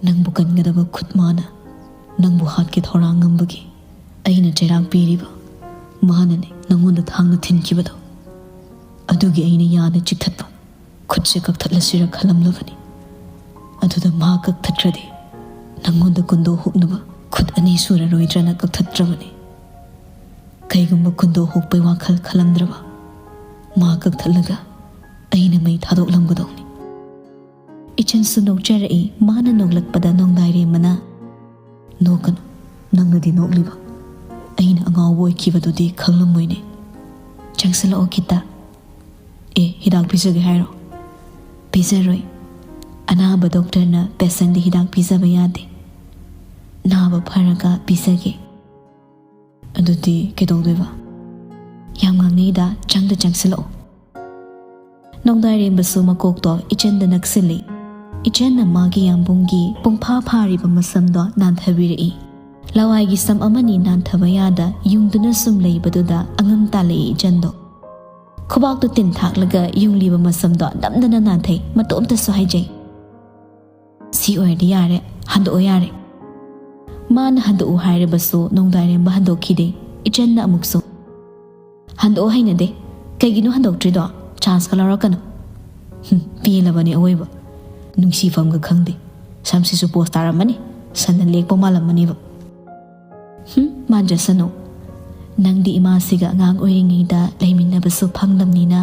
"ꯅꯪꯕꯨ ꯀꯟꯒꯗꯕ ꯈꯨꯠ ꯃꯥꯅ ꯅꯪꯕꯨ ꯍꯥꯠꯀꯦ ꯊꯧꯔꯥꯡ ꯉꯝꯕꯒꯤ ꯑꯩꯅ ꯆꯩꯔꯥꯛ ꯄꯤꯔꯤꯕ ꯃꯥꯅꯅꯦ ꯅꯪꯉꯣꯟꯗ ꯊꯥꯡꯅ ꯊꯤꯟꯈꯤꯕꯗꯣ꯫ ꯑꯗꯨꯒꯤ ꯑꯩꯅ ꯌꯥꯅ ꯆꯤꯛꯊꯠꯄ ꯈꯨꯠꯁꯦ ꯀꯛꯊꯠꯂꯁꯤꯔ ꯈꯜꯂꯝꯂꯕꯅꯤ꯫ ꯑꯗꯨꯗ ꯃꯥ ꯀꯛꯊꯠꯈ꯭ꯔꯗꯤ ꯅꯪꯉꯣꯟꯗ ꯀꯨꯟꯗꯣ ꯍꯨꯛꯅꯕ ꯈꯨꯠ ꯑꯅꯤ ꯁꯨꯔꯔꯣꯏꯗ꯭ꯔꯅ ꯀꯛꯊꯠꯇ꯭ꯔꯕꯅꯤ꯫ ꯀꯩꯒꯨꯝꯕ ꯀꯨꯟꯗꯣ ꯍꯨꯛꯄꯩ ꯋꯥꯈꯜ ꯈꯜꯂꯝꯗ꯭ꯔꯕ, ꯃꯥ ꯀꯛꯊꯠꯂꯒ ꯑꯩꯅ ꯃꯩ ꯊꯥꯗꯣꯛꯂꯝꯒꯗꯧꯅꯤ꯫" ꯏꯆꯟꯁꯨ ꯅꯣꯛꯆꯔꯛꯏ꯫ ꯃꯥꯅ ꯅꯣꯛꯂꯛꯄꯗ ꯅꯣꯡꯗꯥꯏꯔꯦꯝꯕꯅ, "ꯅꯣꯛꯀꯅꯨ, ꯅꯪꯅꯗꯤ ꯅꯣꯛꯂꯤꯕ꯫ ꯑꯩꯅ ꯑꯉꯥꯎꯕ ꯑꯣꯏꯈꯤꯕꯗꯨꯗꯤ ꯈꯪꯂꯝꯃꯣꯏꯅꯦ꯫ ꯆꯪꯁꯤꯜꯂꯛꯑꯣ ꯈꯤꯇ꯫" "ꯑꯦ, ꯍꯤꯗꯥꯛ ꯄꯤꯖꯒꯦ ꯍꯥꯏꯔꯣ?" "ꯄꯤꯖꯔꯣꯏ꯫ ꯑꯅꯥꯕ ꯗꯣꯛꯇꯔꯅ ꯄꯦꯁꯦꯟꯗ ꯍꯤꯗꯥꯛ ꯄꯤꯖꯕ ꯌꯥꯗꯦ꯫ ꯅꯥꯕ ꯐꯔꯒ ꯄꯤꯖꯒꯦ꯫" "ꯑꯗꯨꯗꯤ ꯀꯩꯗꯧꯗꯣꯏꯕ?" "ꯌꯥꯝ ꯉꯥꯡꯅꯩꯗ, ꯆꯪꯗ ꯆꯪꯁꯤꯜꯂꯛꯑꯣ꯫" ꯅꯣꯡꯗꯥꯏꯔꯦꯝꯕꯁꯨ ꯃꯀꯣꯛꯇꯣ ꯏꯆꯟꯗ ꯅꯛꯁꯤꯜꯂꯤ꯫ ꯏꯆꯟꯅ ꯃꯥꯒꯤ ꯌꯥꯝꯕꯨꯡꯒꯤ ꯄꯨꯡꯐꯥ ꯐꯥꯔꯤꯕ ꯃꯁꯝꯗꯣ ꯅꯥꯟꯊꯕꯤꯔꯛꯏ꯫ ꯂꯋꯥꯏꯒꯤ ꯁꯝ ꯑꯃꯅꯤ ꯅꯥꯟꯊꯕ ꯌꯥꯗ ꯌꯨꯡꯗꯨꯅ ꯁꯨꯝ ꯂꯩꯕꯗꯨꯗ ꯑꯉꯝ ꯇꯥꯜꯂꯛꯏ ꯏꯆꯟꯗꯣ꯫ ꯈꯨꯕꯥꯛꯇꯨ ꯇꯤꯟ ꯊꯥꯛꯂꯒ ꯌꯨꯡꯂꯤꯕ ꯃꯁꯝꯗꯣ ꯅꯝꯗꯅ ꯅꯥꯟꯊꯩ꯫ ꯃꯇꯣꯝꯇꯁꯨ ꯍꯥꯏꯖꯩ, "ꯁꯤ ꯑꯣꯏꯔꯗꯤ ꯌꯥꯔꯦ, ꯍꯟꯗꯣꯛꯑꯣ ꯌꯥꯔꯦ"꯫ ꯃꯥꯅ ꯍꯟꯗꯣꯛꯎ ꯍꯥꯏꯔꯕꯁꯨ ꯅꯣꯡꯗꯥꯏꯔꯦꯝꯕ ꯍꯟꯗꯣꯛꯈꯤꯗꯦ꯫ ꯏꯆꯟꯅ ꯑꯃꯨꯛꯁꯨ, "ꯍꯟꯗꯣꯛꯑꯣ ꯍꯩꯅꯗꯦ꯫ ꯀꯩꯒꯤꯅꯣ ꯍꯟꯗꯣꯛꯇ꯭ꯔꯤꯗꯣ? ꯆꯥꯟꯁꯀ ꯂꯧꯔꯛꯀꯅꯨ"꯫ ꯍꯨꯝ, ꯄꯦꯜꯂꯕꯅꯦ ꯑꯋꯣꯏꯕ꯫ ꯅꯨꯡꯁꯤꯐꯝꯒ ꯈꯪꯗꯦ꯫ ꯁꯝꯁꯤꯁꯨ ꯄꯣꯁ ꯇꯥꯔꯝꯃꯅꯤ꯫ ꯁꯟꯅ ꯂꯦꯛꯄ ꯃꯥꯜꯂꯝꯃꯅꯤꯕ꯫ ꯍꯨꯝ, ꯃꯥꯟꯖꯁꯅꯨ꯫ ꯅꯪꯗꯤ ꯏꯃꯥꯁꯤꯒ ꯑꯉꯥꯡ ꯑꯣꯏꯔꯤꯉꯩꯗ ꯂꯩꯃꯤꯟꯅꯕꯁꯨ ꯐꯪꯗꯕꯅꯤꯅ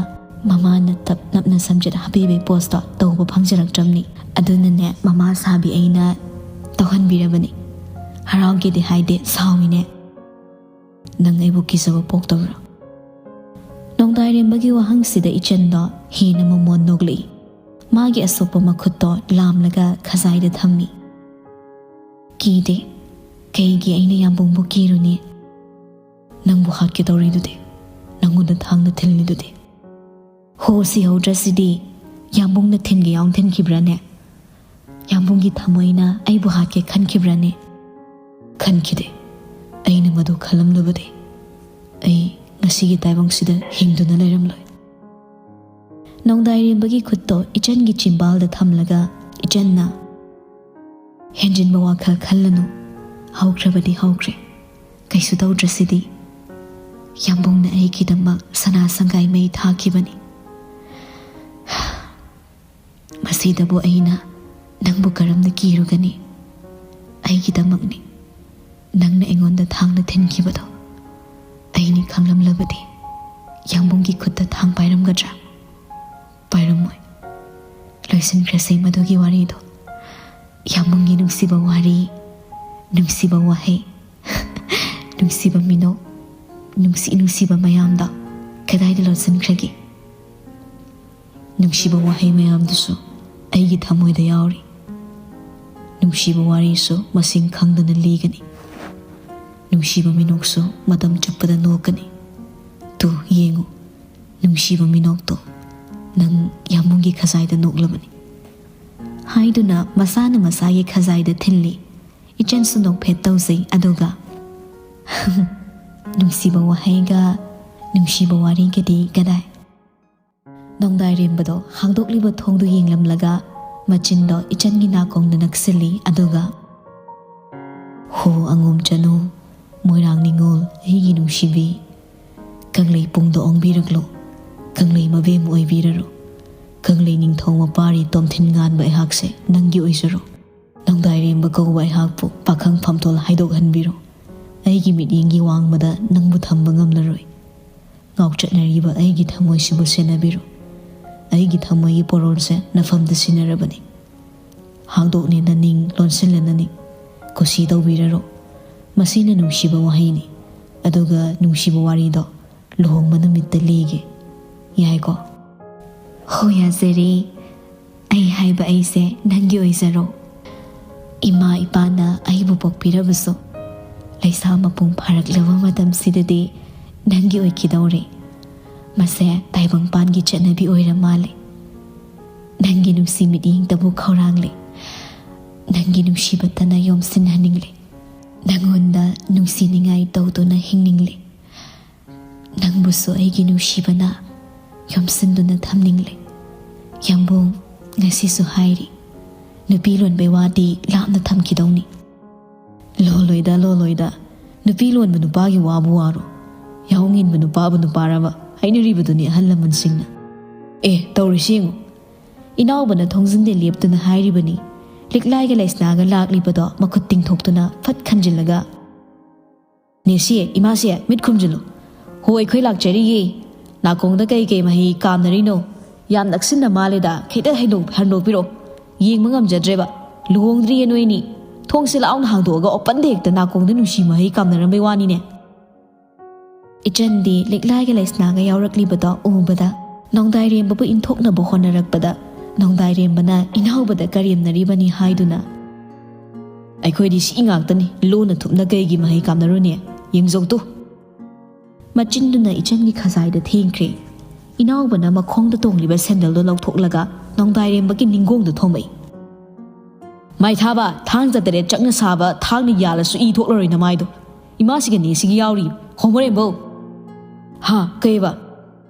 ꯃꯃꯥꯅ ꯇꯞ ꯅꯞꯅ ꯁꯝꯖꯦꯠ ꯍꯥꯞꯄꯤꯕꯒꯤ ꯄꯣꯁꯇꯣ ꯇꯧꯕ ꯐꯪꯖꯔꯛꯇ꯭ꯔꯕꯅꯤ꯫ ꯑꯗꯨꯅꯅꯦ ꯃꯃꯥ ꯁꯥꯕꯤ ꯑꯩꯅ ꯇꯧꯍꯟꯕꯤꯔꯕꯅꯤ꯫ ꯍꯔꯥꯎꯒꯦꯗꯤ ꯍꯥꯏꯗꯦ, ꯁꯥꯎꯏꯅꯦ꯫ ꯅꯪ ꯑꯩꯕꯨ ꯀꯤꯖꯕ ꯄꯣꯛꯇꯕ꯭ꯔꯥ? ꯅꯣꯡꯗꯥꯏꯔꯦꯝꯕꯒꯤ ꯋꯥꯍꯪꯁꯤꯗ ꯏꯆꯟꯗꯣ ꯍꯦꯟꯅ ꯃꯃꯣꯟ ꯅꯣꯛꯂꯛꯏ꯫ ꯃꯥꯒꯤ ꯑꯁꯣꯛꯄ ꯃꯈꯨꯠꯇꯣ ꯂꯥꯝꯂꯒ ꯈꯖꯥꯏꯗ ꯊꯝꯃꯤ꯫ ꯀꯤꯗꯦ꯫ ꯀꯩꯒꯤ ꯑꯩꯅ ꯌꯥꯝꯕꯨꯡꯕꯨ ꯀꯤꯔꯨꯅꯤ? ꯅꯪꯕꯨ ꯍꯥꯠꯀꯦ ꯇꯧꯔꯤꯗꯨꯗꯤ, ꯅꯪꯉꯣꯟꯗ ꯊꯥꯡꯅ ꯊꯤꯜꯂꯤꯗꯨꯗꯤ꯫ ꯍꯣ, ꯁꯤꯍꯧꯗ꯭ꯔꯁꯤꯗꯤ꯫ ꯌꯥꯝꯕꯨꯡꯅ ꯊꯤꯟꯒꯦ ꯌꯥꯎꯅ ꯊꯤꯟꯈꯤꯕ꯭ꯔꯥꯅꯦ? ꯌꯥꯝꯕꯨꯡꯒꯤ ꯊꯃꯣꯏꯅ ꯑꯩꯕꯨ ꯍꯥꯠꯀꯦ ꯈꯟꯈꯤꯕ꯭ꯔꯥꯅꯦ? ꯈꯟꯈꯤꯗꯦ꯫ ꯑꯩꯅ ꯃꯗꯨ ꯈꯜꯂꯝꯂꯕꯗꯤ ꯑꯩ ꯉꯁꯤꯒꯤ ꯇꯥꯏꯕꯪꯁꯤꯗ ꯍꯤꯡꯗꯨꯅ ꯂꯩꯔꯝꯂꯣꯏ꯫ ꯅꯣꯡꯗꯥꯏꯔꯦꯝꯕꯒꯤ ꯈꯨꯠꯇꯣ ꯏꯆꯟꯒꯤ ꯆꯤꯝꯕꯥꯜꯗ ꯊꯝꯂꯒ ꯏꯆꯟꯅ, "ꯍꯦꯟꯖꯤꯟꯕ ꯋꯥꯈꯜ ꯈꯜꯂꯅꯨ꯫ ꯍꯧꯈ꯭ꯔꯕꯗꯤ ꯍꯧꯈ꯭ꯔꯦ꯫ ꯀꯩꯁꯨ ꯇꯧꯗ꯭ꯔꯁꯤꯗꯤ꯫ ꯌꯥꯝꯕꯨꯡꯅ ꯑꯩꯒꯤꯗꯃꯛ ꯁꯅꯥ ꯁꯪꯒꯥꯏ ꯃꯩ ꯊꯥꯈꯤꯕꯅꯤ꯫ ꯃꯁꯤꯗꯕꯨ ꯑꯩꯅ ꯅꯪꯕꯨ ꯀꯔꯝꯅ ꯀꯤꯔꯨꯒꯅꯤ? ꯑꯩꯒꯤꯗꯃꯛꯅꯤ꯫ ꯅꯪꯅ ꯑꯩꯉꯣꯟꯗ ꯊꯥꯡꯅ ꯊꯤꯟꯈꯤꯕꯗꯣ ꯑꯩꯅꯤ ꯈꯪꯂꯝꯂꯕꯗꯤ ꯌꯥꯝꯕꯨꯡꯒꯤ ꯈꯨꯠꯇ ꯊꯥꯡ ꯄꯥꯏꯔꯝꯒꯗ꯭ꯔꯥ? ꯄꯥꯏꯔꯝꯃꯣꯏ꯫ ꯂꯣꯏꯁꯤꯟꯈ꯭ꯔꯁꯤ ꯃꯗꯨꯒꯤ ꯋꯥꯔꯤꯗꯣ꯫ ꯌꯥꯝꯕꯨꯡꯒꯤ ꯅꯨꯡꯁꯤꯕ ꯋꯥꯔꯤ, ꯅꯨꯡꯁꯤꯕ ꯋꯥꯍꯩ, ꯅꯨꯡꯁꯤꯕ ꯃꯤꯅꯣꯛ, ꯅꯨꯡꯁꯤ ꯅꯨꯡꯁꯤꯕ ꯃꯌꯥꯝꯗꯣ ꯀꯗꯥꯏꯗ ꯂꯣꯠꯁꯤꯟꯈ꯭ꯔꯒꯦ? ꯅꯨꯡꯁꯤꯕ ꯋꯥꯍꯩ ꯃꯌꯥꯝꯗꯨꯁꯨ ꯑꯩꯒꯤ ꯊꯃꯣꯏꯗ ꯌꯥꯎꯔꯤ꯫ ꯅꯨꯡꯁꯤꯕ ꯋꯥꯔꯤꯁꯨ ꯃꯁꯤꯡ ꯈꯪꯗꯅ ꯂꯤꯒꯅꯤ꯫ ꯅꯨꯡꯁꯤꯕ ꯃꯤꯅꯣꯛꯁꯨ ꯃꯇꯝ ꯆꯨꯞꯄꯗ ꯅꯣꯛꯀꯅꯤ꯫ ꯇꯨ, ꯌꯦꯡꯉꯨ, ꯅꯨꯡꯁꯤꯕ ꯃꯤꯅꯣꯛꯇꯣ ꯅꯪ ꯌꯥꯝꯕꯨꯡꯒꯤ ꯈꯖꯥꯏꯗ ꯅꯣꯛꯂꯕꯅꯤ"꯫ ꯍꯥꯏꯗꯨꯅ ꯃꯁꯥꯅ ꯃꯁꯥꯒꯤ ꯈꯖꯥꯏꯗ ꯊꯤꯜꯂꯤ꯫ ꯏꯆꯟꯁꯨ ꯅꯣꯛꯐꯦꯠ ꯇꯧꯖꯩ, ꯑꯗꯨꯒ, "ꯅꯨꯡꯁꯤꯕ ꯋꯥꯍꯩꯒ ꯅꯨꯡꯁꯤꯕ ꯋꯥꯔꯤꯒꯗꯤ ꯀꯗꯥꯏ?" ꯅꯣꯡꯗꯥꯏꯔꯦꯝꯕꯗꯣ ꯍꯥꯡꯗꯣꯛꯂꯤꯕ ꯊꯣꯡꯗꯨ ꯌꯦꯡꯂꯝꯂꯒ ꯃꯆꯤꯟꯗꯣ ꯏꯆꯟꯒꯤ ꯅꯥꯀꯣꯡꯗ ꯅꯛꯁꯤꯜꯂꯤ꯫ ꯑꯗꯨꯒ, "ꯍꯣ ꯑꯉꯣꯝ ꯆꯅꯨ, ꯃꯣꯏꯔꯥꯡ ꯅꯤꯉꯣꯜ, ꯑꯩꯒꯤ ꯅꯨꯡꯁꯤꯕꯤ, ꯀꯪꯂꯩ ꯄꯨꯡꯗ ꯑꯣꯡꯕꯤꯔꯛꯂꯣ, ꯀꯪꯂꯩ ꯃꯕꯦꯝ ꯑꯣꯏꯕꯤꯔꯔꯣ, ꯀꯪꯂꯩ ꯅꯤꯡꯊꯧ ꯃꯄꯥꯔꯤ ꯇꯣꯝꯊꯤꯟ ꯉꯥꯟꯕ ꯑꯩꯍꯥꯛꯁꯦ ꯅꯪꯒꯤ ꯑꯣꯏꯖꯔꯣ꯫ ꯅꯣꯡꯗꯥꯏꯔꯦꯝꯕ ꯀꯧꯕ ꯑꯩꯍꯥꯛꯄꯨ ꯄꯥꯈꯪ ꯐꯝꯊꯣꯜ ꯍꯥꯏꯗꯣꯛꯍꯟꯕꯤꯔꯣ꯫ ꯑꯩꯒꯤ ꯃꯤꯠꯌꯦꯡꯒꯤ ꯋꯥꯡꯃꯗ ꯅꯪꯕꯨ ꯊꯝꯕ ꯉꯝꯂꯔꯣꯏ꯫ ꯉꯥꯎꯆꯠꯅꯔꯤꯕ ꯑꯩꯒꯤ ꯊꯃꯣꯏꯁꯤꯕꯨ ꯁꯦꯟꯅꯕꯤꯔꯣ꯫ ꯑꯩꯒꯤ ꯊꯃꯣꯏꯒꯤ ꯄꯣꯔꯣꯜꯁꯦ ꯅꯐꯝꯗ ꯁꯤꯟꯅꯔꯕꯅꯤ꯫ ꯍꯥꯡꯗꯣꯛꯂꯦ ꯅꯅꯤꯡ, ꯂꯣꯟꯁꯤꯜꯂꯦ ꯅꯅꯤꯡ꯫ ꯀꯨꯁꯤ ꯇꯧꯕꯤꯔꯔꯣ꯫ ꯃꯁꯤꯅ ꯅꯨꯡꯁꯤꯕ ꯋꯥꯍꯩꯅꯤ꯫ ꯑꯗꯨꯒ ꯅꯨꯡꯁꯤꯕ ꯋꯥꯔꯤꯗꯣ ꯂꯨꯍꯣꯡꯕ ꯅꯨꯃꯤꯠꯇ ꯂꯤꯒꯦ꯫ ꯌꯥꯏꯀꯣ?" "ꯍꯣ, ꯌꯥꯖꯔꯦ꯫ ꯑꯩ ꯍꯥꯏꯕ ꯑꯩꯁꯦ ꯅꯪꯒꯤ ꯑꯣꯏꯖꯔꯣ꯫ ꯏꯃꯥ ꯏꯄꯥꯅ ꯑꯩꯕꯨ ꯄꯣꯛꯄꯤꯔꯕꯁꯨ, ꯂꯩꯁꯥ ꯃꯄꯨꯡ ꯐꯥꯔꯛꯂꯕ ꯃꯇꯝꯁꯤꯗꯗꯤ ꯅꯪꯒꯤ ꯑꯣꯏꯈꯤꯗꯧꯔꯦ꯫ ꯃꯁꯦ ꯇꯥꯏꯕꯪꯄꯥꯟꯒꯤ ꯆꯠꯅꯕꯤ ꯑꯣꯏꯔ ꯃꯥꯜꯂꯦ꯫ ꯅꯪꯒꯤ ꯅꯨꯡꯁꯤ ꯃꯤꯠꯌꯦꯡꯇꯕꯨ ꯈꯧꯔꯥꯡꯂꯦ꯫ ꯅꯪꯒꯤ ꯅꯨꯡꯁꯤꯕꯇꯅ ꯌꯣꯝꯁꯤꯟꯍꯟꯅꯤꯡꯂꯦ꯫ ꯅꯪꯉꯣꯟꯗ ꯅꯨꯡꯁꯤꯅꯤꯡꯉꯥꯏ ꯇꯧꯗꯨꯅ ꯍꯤꯡꯅꯤꯡꯂꯦ꯫ ꯅꯪꯕꯨꯁꯨ ꯑꯩꯒꯤ ꯅꯨꯡꯁꯤꯕꯅ ꯌꯣꯝꯁꯤꯟꯗꯨꯅ ꯊꯝꯅꯤꯡꯂꯦ꯫ ꯌꯥꯝꯕꯨꯡ, ꯉꯁꯤꯁꯨ ꯍꯥꯏꯔꯤ, ꯅꯨꯄꯤ ꯂꯣꯟꯕꯩ ꯋꯥꯗꯤ ꯂꯥꯞꯅ ꯊꯝꯈꯤꯗꯧꯅꯤ꯫" "ꯂꯣꯜꯂꯣꯏꯗ, ꯂꯣꯜꯂꯣꯏꯗ꯫ ꯅꯨꯄꯤ ꯂꯣꯟꯕ ꯅꯨꯄꯥꯒꯤ ꯋꯥꯕꯨ ꯋꯥꯔꯣ? ꯌꯥꯍꯧ ꯉꯟꯕ ꯅꯨꯄꯥꯕꯨ ꯅꯨꯄꯥꯔꯕ?" ꯍꯥꯏꯅꯔꯤꯕꯗꯨꯅꯤ ꯑꯍꯜ ꯂꯃꯟꯁꯤꯡꯅ꯫ ꯑꯦ, ꯇꯧꯔꯤꯁꯤ ꯌꯦꯡꯉꯨ꯫ ꯏꯅꯥꯎꯕꯅ ꯊꯣꯡꯖꯤꯟꯗ ꯂꯦꯞꯇꯨꯅ ꯍꯥꯏꯔꯤꯕꯅꯤ꯫ ꯂꯤꯛꯂꯥꯏꯒ ꯂꯩꯁꯅꯥꯒ ꯂꯥꯛꯂꯤꯕꯗꯣ ꯃꯈꯨꯠ ꯇꯤꯡꯊꯣꯛꯇꯨꯅ ꯐꯠ ꯈꯟꯖꯤꯜꯂꯒ, "ꯅꯦꯁꯤ, ꯏꯃꯥꯁꯦ, ꯃꯤꯠ ꯈꯨꯝꯖꯤꯜꯂꯨ꯫ ꯍꯣ, ꯑꯩꯈꯣꯏ ꯂꯥꯛꯆꯔꯤꯌꯦ꯫ ꯅꯥꯀꯣꯡꯗ ꯀꯩ ꯀꯩ ꯃꯍꯩ ꯀꯥꯝꯅꯔꯤꯅꯣ? ꯌꯥꯝ ꯅꯛꯁꯤꯟꯅ ꯃꯥꯜꯂꯦꯗ, ꯈꯤꯇ ꯍꯦꯟꯗꯣꯛ-, ꯍꯟꯗꯣꯛꯄꯤꯔꯣ꯫ ꯌꯦꯡꯕ ꯉꯝꯖꯗ꯭ꯔꯦꯕ꯫ ꯂꯨꯍꯣꯡꯗ꯭ꯔꯤꯌꯦ ꯅꯣꯏꯅꯤ꯫ ꯊꯣꯡꯁꯦ ꯂꯥꯎꯅ ꯍꯥꯡꯗꯣꯛꯑꯒ open ꯗ ꯍꯦꯛꯇ ꯅꯥꯀꯣꯡꯗ ꯅꯨꯡꯁꯤ ꯃꯍꯩ ꯀꯥꯝꯅꯔꯝꯕꯩ ꯋꯥꯅꯤꯅꯦ꯫" ꯏꯆꯟꯗꯤ ꯂꯤꯛꯂꯥꯏꯒ ꯂꯩꯁꯅꯥꯒ ꯌꯥꯎꯔꯛꯂꯤꯕꯗꯣ ꯎꯕꯗ ꯅꯣꯡꯗꯥꯏꯔꯦꯝꯕꯕꯨ ꯏꯟꯊꯣꯛꯅꯕ ꯍꯣꯠꯅꯔꯛꯄꯗ, ꯅꯣꯡꯗꯥꯏꯔꯦꯝꯕꯅ ꯏꯅꯥꯎꯕꯗ ꯀꯔꯦꯝꯅꯔꯤꯕꯅꯤ ꯍꯥꯏꯗꯨꯅ, "ꯑꯩꯈꯣꯏꯗꯤ ꯁꯤ ꯉꯥꯛꯇꯅꯤ, ꯂꯣꯟꯅ ꯊꯨꯞꯅ ꯀꯩꯒꯤ ꯃꯍꯩ ꯀꯥꯝꯅꯔꯨꯅꯤ? ꯌꯦꯡꯖꯧ ꯇꯨ!" ꯃꯆꯤꯟꯗꯨꯅ ꯏꯆꯟꯒꯤ ꯈꯖꯥꯏꯗ ꯊꯦꯡꯈ꯭ꯔꯦ꯫ ꯏꯅꯥꯎꯕꯅ ꯃꯈꯣꯡꯗ ꯇꯣꯡꯂꯤꯕ ꯁꯦꯟꯗꯜꯗꯨ ꯂꯧꯊꯣꯛꯂꯒ ꯅꯣꯡꯗꯥꯏꯔꯦꯝꯕꯒꯤ ꯅꯤꯡꯒꯣꯡꯗ ꯊꯣꯝꯃꯛꯏ꯫ "ꯃꯥꯏ ꯊꯥꯕ, ꯊꯥꯡ ꯆꯇꯔꯦꯠ ꯆꯪꯅ ꯁꯥꯕ ꯊꯥꯡꯅ ꯌꯥꯜꯂꯁꯨ ꯏ ꯊꯣꯛꯂꯔꯣꯏ ꯅꯃꯥꯏꯗꯣ꯫ ꯏꯃꯥꯁꯤꯒꯅꯦ ꯁꯤꯒꯤ ꯌꯥꯎꯔꯤ, ꯍꯣꯃꯣꯔꯦꯝꯕꯧ!" "ꯍꯥ, ꯀꯩꯕ?"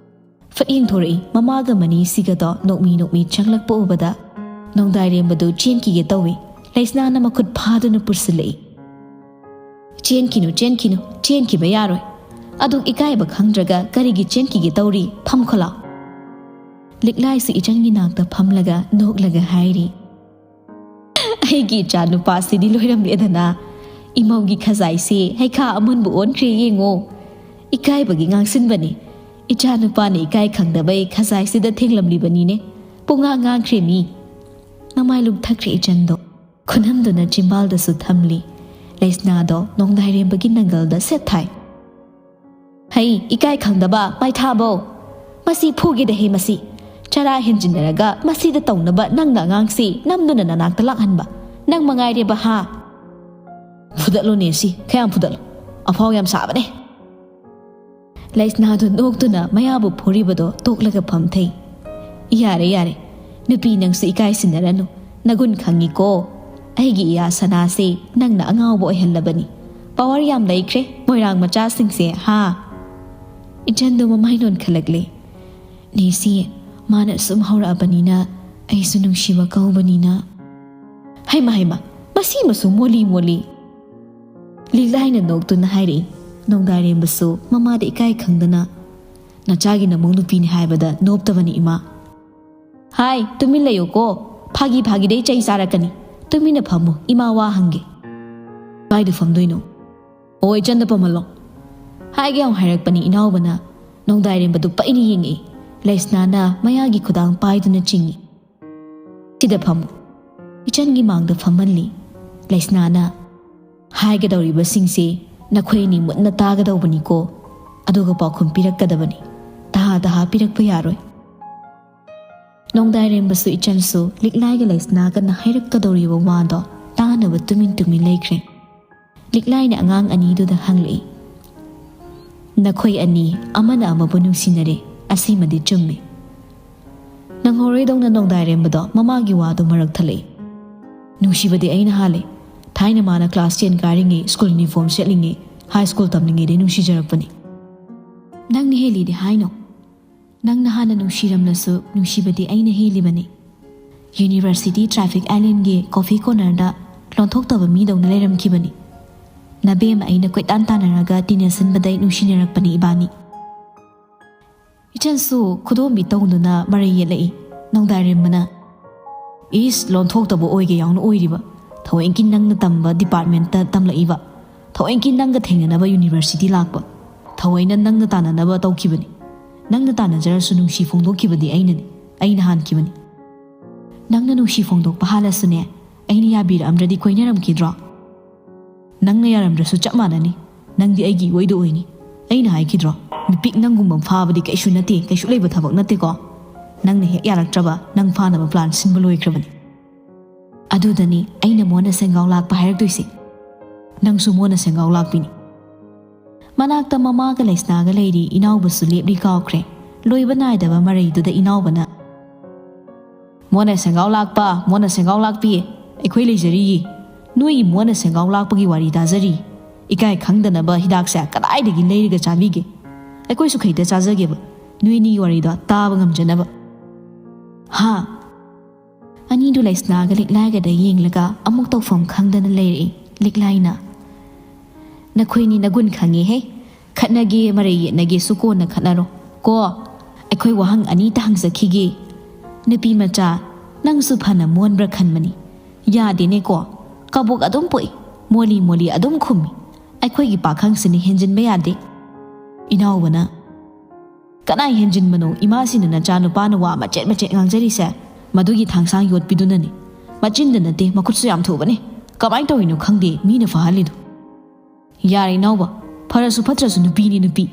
ꯐꯠ ꯌꯦꯡꯊꯣꯔꯛꯏ꯫ ꯃꯃꯥꯒ ꯃꯅꯤꯁꯤꯒꯗꯣ ꯅꯣꯛꯃꯤ ꯅꯣꯛꯃꯤ ꯆꯪꯂꯛꯄ ꯎꯕꯗ ꯅꯣꯡꯗꯥꯏꯔꯦꯝꯕꯗꯨ ꯆꯦꯟꯈꯤꯒꯦ ꯇꯧꯏ꯫ ꯂꯩꯁꯅꯥꯅ ꯃꯈꯨꯠ ꯐꯥꯗꯨꯅ ꯄꯨꯁꯤꯜꯂꯛꯏ꯫ "ꯆꯦꯟꯈꯤꯅꯨ, ꯆꯦꯟꯈꯤꯅꯨ, ꯆꯦꯟꯈꯤꯕ ꯌꯥꯔꯣꯏ꯫ ꯑꯗꯨꯛ ꯏꯀꯥꯏꯕ ꯈꯪꯗ꯭ꯔꯒ ꯀꯔꯤꯒꯤ ꯆꯦꯟꯈꯤꯒꯦ ꯇꯧꯔꯤ? ꯐꯝꯈꯣꯂꯥꯎ꯫" ꯂꯤꯛꯂꯥꯏꯁꯨ ꯏꯆꯟꯒꯤ ꯅꯥꯛꯇ ꯐꯝꯂꯒ ꯅꯣꯛꯂꯒ ꯍꯥꯏꯔꯤ꯫ "ꯑꯩꯒꯤ ꯏꯆꯥ ꯅꯨꯄꯥꯁꯤꯗꯤ ꯂꯣꯏꯔꯝꯂꯦꯗꯅ꯫ ꯏꯃꯧꯒꯤ ꯈꯖꯥꯏꯁꯦ ꯍꯩꯈꯥ ꯑꯃꯨꯟꯕ ꯑꯣꯟꯈ꯭ꯔꯦ ꯌꯦꯡꯉꯣ꯫ ꯏꯀꯥꯏꯕꯒꯤ ꯉꯥꯡꯁꯤꯟꯕꯅꯤ꯫ ꯏꯆꯥ ꯅꯨꯄꯥꯅ ꯏꯀꯥꯏ ꯈꯪꯗꯕꯩ ꯈꯖꯥꯏꯁꯤꯗ ꯊꯦꯡꯂꯝꯂꯤꯕꯅꯤꯅꯦ꯫ ꯄꯨꯡꯉꯥꯡ ꯉꯥꯡꯈ꯭ꯔꯦ ꯃꯤ꯫" ꯃꯃꯥꯏ ꯂꯨꯝꯊꯈ꯭ꯔꯦ ꯏꯆꯟꯗꯣ꯫ ꯈꯨꯅꯝꯗꯨꯅ ꯆꯤꯝꯕꯥꯜꯗꯁꯨ ꯊꯝꯂꯤ꯫ ꯂꯩꯁꯅꯥꯗꯣ ꯅꯣꯡꯗꯥꯏꯔꯦꯝꯕꯒꯤ ꯅꯪꯒꯜꯗ ꯁꯦꯠ ꯊꯥꯏ꯫ "ꯍꯩ, ꯏꯀꯥꯏ ꯈꯪꯗꯕ ꯃꯥꯏꯊꯥꯕꯧ! ꯃꯁꯤ ꯐꯨꯒꯦꯗ ꯍꯦ ꯃꯁꯤ! ꯆꯔꯥ ꯍꯦꯟꯖꯤꯟꯅꯔꯒ ꯃꯁꯤꯗ ꯇꯧꯅꯕ ꯅꯪꯅ ꯑꯉꯥꯡꯁꯤ ꯅꯝꯗꯨꯅ ꯅꯅꯥꯛꯇ ꯂꯥꯛꯍꯟꯕ ꯅꯪ ꯃꯉꯥꯏꯔꯦꯕ ꯍꯥ?" "ꯐꯨꯗꯠꯂꯣꯅꯦ ꯁꯤ, ꯈꯌꯥꯝ ꯐꯨꯗꯠꯂꯣ꯫ ꯑꯐꯥꯎ ꯌꯥꯝ ꯁꯥꯕꯅꯦ꯫" ꯂꯩꯁꯅꯥꯗꯨ ꯅꯣꯛꯇꯨꯅ ꯃꯌꯥꯕꯨ ꯐꯨꯔꯤꯕꯗꯣ ꯇꯣꯛꯂꯒ ꯐꯝꯊꯩ꯫ "ꯌꯥꯔꯦ, ꯌꯥꯔꯦ꯫ ꯅꯨꯄꯤ ꯅꯪꯁꯨ ꯏꯀꯥꯏꯁꯤꯟꯅꯔꯅꯨ꯫ ꯅꯒꯨꯟ ꯈꯪꯉꯤꯀꯣ꯫ ꯑꯩꯒꯤ ꯏꯌꯥ ꯁꯅꯥꯁꯦ ꯅꯪꯅ ꯑꯉꯥꯎꯕ ꯑꯣꯏꯍꯜꯂꯕꯅꯤ꯫ ꯄꯋꯥꯔ ꯌꯥꯝ ꯂꯩꯈ꯭ꯔꯦ ꯃꯣꯏꯔꯥꯡ ꯃꯆꯥꯁꯤꯡꯁꯦ ꯍꯥ?" ꯏꯆꯟꯗꯨ ꯃꯃꯥꯏ ꯅꯣꯟꯈꯠꯂꯛꯂꯦ꯫ "ꯅꯦꯁꯤ, ꯃꯥꯅ ꯁꯨꯝ ꯍꯧꯔꯛꯑꯕꯅꯤꯅ ꯑꯩꯁꯨ ꯅꯨꯡꯁꯤꯕ ꯀꯧꯕꯅꯤꯅ꯫" "ꯍꯩꯃ, ꯍꯩꯃ, ꯃꯁꯤ ꯃꯁꯨ ꯃꯣꯂꯤ ꯃꯣꯂꯤ!" ꯂꯤꯛꯂꯥꯏꯅ ꯅꯣꯛꯇꯨꯅ ꯍꯥꯏꯔꯛꯏ꯫ ꯅꯣꯡꯗꯥꯏꯔꯦꯝꯕꯁꯨ ꯃꯃꯥꯗ ꯏꯀꯥꯏ ꯈꯪꯗꯅ, "ꯅꯆꯥꯒꯤ ꯅꯃꯧ ꯅꯨꯄꯤꯅꯤ ꯍꯥꯏꯕꯗ ꯅꯣꯞꯇꯕꯅꯤ ꯏꯃꯥ꯫" "ꯍꯥꯏ, ꯇꯨꯃꯤꯟ ꯂꯩꯌꯨꯀꯣ꯫ ꯐꯥꯒꯤ ꯐꯥꯒꯤꯗꯩ ꯆꯩ ꯆꯥꯔꯛꯀꯅꯤ꯫ ꯇꯨꯃꯤꯟꯅ ꯐꯝꯃꯨ, ꯏꯃꯥ ꯋꯥ ꯍꯪꯒꯦ꯫" "ꯀꯥꯏꯗ ꯐꯝꯗꯣꯏꯅꯣ?" "ꯑꯣ, ꯏꯆꯟꯗ ꯐꯝꯍꯜꯂꯣ꯫" ꯍꯥꯏꯒꯦ ꯌꯥꯝ ꯍꯥꯏꯔꯛꯄꯅꯤ ꯏꯅꯥꯎꯕꯅ꯫ ꯅꯣꯡꯗꯥꯏꯔꯦꯝꯕꯗꯨ ꯄꯩꯅ ꯌꯦꯡꯉꯛꯏ꯫ ꯂꯩꯁꯅꯥꯅ ꯃꯌꯥꯒꯤ ꯈꯨꯗꯥꯡ ꯄꯥꯏꯗꯨꯅ ꯆꯤꯡꯏ꯫ "ꯁꯤꯗ ꯐꯝꯃꯨ꯫" ꯏꯆꯟꯒꯤ ꯃꯥꯡꯗ ꯐꯝꯍꯜꯂꯤ꯫ ꯂꯩꯁꯅꯥꯅ, "ꯍꯥꯏꯒꯗꯧꯔꯤꯕꯁꯤꯡꯁꯤ ꯅꯈꯣꯏ ꯑꯅꯤ ꯃꯨꯟꯅ ꯇꯥꯒꯗꯧꯕꯅꯤꯀꯣ꯫ ꯑꯗꯨꯒ ꯄꯥꯎꯈꯨꯝ ꯄꯤꯔꯛꯀꯗꯕꯅꯤ꯫ ꯇꯍꯥ ꯇꯍꯥ ꯄꯤꯔꯛꯄ ꯌꯥꯔꯣꯏ꯫" ꯅꯣꯡꯗꯥꯏꯔꯦꯝꯕꯁꯨ ꯏꯆꯟꯁꯨ ꯂꯤꯛꯂꯥꯏꯒ ꯂꯩꯁꯅꯥꯒꯅ ꯍꯥꯏꯔꯛꯀꯗꯧꯔꯤꯕ ꯋꯥꯗꯣ ꯇꯥꯅꯕ ꯇꯨꯃꯤꯟ ꯇꯨꯃꯤꯟ ꯂꯩꯈ꯭ꯔꯦ꯫ ꯂꯤꯛꯂꯥꯏꯅ ꯑꯉꯥꯡ ꯑꯅꯤꯗꯨꯗ ꯍꯪꯂꯛꯏ, "ꯅꯈꯣꯏ ꯑꯅꯤ ꯑꯃꯅ ꯑꯃꯕꯨ ꯅꯨꯡꯁꯤꯅꯔꯦ, ꯑꯁꯤꯃꯗꯤ ꯆꯨꯝꯃꯤ꯫" ꯅꯪꯍꯧꯔꯣꯏꯗꯧꯅ ꯅꯣꯡꯗꯥꯏꯔꯦꯝꯕꯗꯣ ꯃꯃꯥꯒꯤ ꯋꯥꯗꯨ ꯃꯔꯛ ꯊꯠꯂꯛꯏ꯫ "ꯅꯨꯡꯁꯤꯕꯗꯤ ꯑꯩꯅ ꯍꯥꯜꯂꯦ꯫ ꯊꯥꯏꯅ ꯃꯥꯅ class ten ꯀꯥꯔꯤꯉꯩ, school uniform ꯁꯦꯠꯂꯤꯉꯩ, high school ꯇꯝꯂꯤꯉꯩꯗꯩ ꯅꯨꯡꯁꯤꯖꯔꯛꯄꯅꯤ꯫" "ꯅꯪꯅ ꯍꯦꯜꯂꯤꯗꯤ ꯍꯥꯏꯅꯣ?" ꯅꯪꯅ ꯍꯥꯟꯅ ꯅꯨꯡꯁꯤꯔꯝꯂꯁꯨ, ꯅꯨꯡꯁꯤꯕꯗꯤ ꯑꯩꯅ ꯍꯦꯜꯂꯤꯕꯅꯤ꯫ ꯌꯨꯅꯤꯚꯔꯁꯤꯇꯤ ꯇ꯭ꯔꯥꯐꯤꯛ ꯑꯥꯏꯂꯦꯟꯒꯤ ꯀꯣꯐꯤ ꯀꯣꯔꯅꯔꯗ ꯂꯣꯟꯊꯣꯛꯇꯕ ꯃꯤꯗꯧꯅ ꯂꯩꯔꯝꯈꯤꯕꯅꯤ꯫ ꯅꯕꯦꯝ ꯑꯩꯅ ꯀꯣꯏꯇꯥꯟ ꯇꯥꯟꯅꯔꯒ ꯇꯤꯟꯅꯁꯤꯟꯕꯗꯩ ꯅꯨꯡꯁꯤꯅꯔꯛꯄꯅꯤ ꯏꯕꯥꯅꯤ꯫ ꯏꯆꯟꯁꯨ ꯈꯨꯗꯣꯝꯕꯤ ꯇꯧꯗꯨꯅ ꯃꯔꯩ ꯌꯦꯠꯂꯛꯏ꯫ ꯅꯣꯡꯗꯥꯏꯔꯦꯝꯕꯅ, "ꯏꯁ, ꯂꯣꯟꯊꯣꯛꯇꯕ ꯑꯣꯏꯒꯦ ꯌꯥꯎꯅ ꯑꯣꯏꯔꯤꯕ꯫ ꯊꯑꯣꯏꯀꯤ ꯅꯪꯅ ꯇꯝꯕ ꯗꯤꯄꯥꯔꯠꯃꯦꯟꯇ ꯇꯝꯂꯛꯏꯕ꯫ ꯊꯑꯣꯏꯀꯤ ꯅꯪꯒ ꯊꯦꯡꯅꯅꯕ ꯌꯨꯅꯤꯚꯔꯁꯤꯇꯤ ꯂꯥꯛꯄ꯫ ꯊꯑꯣꯏꯅ ꯅꯪꯅ ꯇꯥꯟꯅꯅꯕ ꯇꯧꯈꯤꯕꯅꯤ꯫ ꯅꯪꯅ ꯇꯥꯟꯅꯖꯔꯁꯨ ꯅꯨꯡꯁꯤ ꯐꯣꯡꯗꯣꯛꯈꯤꯕꯗꯤ ꯑꯩꯅꯅꯤ꯫ ꯑꯩꯅ ꯍꯥꯟꯈꯤꯕꯅꯤ꯫ ꯅꯪꯅ ꯅꯨꯡꯁꯤ ꯐꯣꯡꯗꯣꯛꯄ ꯍꯥꯜꯂꯁꯨꯅꯦ, ꯑꯩꯅ ꯌꯥꯕꯤꯔꯛꯑꯝꯗ꯭ꯔꯗꯤ ꯀꯣꯏꯅꯔꯝꯈꯤꯗ꯭ꯔꯣ? ꯅꯪꯅ ꯌꯥꯔꯝꯗ꯭ꯔꯁꯨ ꯆꯞ ꯃꯥꯟꯅꯅꯤ꯫ ꯅꯪꯗꯤ ꯑꯩꯒꯤ ꯏꯑꯣꯏꯗ ꯑꯣꯏꯅꯤ꯫ ꯑꯩꯅ ꯍꯥꯏꯈꯤꯗ꯭ꯔꯣ? ꯅꯨꯄꯤ ꯅꯪꯒꯨꯝꯕ ꯐꯥꯕꯗꯤ ꯀꯩꯁꯨ ꯅꯠꯇꯦ, ꯀꯩꯁꯨ ꯂꯩꯕ ꯊꯕꯛ ꯅꯠꯇꯦꯀꯣ꯫ ꯅꯪꯅ ꯍꯦꯛ ꯌꯥꯔꯛꯇ꯭ꯔꯕ, ꯅꯪ ꯐꯥꯅꯕ ꯄ꯭ꯂꯥꯟ ꯁꯤꯟꯕ ꯂꯣꯏꯈ꯭ꯔꯕꯅꯤ꯫ ꯑꯗꯨꯗꯅꯤ ꯑꯩꯅ ꯃꯣꯟꯅ ꯁꯦꯡꯒꯥꯎ ꯂꯥꯛꯄ ꯍꯥꯏꯔꯛꯇꯣꯏꯁꯦ꯫ ꯅꯪꯁꯨ ꯃꯣꯟꯅ ꯁꯦꯡꯒꯥꯎ ꯂꯥꯛꯄꯤꯅꯤ꯫" ꯃꯅꯥꯛꯇ ꯃꯃꯥꯒ ꯂꯩꯁꯅꯥꯒ ꯂꯩꯔꯤ, ꯏꯅꯥꯎꯕꯁꯨ ꯂꯦꯞꯂꯤ ꯀꯥꯎꯈ꯭ꯔꯦ꯫ ꯂꯣꯏꯕ ꯅꯥꯏꯗꯕ ꯃꯔꯩꯗꯨꯗ ꯏꯅꯥꯎꯕꯅ, "ꯃꯣꯟꯅ ꯁꯦꯡꯒꯥꯎ ꯂꯥꯛꯄ, ꯃꯣꯟꯅ ꯁꯦꯡꯒꯥꯎ ꯂꯥꯛꯄꯤ, ꯑꯩꯈꯣꯏ ꯂꯩꯖꯔꯤꯌꯦ꯫ ꯅꯣꯏꯒꯤ ꯃꯣꯟꯅ ꯁꯦꯡꯒꯥꯎ ꯂꯥꯛꯄꯒꯤ ꯋꯥꯔꯤ ꯇꯥꯖꯔꯤ꯫ ꯏꯀꯥꯏ ꯈꯪꯗꯅꯕ ꯍꯤꯗꯥꯛꯁꯦ ꯀꯗꯥꯏꯗꯒꯤ ꯂꯩꯔꯒ ꯆꯥꯕꯤꯒꯦ? ꯑꯩꯈꯣꯏꯁꯨ ꯈꯩꯇ ꯆꯥꯖꯒꯦꯕ, ꯅꯣꯏꯅꯤꯒꯤ ꯋꯥꯔꯤꯗꯣ ꯇꯥꯕ ꯉꯝꯖꯅꯕ꯫" ꯍꯥ? ꯑꯅꯤꯗꯨ ꯂꯩꯁꯅꯥꯒ ꯂꯤꯛꯂꯥꯏꯒꯗ ꯌꯦꯡꯂꯒ ꯑꯃꯨꯛ ꯇꯧꯐꯝ ꯈꯪꯗꯅ ꯂꯩꯔꯛꯏ꯫ ꯂꯤꯛꯂꯥꯏꯅ, "ꯅꯈꯣꯏꯅꯤ ꯅꯒꯨꯟ ꯈꯪꯉꯦꯍꯦ꯫ ꯈꯠꯅꯒꯦ, ꯃꯔꯩ ꯌꯦꯠꯅꯒꯦꯁꯨ ꯀꯣꯟꯅ ꯈꯠꯅꯔꯣ ꯀꯣ꯫ ꯑꯩꯈꯣꯏ ꯋꯥꯍꯪ ꯑꯅꯤꯇ ꯍꯪꯖꯈꯤꯒꯦ꯫ ꯅꯨꯄꯤ ꯃꯆꯥ, ꯅꯪꯁꯨ ꯐꯅ ꯃꯣꯟꯕ꯭ꯔꯥ ꯈꯟꯕꯅꯤ꯫ ꯌꯥꯗꯦꯅꯦꯀꯣ꯫ ꯀꯕꯣꯛ ꯑꯗꯨꯝ ꯄꯣꯛꯏ, ꯃꯣꯂꯤ ꯃꯣꯂꯤ ꯑꯗꯨꯝ ꯈꯨꯝꯃꯤ꯫ ꯑꯩꯈꯣꯏꯒꯤ ꯄꯥꯈꯪꯁꯤꯅ ꯍꯦꯟꯖꯤꯟꯕ ꯌꯥꯗꯦ꯫" ꯏꯅꯥꯎꯕꯅ, "ꯀꯅꯥꯏ ꯍꯦꯟꯖꯤꯟꯕꯅꯣ? ꯏꯃꯥꯁꯤꯅ ꯅꯆꯥꯅꯨꯄꯥꯅ ꯋꯥ ꯃꯆꯦꯠ ꯃꯆꯦꯠ ꯉꯥꯡꯖꯔꯤꯁꯦ ꯃꯗꯨꯒꯤ ꯊꯥꯡꯁꯥꯡ ꯌꯣꯠꯄꯤꯗꯨꯅꯅꯤ꯫ ꯃꯆꯤꯟꯗ ꯅꯠꯇꯦ, ꯃꯈꯨꯠꯁꯨ ꯌꯥꯝ ꯊꯨꯕꯅꯦ꯫ ꯀꯃꯥꯏꯅ ꯇꯧꯔꯤꯅꯣ ꯈꯪꯗꯦ ꯃꯤꯅ ꯐꯍꯜꯂꯤꯗꯣ꯫" "ꯌꯥꯔꯦ ꯏꯅꯥꯎꯕ, ꯐꯔꯁꯨ ꯐꯠꯇ꯭ꯔꯁꯨ ꯅꯨꯄꯤꯅꯤ ꯅꯨꯄꯤ꯫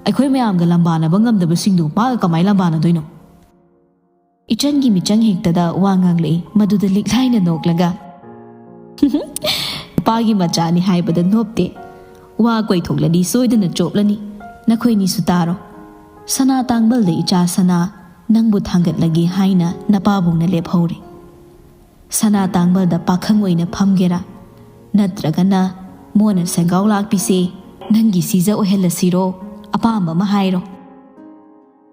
ꯑꯩꯈꯣꯏ ꯃꯌꯥꯝꯒ ꯂꯝꯕꯥꯅꯕ ꯉꯝꯗꯕꯁꯤꯡꯗꯨ ꯃꯥꯒ ꯀꯃꯥꯏ ꯂꯝꯕꯥꯅꯗꯣꯏꯅꯣ?" ꯏꯆꯟꯒꯤ ꯃꯤꯆꯪ ꯍꯦꯛꯇꯗ ꯋꯥ ꯉꯥꯡꯂꯛꯏ꯫ ꯃꯗꯨꯗ ꯂꯤꯛꯂꯥꯏꯅ ꯅꯣꯛꯂꯒ, "ꯅꯨꯄꯥꯒꯤ ꯃꯆꯥꯅꯤ ꯍꯥꯏꯕꯗ ꯅꯣꯞꯇꯦ꯫ ꯋꯥ ꯀꯣꯏꯊꯣꯛꯂꯗꯤ ꯁꯣꯏꯗꯅ ꯆꯣꯞꯂꯅꯤ꯫ ꯅꯈꯣꯏꯅꯤꯁꯨ ꯇꯥꯔꯣ꯫ ꯁꯅꯥ ꯇꯥꯡꯕꯜꯗ ꯏꯆꯥ ꯁꯅꯥ, ꯅꯪꯕꯨ ꯊꯥꯡꯒꯠꯂꯒꯦ ꯍꯥꯏꯅ ꯅꯄꯥꯕꯨꯡꯅ ꯂꯦꯞꯍꯧꯔꯦ꯫ ꯁꯅꯥ ꯇꯥꯡꯕꯜꯗ ꯄꯥꯈꯪ ꯑꯣꯏꯅ ꯐꯝꯒꯦꯔꯥ? ꯅꯠꯇ꯭ꯔꯒꯅ ꯃꯣꯟꯅ ꯁꯦꯡꯒꯥꯎ ꯂꯥꯛꯄꯤꯁꯦ ꯅꯪꯒꯤ ꯁꯤꯖ ꯑꯣꯏꯍꯜꯂꯁꯤꯔꯣ? ꯑꯄꯥꯝꯕ ꯑꯃ ꯍꯥꯏꯔꯣ꯫"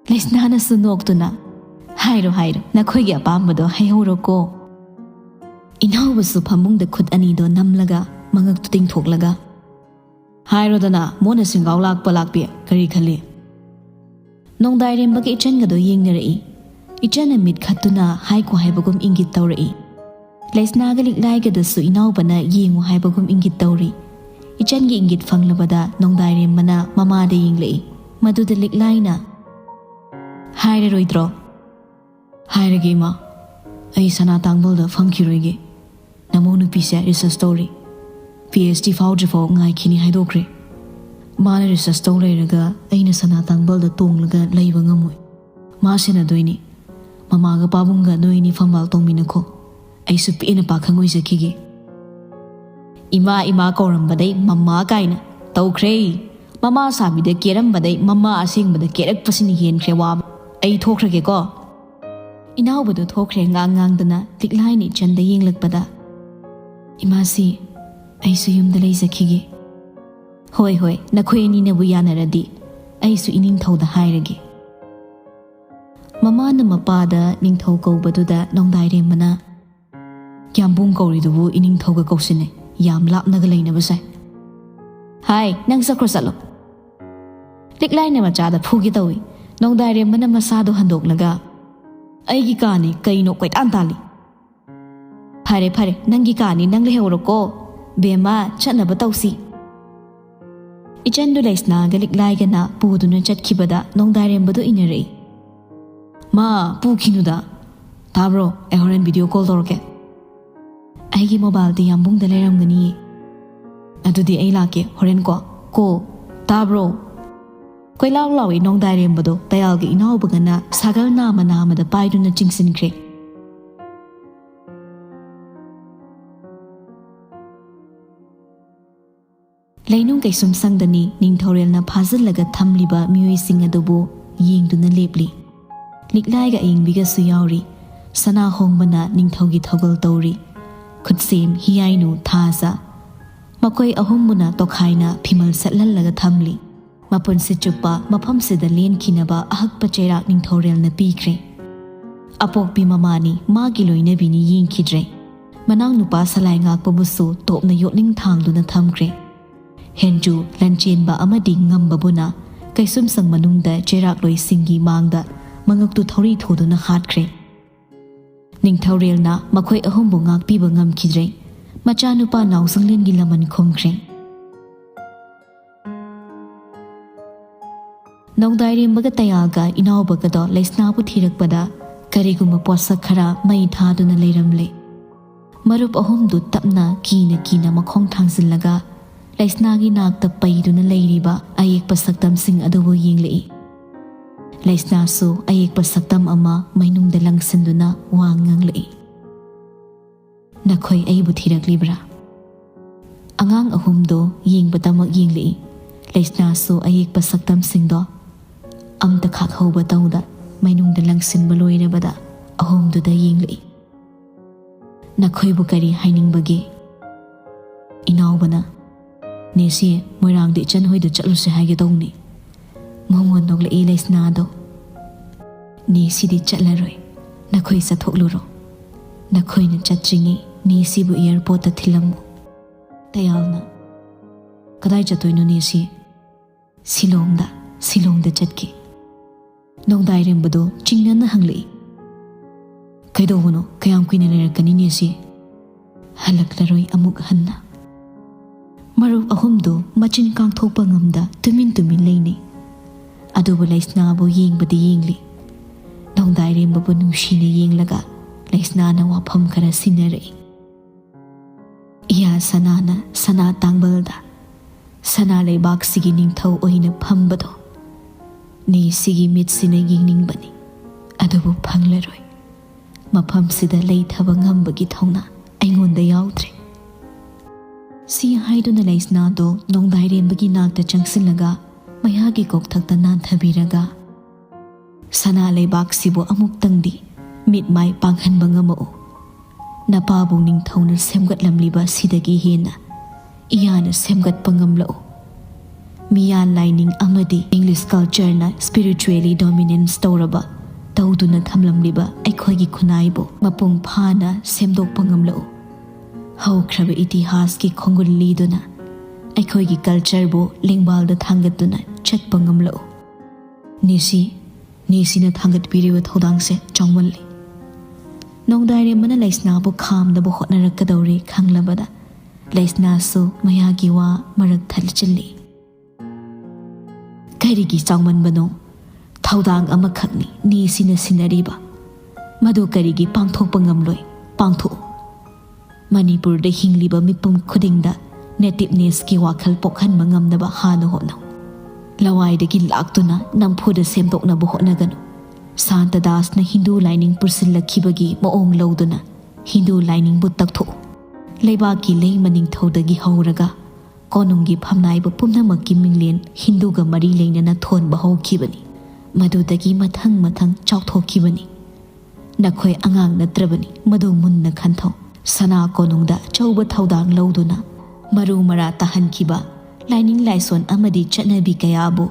ꯂꯩꯁꯅꯥꯅꯁꯨ ꯅꯣꯛꯇꯨꯅ, "ꯍꯥꯏꯔꯣ, ꯍꯥꯏꯔꯣ, ꯅꯈꯣꯏꯒꯤ ꯑꯄꯥꯝꯕꯗꯣ ꯍꯥꯏꯍꯧꯔꯣꯀꯣ꯫" ꯏꯅꯥꯎꯕꯁꯨ ꯐꯃꯨꯡꯗ ꯈꯨꯠ ꯑꯅꯤꯗꯣ ꯅꯝꯂꯒ, ꯃꯉꯛꯇꯨ ꯇꯤꯡꯊꯣꯛꯂꯒ, "ꯍꯥꯏꯔꯣꯗꯅ, ꯃꯣꯟꯅ ꯁꯦꯡꯒꯥꯎ ꯂꯥꯛꯄ ꯂꯥꯛꯄꯤ, ꯀꯔꯤ ꯈꯜꯂꯤ?" ꯅꯣꯡꯗꯥꯏꯔꯦꯝꯕꯒ ꯏꯆꯟꯒꯗꯣ ꯌꯦꯡꯅꯔꯛꯏ꯫ ꯏꯆꯟꯅ ꯃꯤꯠ ꯈꯠꯇꯨꯅ ꯍꯥꯏꯈꯣ ꯍꯥꯏꯕꯒꯨꯝ ꯏꯪꯒꯤꯠ ꯇꯧꯔꯛꯏ꯫ ꯂꯩꯁꯅꯥꯒ ꯂꯤꯛꯂꯥꯏꯒꯗꯁꯨ ꯏꯅꯥꯎꯕꯅ ꯌꯦꯡꯉꯨ ꯍꯥꯏꯕꯒꯨꯝ ꯏꯪꯒꯤꯠ ꯇꯧꯔꯤ꯫ ꯏꯆꯟꯒꯤ ꯏꯪꯒꯤꯠ ꯐꯪꯂꯕꯗ ꯅꯣꯡꯗꯥꯏꯔꯦꯝꯕꯅ ꯃꯃꯥꯗ ꯌꯦꯡꯂꯛꯏ꯫ ꯃꯗꯨꯗ ꯂꯤꯛꯂꯥꯏꯅ, "ꯍꯥꯏꯔꯔꯣꯏꯗ꯭ꯔꯣ?" "ꯍꯥꯏꯔꯒꯦ, ꯏꯃꯥ꯫ ꯑꯩ ꯁꯅꯥ ꯇꯥꯡꯕꯜꯗ ꯐꯝꯈꯤꯔꯣꯏꯒꯦ꯫ ꯅꯃꯧ ꯅꯨꯄꯤꯁꯦ ꯔꯤꯁꯔꯁ ꯇꯧꯔꯤ꯫ ꯄꯤ ꯑꯩꯆ ꯗꯤ ꯐꯥꯎꯗ꯭ꯔꯤꯐꯥꯎ ꯉꯥꯏꯈꯤꯅꯤ ꯍꯥꯏꯗꯣꯛꯈ꯭ꯔꯦ꯫ ꯃꯥꯅ ꯔꯤꯁꯔꯁ ꯇꯧ ꯂꯩꯔꯒ ꯑꯩꯅ ꯁꯅꯥ ꯇꯥꯡꯕꯜꯗ ꯇꯣꯡꯂꯒ ꯂꯩꯕ ꯉꯝꯃꯣꯏ꯫ ꯃꯥ ꯁꯦꯟꯅꯗꯣꯏꯅꯤ꯫ ꯃꯃꯥꯒ ꯄꯥꯕꯨꯡꯒ ꯅꯣꯏ ꯑꯅꯤ ꯐꯝꯕꯥꯜ ꯇꯣꯡꯃꯤꯟꯅꯈꯣ꯫ ꯑꯩꯁꯨ ꯄꯦꯟꯅ ꯄꯥꯈꯪ ꯑꯣꯏꯖꯈꯤꯒꯦ꯫" ꯏꯃꯥ ꯏꯃꯥ ꯀꯧꯔꯝꯕꯗꯩ ꯃꯃꯥ ꯀꯥꯏꯅ ꯇꯧꯈ꯭ꯔꯦ꯫ ꯃꯃꯥ ꯁꯥꯕꯤꯗ ꯀꯦꯔꯝꯕꯗꯩ ꯃꯃꯥ ꯑꯁꯦꯡꯕꯗ ꯀꯦꯔꯛꯄꯁꯤꯅ ꯍꯦꯟꯈ꯭ꯔꯦ ꯋꯥꯕ꯫ ꯑꯩ ꯊꯣꯛꯈ꯭ꯔꯒꯦꯀꯣ꯫ ꯏꯅꯥꯎꯕꯗꯣ ꯊꯣꯛꯈ꯭ꯔꯦ ꯉꯥꯡ ꯉꯥꯡꯗꯅ꯫ ꯂꯤꯛꯂꯥꯏꯅ ꯏꯆꯟꯗ ꯌꯦꯡꯂꯛꯄꯗ, "ꯏꯃꯥꯁꯤ, ꯑꯩꯁꯨ ꯌꯨꯝꯗ ꯂꯩꯖꯈꯤꯒꯦ꯫" "ꯍꯣꯏ, ꯍꯣꯏ, ꯅꯈꯣꯏ ꯑꯅꯤꯅꯕꯨ ꯌꯥꯅꯔꯗꯤ ꯑꯩꯁꯨ ꯏꯅꯤꯡꯊꯧꯗ ꯍꯥꯏꯔꯒꯦ꯫" ꯃꯃꯥꯅ ꯃꯄꯥꯗ ꯅꯤꯡꯊꯧ ꯀꯧꯕꯗꯨꯗ ꯅꯣꯡꯗꯥꯏꯔꯦꯝꯕꯅ, "ꯌꯥꯝꯕꯨꯡ ꯀꯧꯔꯤꯗꯨꯕꯨ ꯏꯅꯤꯡꯊꯧꯒ ꯀꯧꯁꯤꯟꯅꯩ, ꯌꯥꯝ ꯂꯥꯞꯅꯒ ꯂꯩꯅꯕ ꯁꯥꯏ꯫" "ꯍꯥꯏ, ꯅꯪ ꯆꯠꯈ꯭ꯔꯣ, ꯆꯠꯂꯣ꯫" ꯂꯤꯛꯂꯥꯏꯅ ꯃꯆꯥꯗ ꯐꯨꯒꯦ ꯇꯧꯏ꯫ ꯅꯣꯡꯗꯥꯏꯔꯦꯝꯕꯅ ꯃꯁꯥꯗꯣ ꯍꯟꯗꯣꯛꯂꯒ, "ꯑꯩꯒꯤ ꯀꯥꯅꯤ, ꯀꯩꯅꯣ ꯀꯣꯏꯇꯥꯟ ꯇꯥꯜꯂꯤ?" "ꯐꯔꯦ, ꯐꯔꯦ, ꯅꯪꯒꯤ ꯀꯥꯅꯤ, ꯅꯪ ꯂꯩꯍꯧꯔꯣꯀꯣ꯫ ꯕꯦꯝꯃ, ꯆꯠꯅꯕ ꯇꯧꯁꯤ꯫" ꯏꯆꯟꯗꯨ ꯂꯩꯁꯅꯥꯒ ꯂꯤꯛꯂꯥꯏꯒꯅ ꯄꯨꯗꯨꯅ ꯆꯠꯈꯤꯕꯗ ꯅꯣꯡꯗꯥꯏꯔꯦꯝꯕꯗꯨ ꯏꯟꯅꯔꯛꯏ꯫ "ꯃꯥ, ꯄꯨꯈꯤꯅꯨꯗ꯫ ꯇꯥꯕ꯭ꯔꯣ? ꯑꯩ ꯍꯣꯔꯦꯟ ꯚꯤꯗꯤꯑꯣ ꯀꯣꯜ ꯇꯧꯔꯛꯀꯦ꯫ ꯑꯩꯒꯤ ꯃꯣꯕꯥꯏꯜꯗꯤ ꯌꯥꯝꯕꯨꯡꯗ ꯂꯩꯔꯝꯒꯅꯤꯌꯦ꯫ ꯑꯗꯨꯗꯤ ꯑꯩ ꯂꯥꯛꯀꯦ ꯍꯣꯔꯦꯟ ꯀꯣ꯫ ꯀꯣ, ꯇꯥꯕ꯭ꯔꯣ?" ꯀꯣꯏꯂꯥꯎ ꯂꯥꯎꯏ ꯅꯣꯡꯗꯥꯏꯔꯦꯝꯕꯗꯣ ꯇꯌꯥꯜꯒ ꯏꯅꯥꯎꯕꯒꯅ ꯁꯥꯒꯜ ꯅꯥꯝꯃ ꯅꯥꯝꯃꯗ ꯄꯥꯏꯗꯨꯅ ꯆꯤꯡꯁꯤꯟꯈ꯭ꯔꯦ꯫ ꯂꯩꯅꯨꯡ ꯀꯩꯁꯨꯝ ꯁꯪꯗꯅꯤ ꯅꯤꯡꯊꯧꯔꯦꯜꯅ ꯐꯥꯖꯤꯜꯂꯒ ꯊꯝꯂꯤꯕ ꯃꯤꯑꯣꯏꯁꯤꯡ ꯑꯗꯨꯕꯨ ꯌꯦꯡꯗꯨꯅ ꯂꯦꯞꯂꯤ꯫ ꯂꯤꯛꯂꯥꯏꯒ ꯑꯌꯤꯡꯕꯤꯒꯁꯨ ꯌꯥꯎꯔꯤ꯫ ꯁꯅꯥ ꯍꯣꯡꯕꯅ ꯅꯤꯡꯊꯧꯒꯤ ꯊꯧꯒꯜ ꯇꯧꯔꯤ꯫ ꯈꯨꯠꯁꯦꯝ, ꯍꯤꯌꯥꯏꯅꯨ, ꯊꯥꯖ, ꯃꯈꯣꯏ ꯑꯍꯨꯝꯕꯨꯅ ꯇꯣꯈꯥꯏꯅ ꯐꯤꯃꯜ ꯁꯦꯠꯍꯜꯂꯒ ꯊꯝꯂꯤ꯫ ꯃꯄꯨꯟꯁꯤ ꯆꯨꯞꯄ ꯃꯐꯝꯁꯤꯗ ꯂꯦꯟꯈꯤꯅꯕ ꯑꯍꯛꯄ ꯆꯩꯔꯥꯛ ꯅꯤꯡꯊꯧꯔꯦꯜꯅ ꯄꯤꯈ꯭ꯔꯦ꯫ ꯑꯄꯣꯛꯄꯤ ꯃꯃꯥꯅꯤ, ꯃꯥꯒꯤ ꯂꯣꯏꯅꯕꯤꯅꯤ ꯌꯦꯡꯈꯤꯗ꯭ꯔꯦ꯫ ꯃꯅꯥꯎꯅꯨꯄꯥ ꯁꯂꯥꯏ ꯉꯥꯛꯄꯕꯨꯁꯨ ꯇꯣꯞꯅ ꯌꯣꯠꯅꯤꯡ ꯊꯥꯡꯗꯨꯅ ꯊꯝꯈ꯭ꯔꯦ꯫ ꯍꯦꯟꯖꯨ, ꯂꯟꯆꯦꯟꯕ ꯑꯃꯗꯤ ꯉꯝꯕꯕꯨꯅ ꯀꯩꯁꯨꯝꯁꯪ ꯃꯅꯨꯡꯗ ꯆꯩꯔꯥꯛꯂꯣꯏꯁꯤꯡꯒꯤ ꯃꯥꯡꯗ ꯃꯉꯛꯇꯨ ꯊꯧꯔꯤ ꯊꯨꯗꯨꯅ ꯍꯥꯠꯈ꯭ꯔꯦ꯫ ꯅꯤꯡꯊꯧꯔꯦꯜꯅ ꯃꯈꯣꯏ ꯑꯍꯨꯝꯕꯨ ꯉꯥꯛꯄꯤꯕ ꯉꯝꯈꯤꯗ꯭ꯔꯦ꯫ ꯃꯆꯥꯅꯨꯄꯥ ꯅꯥꯎꯖꯪꯂꯦꯟꯒꯤ ꯂꯃꯟ ꯈꯨꯝꯈ꯭ꯔꯦ꯫ ꯅꯣꯡꯗꯥꯏꯔꯦꯝꯕꯒ ꯇꯌꯥꯜꯒ ꯏꯅꯥꯎꯕꯒꯗꯣ ꯂꯩꯁꯅꯥꯕꯨ ꯊꯤꯔꯛꯄꯗ ꯀꯔꯤꯒꯨꯝꯕ ꯄꯣꯠꯁꯛ ꯈꯔ ꯃꯩ ꯊꯥꯗꯨꯅ ꯂꯩꯔꯝꯂꯦ꯫ ꯃꯔꯨꯞ ꯑꯍꯨꯝꯗꯨ ꯇꯞꯅ ꯀꯤꯅ ꯀꯤꯅ ꯃꯈꯣꯡ ꯊꯥꯡꯖꯤꯜꯂꯒ ꯂꯩꯁꯅꯥꯒꯤ ꯅꯥꯛꯇ ꯄꯩꯗꯨꯅ ꯂꯩꯔꯤꯕ ꯑꯌꯦꯛꯄ ꯁꯛꯇꯝꯁꯤꯡ ꯑꯗꯨꯕꯨ ꯌꯦꯡꯂꯛꯏ꯫ ꯂꯩꯁꯅꯥꯁꯨ ꯑꯌꯦꯛꯄ ꯁꯛꯇꯝ ꯑꯃ ꯃꯩꯅꯨꯡꯗ ꯂꯪꯁꯤꯟꯗꯨꯅ ꯋꯥ ꯉꯥꯡꯂꯛꯏ꯫ "ꯅꯈꯣꯏ ꯑꯩꯕꯨ ꯊꯤꯔꯛꯂꯤꯕ꯭ꯔꯥ?" ꯑꯉꯥꯡ ꯑꯍꯨꯝꯗꯣ ꯌꯦꯡꯕꯇꯃꯛ ꯌꯦꯡꯂꯛꯏ꯫ ꯂꯩꯁꯅꯥꯁꯨ ꯑꯌꯦꯛꯄ ꯁꯛꯇꯝꯁꯤꯡꯗꯣ ꯑꯝꯇ ꯈꯥꯛꯍꯧꯕ ꯇꯧꯗ ꯃꯩꯅꯨꯡꯗ ꯂꯪꯁꯤꯟꯕ ꯂꯣꯏꯔꯕꯗ ꯑꯍꯨꯝꯗꯨꯗ ꯌꯦꯡꯂꯛꯏ꯫ "ꯅꯈꯣꯏꯕꯨ ꯀꯔꯤ ꯍꯥꯏꯅꯤꯡꯕꯒꯦ?" ꯏꯅꯥꯎꯕꯅ, "ꯅꯦꯁꯤ, ꯃꯣꯏꯔꯥꯡꯗ ꯏꯆꯟ ꯍꯣꯏꯗ ꯆꯠꯂꯨꯁꯦ ꯍꯥꯏꯒꯦ ꯇꯧꯅꯤ꯫" ꯃꯉꯣꯟ ꯅꯣꯛꯂꯛꯏ ꯂꯩꯁꯅꯥꯗꯣ꯫ "ꯅꯦꯁꯤꯗꯤ ꯆꯠꯂꯔꯣꯏ꯫ ꯅꯈꯣꯏ ꯆꯠꯊꯣꯛꯂꯨꯔꯣ꯫ ꯅꯈꯣꯏꯅ ꯆꯠꯇ꯭ꯔꯤꯉꯩ ꯅꯦꯁꯤꯕꯨ ꯑꯦꯌꯥꯔꯄꯣꯔꯠꯇ ꯊꯤꯜꯂꯝꯃꯨ꯫" ꯇꯌꯥꯜꯅ, "ꯀꯗꯥꯏ ꯆꯠꯇꯣꯏꯅꯣ ꯅꯦꯁꯤ?" "ꯁꯤꯂꯣꯡꯗ, ꯁꯤꯂꯣꯡꯗ ꯆꯠꯀꯦ꯫" ꯅꯣꯡꯗꯥꯏꯔꯦꯝꯕꯗꯣ ꯆꯤꯡꯅꯅ ꯍꯪꯂꯛꯏ꯫ "ꯀꯩꯗꯧꯕꯅꯣ? ꯀꯌꯥꯝ ꯀꯨꯏꯅ ꯂꯩꯔꯛꯀꯅꯤ ꯅꯦꯁꯤ?" "ꯍꯜꯂꯛꯂꯔꯣꯏ ꯑꯃꯨꯛ ꯍꯟꯅ꯫" ꯃꯔꯨꯞ ꯑꯍꯨꯝꯗꯨ ꯃꯆꯤꯟ ꯀꯥꯡꯊꯣꯛꯄ ꯉꯝꯗ ꯇꯨꯃꯤꯟ ꯇꯨꯃꯤꯟ ꯂꯩꯅꯩ꯫ ꯑꯗꯨꯕꯨ ꯂꯩꯁꯅꯥꯕꯨ ꯌꯦꯡꯕꯗꯤ ꯌꯦꯡꯂꯤ꯫ ꯅꯣꯡꯗꯥꯏꯔꯦꯝꯕꯕꯨ ꯅꯨꯡꯁꯤꯅ ꯌꯦꯡꯂꯒ ꯂꯩꯁꯅꯥꯅ ꯋꯥꯐꯝ ꯈꯔ ꯁꯤꯟꯅꯔꯛꯏ꯫ "ꯏꯌꯥ ꯁꯅꯥꯅ ꯁꯅꯥ ꯇꯥꯡꯕꯜꯗ ꯁꯅꯥ ꯂꯩꯕꯥꯛꯁꯤꯒꯤ ꯅꯤꯡꯊꯧ ꯑꯣꯏꯅ ꯐꯝꯕꯗꯣ ꯅꯦꯁꯤꯒꯤ ꯃꯤꯠꯁꯤꯅ ꯌꯦꯡꯅꯤꯡꯕꯅꯤ, ꯑꯗꯨꯕꯨ ꯐꯪꯂꯔꯣꯏ꯫ ꯃꯐꯝꯁꯤꯗ ꯂꯩꯊꯕ ꯉꯝꯕꯒꯤ ꯊꯧꯅꯥ ꯑꯩꯉꯣꯟꯗ ꯌꯥꯎꯗ꯭ꯔꯦ꯫" ꯁꯤ ꯍꯥꯏꯗꯨꯅ ꯂꯩꯁꯅꯥꯗꯣ ꯅꯣꯡꯗꯥꯏꯔꯦꯝꯕꯒꯤ ꯅꯥꯛꯇ ꯆꯪꯁꯤꯜꯂꯒ ꯃꯌꯥꯒꯤ ꯀꯣꯛꯊꯛꯇ ꯅꯥꯟꯊꯕꯤꯔꯒ, "ꯁꯅꯥ ꯂꯩꯕꯥꯛꯁꯤꯕꯨ ꯑꯃꯨꯛꯇꯪꯗꯤ ꯃꯤꯠ ꯃꯥꯏ ꯄꯥꯡꯍꯟꯕ ꯉꯝꯃꯛꯎ꯫ ꯅꯄꯥꯕꯨꯡ ꯅꯤꯡꯊꯧꯅ ꯁꯦꯝꯒꯠꯂꯝꯂꯤꯕ ꯁꯤꯗꯒꯤ ꯍꯦꯟꯅ ꯏꯌꯥꯅ ꯁꯦꯝꯒꯠꯄ ꯉꯝꯂꯛꯎ꯫ ꯃꯤꯌꯥ ꯂꯥꯏꯅꯤꯡ ꯑꯃꯗꯤ English cultureꯅ spiritually dominance ꯇꯧꯔꯕ, ꯇꯧꯗꯨꯅ ꯊꯝꯂꯝꯂꯤꯕ ꯑꯩꯈꯣꯏꯒꯤ ꯈꯨꯟꯅꯥꯏꯕꯨ ꯃꯄꯨꯡ ꯐꯥꯅ ꯁꯦꯝꯗꯣꯛꯄ ꯉꯝꯂꯛꯎ꯫ ꯍꯧꯈ꯭ꯔꯕ ꯏꯇꯤꯍꯥꯁꯀꯤ ꯈꯣꯡꯒꯨꯜ ꯂꯤꯗꯨꯅ ꯑꯩꯈꯣꯏꯒꯤ cultureꯕꯨ ꯂꯦꯡꯕꯥꯜꯗ ꯊꯥꯡꯒꯠꯇꯨꯅ ꯆꯠꯄ ꯉꯝꯂꯛꯎ꯫ ꯅꯤꯁꯤ, ꯅꯤꯁꯤꯅ ꯊꯥꯡꯒꯠꯄꯤꯔꯤꯕ ꯊꯧꯗꯥꯡꯁꯦ ꯆꯥꯎꯃꯜꯂꯤ꯫ ꯅꯣꯡꯗꯥꯏꯔꯦꯝꯕꯅ ꯂꯩꯁꯅꯥꯕꯨ ꯈꯥꯝꯅꯕ ꯍꯣꯠꯅꯔꯛꯀꯗꯧꯔꯦ ꯈꯪꯂꯕꯗ, ꯂꯩꯁꯅꯥꯁꯨ ꯃꯌꯥꯒꯤ ꯋꯥ ꯃꯔꯛ ꯊꯠꯆꯤꯜꯂꯤ꯫ ꯀꯔꯤꯒꯤ ꯆꯥꯎꯃꯟꯕꯅꯣ? ꯊꯧꯗꯥꯡ ꯑꯃꯈꯛꯅꯤ ꯅꯤꯁꯤꯅ ꯁꯤꯟꯅꯔꯤꯕ꯫ ꯃꯗꯨ ꯀꯔꯤꯒꯤ ꯄꯥꯡꯊꯣꯛꯄ ꯉꯝꯂꯣꯏ? ꯄꯥꯡꯊꯣꯛꯎ꯫ ꯃꯅꯤꯄꯨꯔꯗ ꯍꯤꯡꯂꯤꯕ ꯃꯤꯄꯨꯝ ꯈꯨꯗꯤꯡꯗ nativenessꯀꯤ ꯋꯥꯈꯜ ꯄꯣꯛꯍꯟꯕ ꯉꯝꯅꯕ ꯍꯥꯟꯅ ꯍꯣꯠꯅꯧ꯫ ꯂꯋꯥꯏꯗꯒꯤ ꯂꯥꯛꯇꯨꯅ ꯅꯝꯐꯨꯗ ꯁꯦꯝꯗꯣꯛꯅꯕ ꯍꯣꯠꯅꯒꯅꯨ꯫ ꯁꯥꯟꯇ ꯗꯥꯁꯅ ꯍꯤꯟꯗꯨ ꯂꯥꯏꯅꯤꯡ ꯄꯨꯁꯤꯜꯂꯛꯈꯤꯕꯒꯤ ꯃꯑꯣꯡ ꯂꯧꯗꯨꯅ ꯍꯤꯟꯗꯨ ꯂꯥꯏꯅꯤꯡꯕꯨ ꯇꯛꯊꯣꯛꯎ꯫ ꯂꯩꯕꯥꯛꯀꯤ ꯂꯩꯃ ꯅꯤꯡꯊꯧꯗꯒꯤ ꯍꯧꯔꯒ ꯀꯣꯅꯨꯡꯒꯤ ꯐꯝꯅꯥꯏꯕ ꯄꯨꯝꯅꯃꯛꯀꯤ ꯃꯤꯡꯂꯦꯟ ꯍꯤꯟꯗꯨꯒ ꯃꯔꯤ ꯂꯩꯅꯅ ꯊꯣꯟꯕ ꯍꯧꯈꯤꯕꯅꯤ꯫ ꯃꯗꯨꯗꯒꯤ ꯃꯊꯪ ꯃꯊꯪ ꯆꯥꯎꯊꯣꯛꯈꯤꯕꯅꯤ꯫ ꯅꯈꯣꯏ ꯑꯉꯥꯡ ꯅꯠꯇ꯭ꯔꯕꯅꯤ, ꯃꯗꯨ ꯃꯨꯟꯅ ꯈꯟꯊꯧ꯫ ꯁꯅꯥ ꯀꯣꯅꯨꯡꯗ ꯑꯆꯧꯕ ꯊꯧꯗꯥꯡ ꯂꯧꯗꯨꯅ ꯃꯔꯨ ꯃꯔꯥ ꯇꯥꯍꯟꯈꯤꯕ ꯂꯥꯏꯅꯤꯡ ꯂꯥꯏꯁꯣꯟ ꯑꯃꯗꯤ ꯆꯠꯅꯕꯤ ꯀꯌꯥꯕꯨ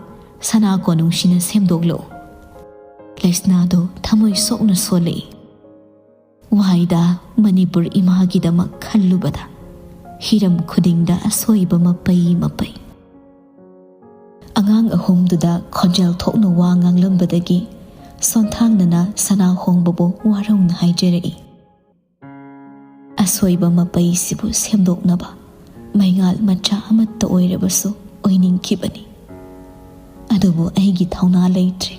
ꯁꯅꯥ ꯀꯣꯅꯨꯡꯁꯤꯅ ꯁꯦꯝꯗꯣꯛꯂꯛꯎ꯫ ꯂꯩꯁꯅꯥꯗꯨ ꯊꯃꯣꯏ ꯁꯣꯛꯅ ꯁꯣꯜꯂꯛꯏ꯫ ꯋꯥꯏꯗ, ꯃꯅꯤꯄꯨꯔ ꯏꯃꯥꯒꯤꯗꯃꯛ ꯈꯜꯂꯨꯕꯗ ꯍꯤꯔꯝ ꯈꯨꯗꯤꯡꯗ ꯑꯁꯣꯏꯕ ꯃꯄꯩ ꯃꯄꯩ꯫ ꯑꯉꯥꯡ ꯑꯍꯨꯝꯗꯨꯗ ꯈꯣꯟꯖꯦꯜ ꯊꯣꯛꯅ ꯋꯥ ꯉꯥꯡꯂꯝꯕꯗꯒꯤ ꯁꯣꯟꯊꯥꯡꯅꯅ ꯁꯅꯥ ꯍꯣꯡꯕꯕꯨ ꯋꯥꯔꯧꯅ ꯍꯥꯏꯖꯔꯛꯏ꯫ ꯑꯁꯣꯏꯕ ꯃꯄꯩꯁꯤꯕꯨ ꯁꯦꯝꯗꯣꯛꯅꯕ ꯃꯩꯉꯥꯜ ꯃꯆꯥ ꯑꯃꯠꯇ ꯑꯣꯏꯔꯕꯁꯨ ꯑꯣꯏꯅꯤꯡꯈꯤꯕꯅꯤ꯫ ꯑꯗꯨꯕꯨ ꯑꯩꯒꯤ ꯊꯧꯅꯥ ꯂꯩꯇ꯭ꯔꯦ꯫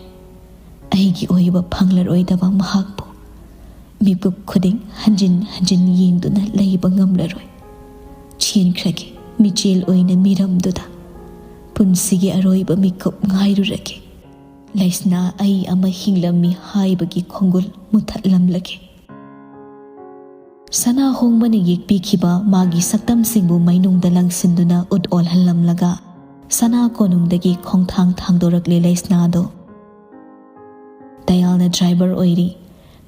ꯑꯩꯒꯤ ꯑꯣꯏꯕ ꯐꯪꯂꯔꯣꯏꯗꯕ ꯃꯍꯥꯛꯄꯨ ꯃꯤꯀꯨꯞ ꯈꯨꯗꯤꯡ ꯍꯟꯖꯤꯟ ꯍꯟꯖꯤꯟ ꯌꯦꯡꯗꯨꯅ ꯂꯩꯕ ꯉꯝꯂꯔꯣꯏ꯫ ꯆꯦꯟꯈ꯭ꯔꯒꯦ ꯃꯤꯆꯦꯜ ꯑꯣꯏꯅ ꯃꯤꯔꯝꯗꯨꯗ꯫ ꯄꯨꯟꯁꯤꯒꯤ ꯑꯔꯣꯏꯕ ꯃꯤꯀꯨꯞ ꯉꯥꯏꯔꯨꯔꯒꯦ꯫ ꯂꯩꯁꯅꯥ ꯑꯩ ꯑꯃ ꯍꯤꯡꯂꯝꯃꯤ ꯍꯥꯏꯕꯒꯤ ꯈꯣꯡꯒꯨꯜ ꯃꯨꯊꯠꯂꯝꯂꯒꯦ꯫ ꯁꯅꯥ ꯍꯣꯡꯕꯅ ꯌꯦꯛꯄꯤꯈꯤꯕ ꯃꯥꯒꯤ ꯁꯛꯇꯝꯁꯤꯡꯕꯨ ꯃꯩꯅꯨꯡꯗ ꯂꯪꯁꯤꯟꯗꯨꯅ ꯎꯠ ꯑꯣꯜꯍꯜꯂꯝꯂꯒ ꯁꯅꯥ ꯀꯣꯅꯨꯡꯗꯒꯤ ꯈꯣꯡꯊꯥꯡ ꯊꯥꯡꯗꯣꯔꯛꯂꯦ ꯂꯩꯁꯅꯥꯗꯣ꯫ ꯗꯌꯥꯜꯅ driver ꯑꯣꯏꯔꯤ꯫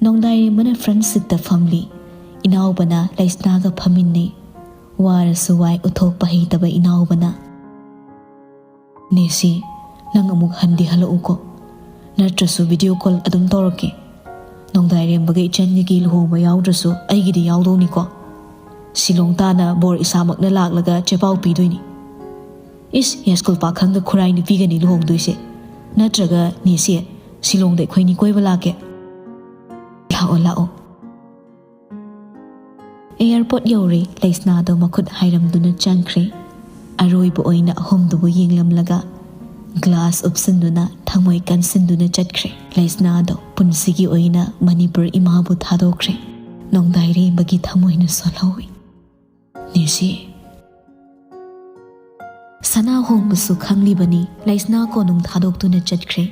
ꯅꯣꯡꯗꯥꯏꯔꯦꯝꯕꯅ front seatꯇ ꯐꯝꯂꯤ꯫ ꯏꯅꯥꯎꯕꯅ ꯂꯩꯁꯅꯥꯒ ꯐꯝꯃꯤꯟꯅꯩ꯫ ꯋꯥꯔꯁꯨ ꯋꯥꯏ ꯎꯠꯊꯣꯛꯄ ꯍꯩꯇꯕ ꯏꯅꯥꯎꯕꯅ꯫ ꯅꯦꯁꯤ, ꯅꯪ ꯑꯃꯨꯛ ꯍꯟꯗꯤ ꯍꯜꯂꯛꯎꯀꯣ꯫ ꯅꯠꯇ꯭ꯔꯁꯨ ꯚꯤꯗꯤꯑꯣ ꯀꯣꯜ ꯑꯗꯨꯝ ꯇꯧꯔꯛꯀꯦ꯫ ꯅꯣꯡꯗꯥꯏꯔꯦꯝꯕꯒ ꯏꯆꯟꯒꯒꯤ ꯂꯨꯍꯣꯡꯕ ꯌꯥꯎꯗ꯭ꯔꯁꯨ ꯑꯩꯒꯤꯗꯤ ꯌꯥꯎꯗꯧꯅꯤꯀꯣ꯫ ꯁꯤꯂꯣꯡ ꯇꯥꯅ ꯕꯣꯔ ꯏꯁꯥꯃꯛꯅ ꯂꯥꯛꯂꯒ ꯆꯦꯄꯥꯎ ꯄꯤꯗꯣꯏꯅꯤ꯫ ꯏꯁ, ꯌꯥꯏꯁ꯭ꯀꯨꯜ ꯄꯥꯈꯪꯒ ꯈꯨꯔꯥꯏ ꯅꯨꯄꯤꯒꯅꯤ ꯂꯨꯍꯣꯡꯗꯣꯏꯁꯦ꯫ ꯅꯠꯇ꯭ꯔꯒ ꯅꯦꯁꯤ, ꯁꯤꯂꯣꯡꯗ ꯑꯩꯈꯣꯏꯅꯤ ꯀꯣꯏꯕ ꯂꯥꯛꯀꯦ꯫ ꯂꯥꯛꯑꯣ, ꯂꯥꯛꯑꯣ꯫ ꯑꯦꯌꯥꯔꯄꯣꯔꯠ ꯌꯧꯔꯦ꯫ ꯂꯩꯁꯅꯥꯗꯣ ꯃꯈꯨꯠ ꯍꯥꯏꯔꯝꯗꯨꯅ ꯆꯪꯈ꯭ꯔꯦ꯫ ꯑꯔꯣꯏꯕ ꯑꯣꯏꯅ ꯑꯍꯨꯝꯗꯨꯕꯨ ꯌꯦꯡꯂꯝꯂꯒ ꯒ꯭ꯂꯥꯁ ꯎꯞꯁꯤꯟꯗꯨꯅ ꯊꯃꯣꯏ ꯀꯟꯁꯤꯟꯗꯨꯅ ꯆꯠꯈ꯭ꯔꯦ꯫ ꯂꯩꯁꯅꯥꯗꯣ ꯄꯨꯟꯁꯤꯒꯤ ꯑꯣꯏꯅ ꯃꯅꯤꯄꯨꯔ ꯏꯃꯥꯕꯨ ꯊꯥꯗꯣꯛꯈ꯭ꯔꯦ꯫ ꯅꯣꯡꯗꯥꯏꯔꯦꯝꯕꯒꯤ ꯊꯃꯣꯏꯅ ꯁꯣꯜꯍꯧꯏ꯫ ꯅꯦꯁꯤ꯫ ꯁꯅꯥ ꯍꯣꯡꯕꯁꯨ ꯈꯪꯂꯤꯕꯅꯤ꯫ ꯂꯩꯁꯅꯥ ꯀꯣꯅꯨꯡ ꯊꯥꯗꯣꯛꯇꯨꯅ ꯆꯠꯈ꯭ꯔꯦ꯫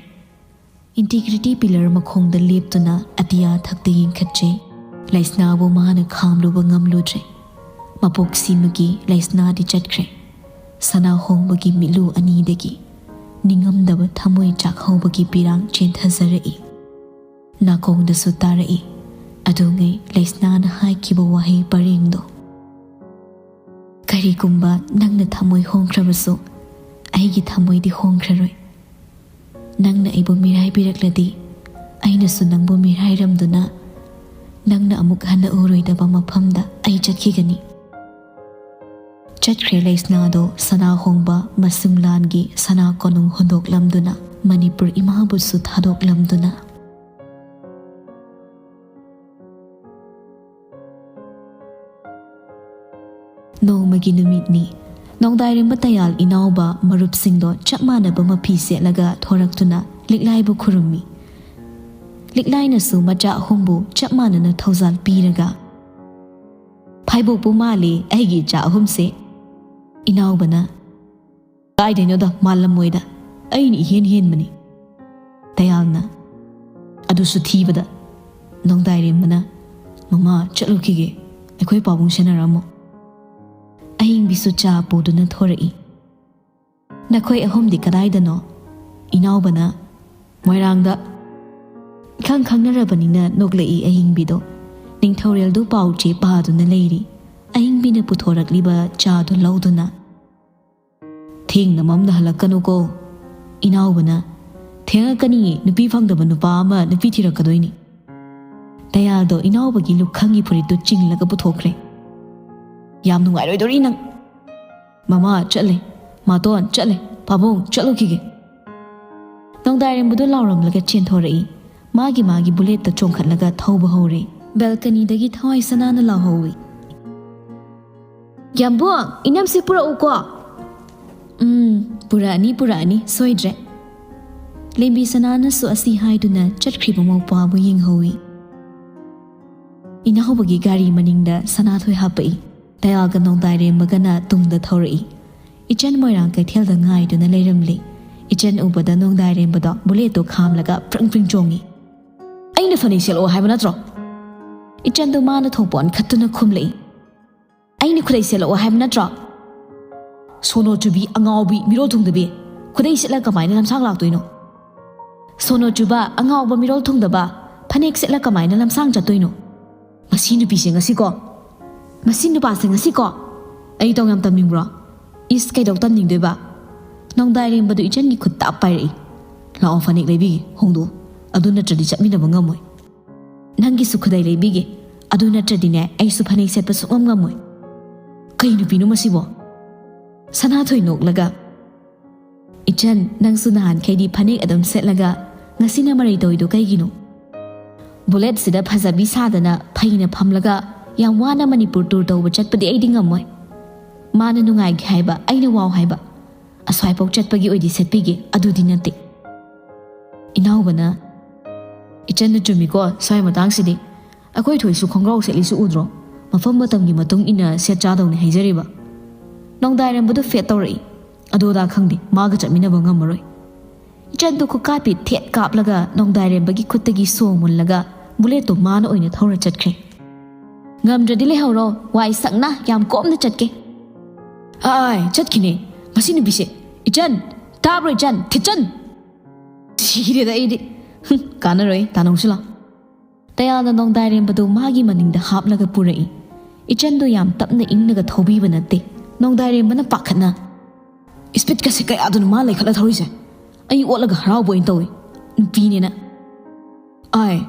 ꯏꯟꯇꯤꯒ꯭ꯔꯤꯇꯤ ꯄꯤꯂꯔ ꯃꯈꯣꯡꯗ ꯂꯦꯞꯇꯨꯅ ꯑꯇꯤꯌꯥ ꯊꯛꯇ ꯌꯦꯡꯈꯠꯆꯩ꯫ ꯂꯩꯁꯅꯥꯕꯨ ꯃꯥꯅ ꯈꯥꯝꯂꯨꯕ ꯉꯝꯂꯨꯗ꯭ꯔꯦ꯫ ꯃꯄꯣꯛ ꯁꯤꯃꯒꯤ ꯂꯩꯁꯅꯥꯗꯤ ꯆꯠꯈ꯭ꯔꯦ꯫ ꯁꯅꯥ ꯍꯣꯡꯕꯒꯤ ꯃꯤꯠꯂꯨ ꯑꯅꯤꯗꯒꯤ ꯅꯤꯡꯉꯝꯗꯕ ꯊꯃꯣꯏ ꯆꯥꯛꯍꯧꯕꯒꯤ ꯄꯤꯔꯥꯡ ꯆꯦꯟꯊꯖꯔꯛꯏ꯫ ꯅꯥꯀꯣꯡꯗꯁꯨ ꯇꯥꯔꯛꯏ ꯑꯗꯨꯉꯩ ꯂꯩꯁꯅꯥꯅ ꯍꯥꯏꯈꯤꯕ ꯋꯥꯍꯩ ꯄꯔꯦꯡꯗꯣ꯫ "ꯀꯔꯤꯒꯨꯝꯕ ꯅꯪꯅ ꯊꯃꯣꯏ ꯍꯣꯡꯈ꯭ꯔꯕꯁꯨ, ꯑꯩꯒꯤ ꯊꯃꯣꯏꯗꯤ ꯍꯣꯡꯈ꯭ꯔꯔꯣꯏ꯫ ꯅꯪꯅ ꯑꯩꯕꯨ ꯃꯤꯔꯥꯏꯕꯤꯔꯛꯂꯗꯤ, ꯑꯩꯅꯁꯨ ꯅꯪꯕꯨ ꯃꯤꯔꯥꯏꯔꯝꯗꯨꯅ, ꯅꯪꯅ ꯑꯃꯨꯛ ꯍꯟꯅ ꯎꯔꯣꯏꯗꯕ ꯃꯐꯝꯗ ꯑꯩ ꯆꯠꯈꯤꯒꯅꯤ꯫" ꯆꯠꯈ꯭ꯔꯦ ꯂꯩꯁꯅꯥꯗꯣ ꯁꯅꯥ ꯍꯣꯡꯕ ꯃꯁꯨꯡꯂꯥꯟꯒꯤ ꯁꯅꯥ ꯀꯣꯅꯨꯡ ꯍꯨꯟꯗꯣꯛꯂꯝꯗꯨꯅ, ꯃꯅꯤꯄꯨꯔ ꯏꯃꯥꯕꯨꯁꯨ ꯊꯥꯗꯣꯛꯂꯝꯗꯨꯅ꯫ ꯅꯣꯡꯃꯒꯤ ꯅꯨꯃꯤꯠꯅꯤ꯫ ꯅꯣꯡꯗꯥꯏꯔꯦꯝꯕ ꯇꯌꯥꯜ ꯏꯅꯥꯎꯕ ꯃꯔꯨꯞꯁꯤꯡꯗꯣ ꯆꯞ ꯃꯥꯟꯅꯕ ꯃꯐꯤ ꯁꯦꯠꯂꯒ ꯊꯣꯔꯛꯇꯨꯅ ꯂꯤꯛꯂꯥꯏꯕꯨ ꯈꯨꯔꯨꯝꯃꯤ꯫ ꯂꯤꯛꯂꯥꯏꯅꯁꯨ ꯃꯆꯥ ꯑꯍꯨꯝꯕꯨ ꯆꯞ ꯃꯥꯟꯅꯅ ꯊꯧꯖꯥꯜ ꯄꯤꯔꯒ, "ꯐꯥꯏꯕꯣꯛꯄꯨ ꯃꯥꯜꯂꯤ ꯑꯩꯒꯤ ꯏꯆꯥ ꯑꯍꯨꯝꯁꯦ꯫" ꯏꯅꯥꯎꯕꯅ, "ꯀꯥꯏꯗꯩꯅꯣꯗ, ꯃꯥꯜꯂꯝꯃꯣꯏꯗ, ꯑꯩꯅ ꯏꯍꯦꯟ ꯍꯦꯟꯕꯅꯤ꯫" ꯇꯌꯥꯜꯅ, "ꯑꯗꯨꯁꯨ ꯊꯤꯕꯗ꯫" ꯅꯣꯡꯗꯥꯏꯔꯦꯝꯕꯅ, "ꯃꯃꯥ, ꯆꯠꯂꯨꯈꯤꯒꯦ, ꯑꯩꯈꯣꯏ ꯄꯥꯕꯨꯡ ꯁꯦꯟꯅꯔꯝꯃꯣ꯫" ꯑꯍꯤꯡꯕꯤꯁꯨ ꯆꯥ ꯄꯨꯗꯨꯅ ꯊꯣꯔꯛꯏ꯫ "ꯅꯈꯣꯏ ꯑꯍꯨꯝꯗꯤ ꯀꯗꯥꯏꯗꯅꯣ?" ꯏꯅꯥꯎꯕꯅ, "ꯃꯣꯏꯔꯥꯡꯗ꯫" ꯏꯈꯪ ꯈꯪꯅꯔꯕꯅꯤꯅ ꯅꯣꯛꯂꯛꯏ ꯑꯍꯤꯡꯕꯤꯗꯣ꯫ ꯅꯤꯡꯊꯧꯔꯦꯜꯗꯨ ꯄꯥꯎ ꯆꯦ ꯄꯥꯗꯨꯅ ꯂꯩꯔꯤ꯫ ꯑꯍꯤꯡꯕꯤꯅ ꯄꯨꯊꯣꯔꯛꯂꯤꯕ ꯆꯥꯗꯨ ꯂꯧꯗꯨꯅ, "ꯊꯦꯡꯅ ꯃꯝꯅ ꯍꯜꯂꯛꯀꯅꯨꯀꯣ꯫ ꯏꯅꯥꯎꯕꯅ, "ꯊꯦꯡꯉꯛꯀꯅꯤꯌꯦ, ꯅꯨꯄꯤ ꯐꯪꯗꯕ ꯅꯨꯄꯥ ꯑꯃ ꯅꯨꯄꯤ ꯊꯤꯔꯛꯀꯗꯣꯏꯅꯤ"꯫ ꯗꯌꯥꯜꯗꯣ ꯏꯅꯥꯎꯕꯒꯤ ꯂꯨꯈꯝꯒꯤ ꯐꯨꯔꯤꯠꯇꯨ ꯆꯤꯡꯂꯒ ꯄꯨꯊꯣꯛꯈ꯭ꯔꯦ꯫ "ꯌꯥꯝ ꯅꯨꯡꯉꯥꯏꯔꯣꯏꯗꯧꯔꯤ ꯅꯪ"꯫ "ꯃꯃꯥ ꯆꯠꯂꯦ, ꯃꯥꯇꯣꯟ ꯆꯠꯂꯦ, ꯄꯥꯕꯨꯡ ꯆꯠꯂꯨꯈꯤꯒꯦ"꯫ ꯅꯣꯡꯗꯥꯏꯔꯦꯝꯕꯗꯨ ꯂꯥꯎꯔꯝꯂꯒ ꯆꯦꯟꯊꯣꯔꯛꯏ꯫ ꯃꯥꯒꯤ ꯃꯥꯒꯤ ꯕꯨꯂꯦꯠꯇ ꯆꯣꯡꯈꯠꯂꯒ ꯊꯧꯕ ꯍꯧꯔꯦ꯫ ꯕꯦꯜꯀꯅꯤꯗꯒꯤ ꯊꯋꯥꯏ ꯁꯅꯥꯅ ꯂꯥꯎꯍꯧꯏ, "ꯌꯥꯝꯕꯨꯡ, ꯏꯅꯝꯁꯤ ꯄꯨꯔꯛꯎꯀꯣ"꯫ "ꯎꯝ, ꯄꯨꯔꯛꯑꯅꯤ, ꯄꯨꯔꯛꯑꯅꯤ, ꯁꯣꯏꯗ꯭ꯔꯦ"꯫ ꯂꯦꯝꯕꯤ ꯁꯅꯥꯅꯁꯨ ꯑꯁꯤ ꯍꯥꯏꯗꯨꯅ ꯆꯠꯈ꯭ꯔꯤꯕ ꯃꯧꯄ꯭ꯋꯥꯕꯨ ꯌꯦꯡꯍꯧꯏ꯫ ꯏꯅꯥꯎꯕꯒꯤ ꯒꯥꯔꯤ ꯃꯅꯤꯡꯗ ꯁꯅꯥꯊꯣꯏ ꯍꯥꯞꯄꯛꯏ꯫ ꯗꯌꯥꯜꯒ ꯅꯣꯡꯗꯥꯏꯔꯦꯝꯕꯒꯅ ꯇꯨꯡꯗ ꯊꯧꯔꯛꯏ꯫ ꯏꯆꯟ ꯃꯣꯏꯔꯥꯡ ꯀꯩꯊꯦꯜꯗ ꯉꯥꯏꯗꯨꯅ ꯂꯩꯔꯝꯂꯦ꯫ ꯏꯆꯟ ꯎꯕꯗ ꯅꯣꯡꯗꯥꯏꯔꯦꯝꯕꯗꯣ ꯕꯨꯂꯦꯠꯇꯣ ꯈꯥꯝꯂꯒ ꯐ꯭ꯔꯤꯡ ꯐ꯭ꯔꯤꯡ ꯆꯣꯡꯉꯤ꯫ "ꯑꯩꯅ ꯐꯅꯦꯛ ꯁꯦꯠꯂꯛꯑꯣ ꯍꯥꯏꯕ ꯅꯠꯇ꯭ꯔꯣ?" ꯏꯆꯟꯗꯣ ꯃꯥꯅ ꯊꯣꯛꯄ ꯑꯣꯟꯈꯠꯇꯨꯅ ꯈꯨꯝꯂꯛꯏ꯫ "ꯑꯩꯅ ꯈꯨꯗꯩ ꯁꯦꯠꯂꯛꯑꯣ ꯍꯥꯏꯕ ꯅꯠꯇ꯭ꯔꯣ?" "ꯁꯣꯅꯣ ꯆꯨꯕꯤ, ꯑꯉꯥꯎꯕꯤ, ꯃꯤꯔꯣꯜ ꯊꯨꯡꯗꯕꯤ, ꯈꯨꯗꯩ ꯁꯦꯠꯂ ꯀꯃꯥꯏꯅ ꯂꯝꯁꯥꯡ ꯂꯥꯛꯇꯣꯏꯅꯣ? ꯁꯣꯅꯣ ꯆꯨꯕ, ꯑꯉꯥꯎꯕ, ꯃꯤꯔꯣꯜ ꯊꯨꯡꯗꯕ, ꯐꯅꯦꯛ ꯁꯦꯠꯂ ꯀꯃꯥꯏꯅ ꯂꯝꯁꯥꯡ ꯆꯠꯇꯣꯏꯅꯣ? ꯃꯁꯤ ꯅꯨꯄꯤꯁꯦ ꯉꯁꯤꯀꯣ, ꯃꯁꯤ ꯅꯨꯄꯥꯁꯦ ꯉꯁꯤꯀꯣ"꯫ "ꯑꯩ ꯇꯧ ꯌꯥꯝ ꯇꯝꯅꯤꯡꯕ꯭ꯔꯣ?" "ꯏꯁ, ꯀꯩꯗꯧ ꯇꯝꯅꯤꯡꯗꯣꯏꯕ?" ꯅꯣꯡꯗꯥꯏꯔꯦꯝꯕꯗꯨ ꯏꯆꯟꯒꯤ ꯈꯨꯠ ꯇꯥꯞ ꯄꯥꯏꯔꯛꯏ꯫ "ꯂꯥꯛꯑꯣ, ꯐꯅꯦꯛ ꯂꯩꯕꯤꯒꯦ, ꯍꯣꯡꯗꯣꯛꯑꯣ, ꯑꯗꯨ ꯅꯠꯇ꯭ꯔꯗꯤ ꯆꯠꯃꯤꯟꯅꯕ ꯉꯝꯃꯣꯏ"꯫ "ꯅꯪꯒꯤꯁꯨ ꯈꯨꯗꯩ ꯂꯩꯕꯤꯒꯦ, ꯑꯗꯨ ꯅꯠꯇ꯭ꯔꯗꯤꯅꯦ ꯑꯩꯁꯨ ꯐꯅꯦꯛ ꯁꯦꯠꯄ ꯁꯨꯡꯉꯝ ꯉꯝꯃꯣꯏ"꯫ "ꯀꯩ ꯅꯨꯄꯤꯅꯣ ꯃꯁꯤꯕꯣ?" ꯁꯅꯥꯊꯣꯏ ꯅꯣꯛꯂꯒ, "ꯏꯆꯟ, ꯅꯪꯁꯨ ꯅꯍꯥꯟꯈꯩꯗꯤ ꯐꯅꯦꯛ ꯑꯗꯨꯝ ꯁꯦꯠꯂꯒ ꯉꯁꯤꯅ ꯃꯔꯩ ꯇꯧꯏꯗꯣ ꯀꯩꯒꯤꯅꯣ? ꯕꯨꯂꯦꯠꯁꯤꯗ ꯐꯖꯕꯤ ꯁꯥꯗꯅ ꯐꯩꯅ ꯐꯝꯂꯒ ꯌꯥꯝ ꯋꯥꯅ ꯃꯅꯤꯄꯨꯔ ꯇꯨꯔ ꯇꯧꯕ ꯆꯠꯄꯗꯤ ꯑꯩꯗꯤ ꯉꯝꯃꯣꯏ꯫ ꯃꯥꯅ ꯅꯨꯡꯉꯥꯏꯒꯦ ꯍꯥꯏꯕ, ꯑꯩꯅ ꯋꯥꯎ ꯍꯥꯏꯕ, ꯑꯁ꯭ꯋꯥꯏꯐꯥꯎ ꯆꯠꯄꯒꯤ ꯑꯣꯏꯗꯤ ꯁꯦꯠꯄꯤꯒꯦ, ꯑꯗꯨꯗꯤ ꯅꯠꯇꯦ"꯫ ꯏꯅꯥꯎꯕꯅ, "ꯏꯆꯟꯅ ꯆꯨꯝꯃꯤꯀꯣ, ꯁ꯭ꯋꯥꯏ ꯃꯇꯥꯡꯁꯤꯗꯤ꯫ ꯑꯩꯈꯣꯏ ꯊꯣꯏꯁꯨ ꯈꯣꯡꯒ꯭ꯔꯥꯎ ꯁꯦꯠꯂꯤꯁꯤ ꯎꯗ꯭ꯔꯣ? ꯃꯐꯝ ꯃꯇꯝꯒꯤ ꯃꯇꯨꯡ ꯏꯟꯅ ꯁꯦꯠ ꯆꯥꯗꯧꯅꯤ ꯍꯥꯏꯖꯔꯤꯕ"꯫ ꯅꯣꯡꯗꯥꯏꯔꯦꯝꯕꯗꯨ ꯐꯦꯠ ꯇꯧꯔꯛꯏ꯫ "ꯑꯗꯨ ꯑꯗꯥ ꯈꯪꯗꯦ, ꯃꯥꯒ ꯆꯠꯃꯤꯟꯅꯕ ꯉꯝꯃꯔꯣꯏ"꯫ ꯏꯆꯟꯗꯨ ꯈꯨꯀꯥꯄꯤ ꯊꯦꯠ ꯀꯥꯞꯂꯒ ꯅꯣꯡꯗꯥꯏꯔꯦꯝꯕꯒꯤ ꯈꯨꯠꯇꯒꯤ ꯁꯣ ꯃꯨꯜꯂꯒ ꯕꯨꯂꯦꯠꯇꯨ ꯃꯥꯅ ꯑꯣꯏꯅ ꯊꯧꯔ ꯆꯠꯈ꯭ꯔꯦ꯫ "ꯉꯝꯗ꯭ꯔꯗꯤ ꯂꯩꯍꯧꯔꯣ, ꯋꯥꯏ ꯁꯪꯅ ꯌꯥꯝ ꯀꯣꯝꯅ ꯆꯠꯀꯦ"꯫ "ꯑꯥꯏ, ꯆꯠꯈꯤꯅꯦ ꯃꯁꯤ ꯅꯨꯄꯤꯁꯦ꯫ ꯏꯆꯟ, ꯇꯥꯕ꯭ꯔꯣ ꯏꯆꯟ? ꯊꯤꯠꯆꯟ!" ꯁꯤꯔꯦꯗ ꯑꯩꯗꯤ꯫ "ꯍꯨꯝ, ꯀꯥꯟꯅꯔꯣꯏ, ꯇꯥꯅꯧꯁꯤ ꯂꯥꯎ"꯫ ꯗꯌꯥꯜꯅ ꯅꯣꯡꯗꯥꯏꯔꯦꯝꯕꯗꯨ ꯃꯥꯒꯤ ꯃꯅꯤꯡꯗ ꯍꯥꯞꯂꯒ ꯄꯨꯔꯛꯏ꯫ ꯏꯆꯟꯗꯨ ꯌꯥꯝ ꯇꯞꯅ ꯏꯪꯅꯒ ꯊꯧꯕꯤꯕ ꯅꯠꯇꯦ꯫ ꯅꯣꯡꯗꯥꯏꯔꯦꯝꯕꯅ ꯄꯥꯈꯠꯅ, ꯏꯁꯄꯤꯠꯀꯁꯦ ꯀꯌꯥꯗꯅꯣ ꯃꯥ ꯂꯩꯈꯠꯂ ꯊꯧꯔꯤꯁꯦ? ꯑꯩ ꯑꯣꯠꯂꯒ ꯍꯔꯥꯎꯕ ꯑꯣꯏꯅ ꯇꯧꯏ, ꯅꯨꯄꯤꯅꯦꯅ꯫ ꯑꯥꯏ꯫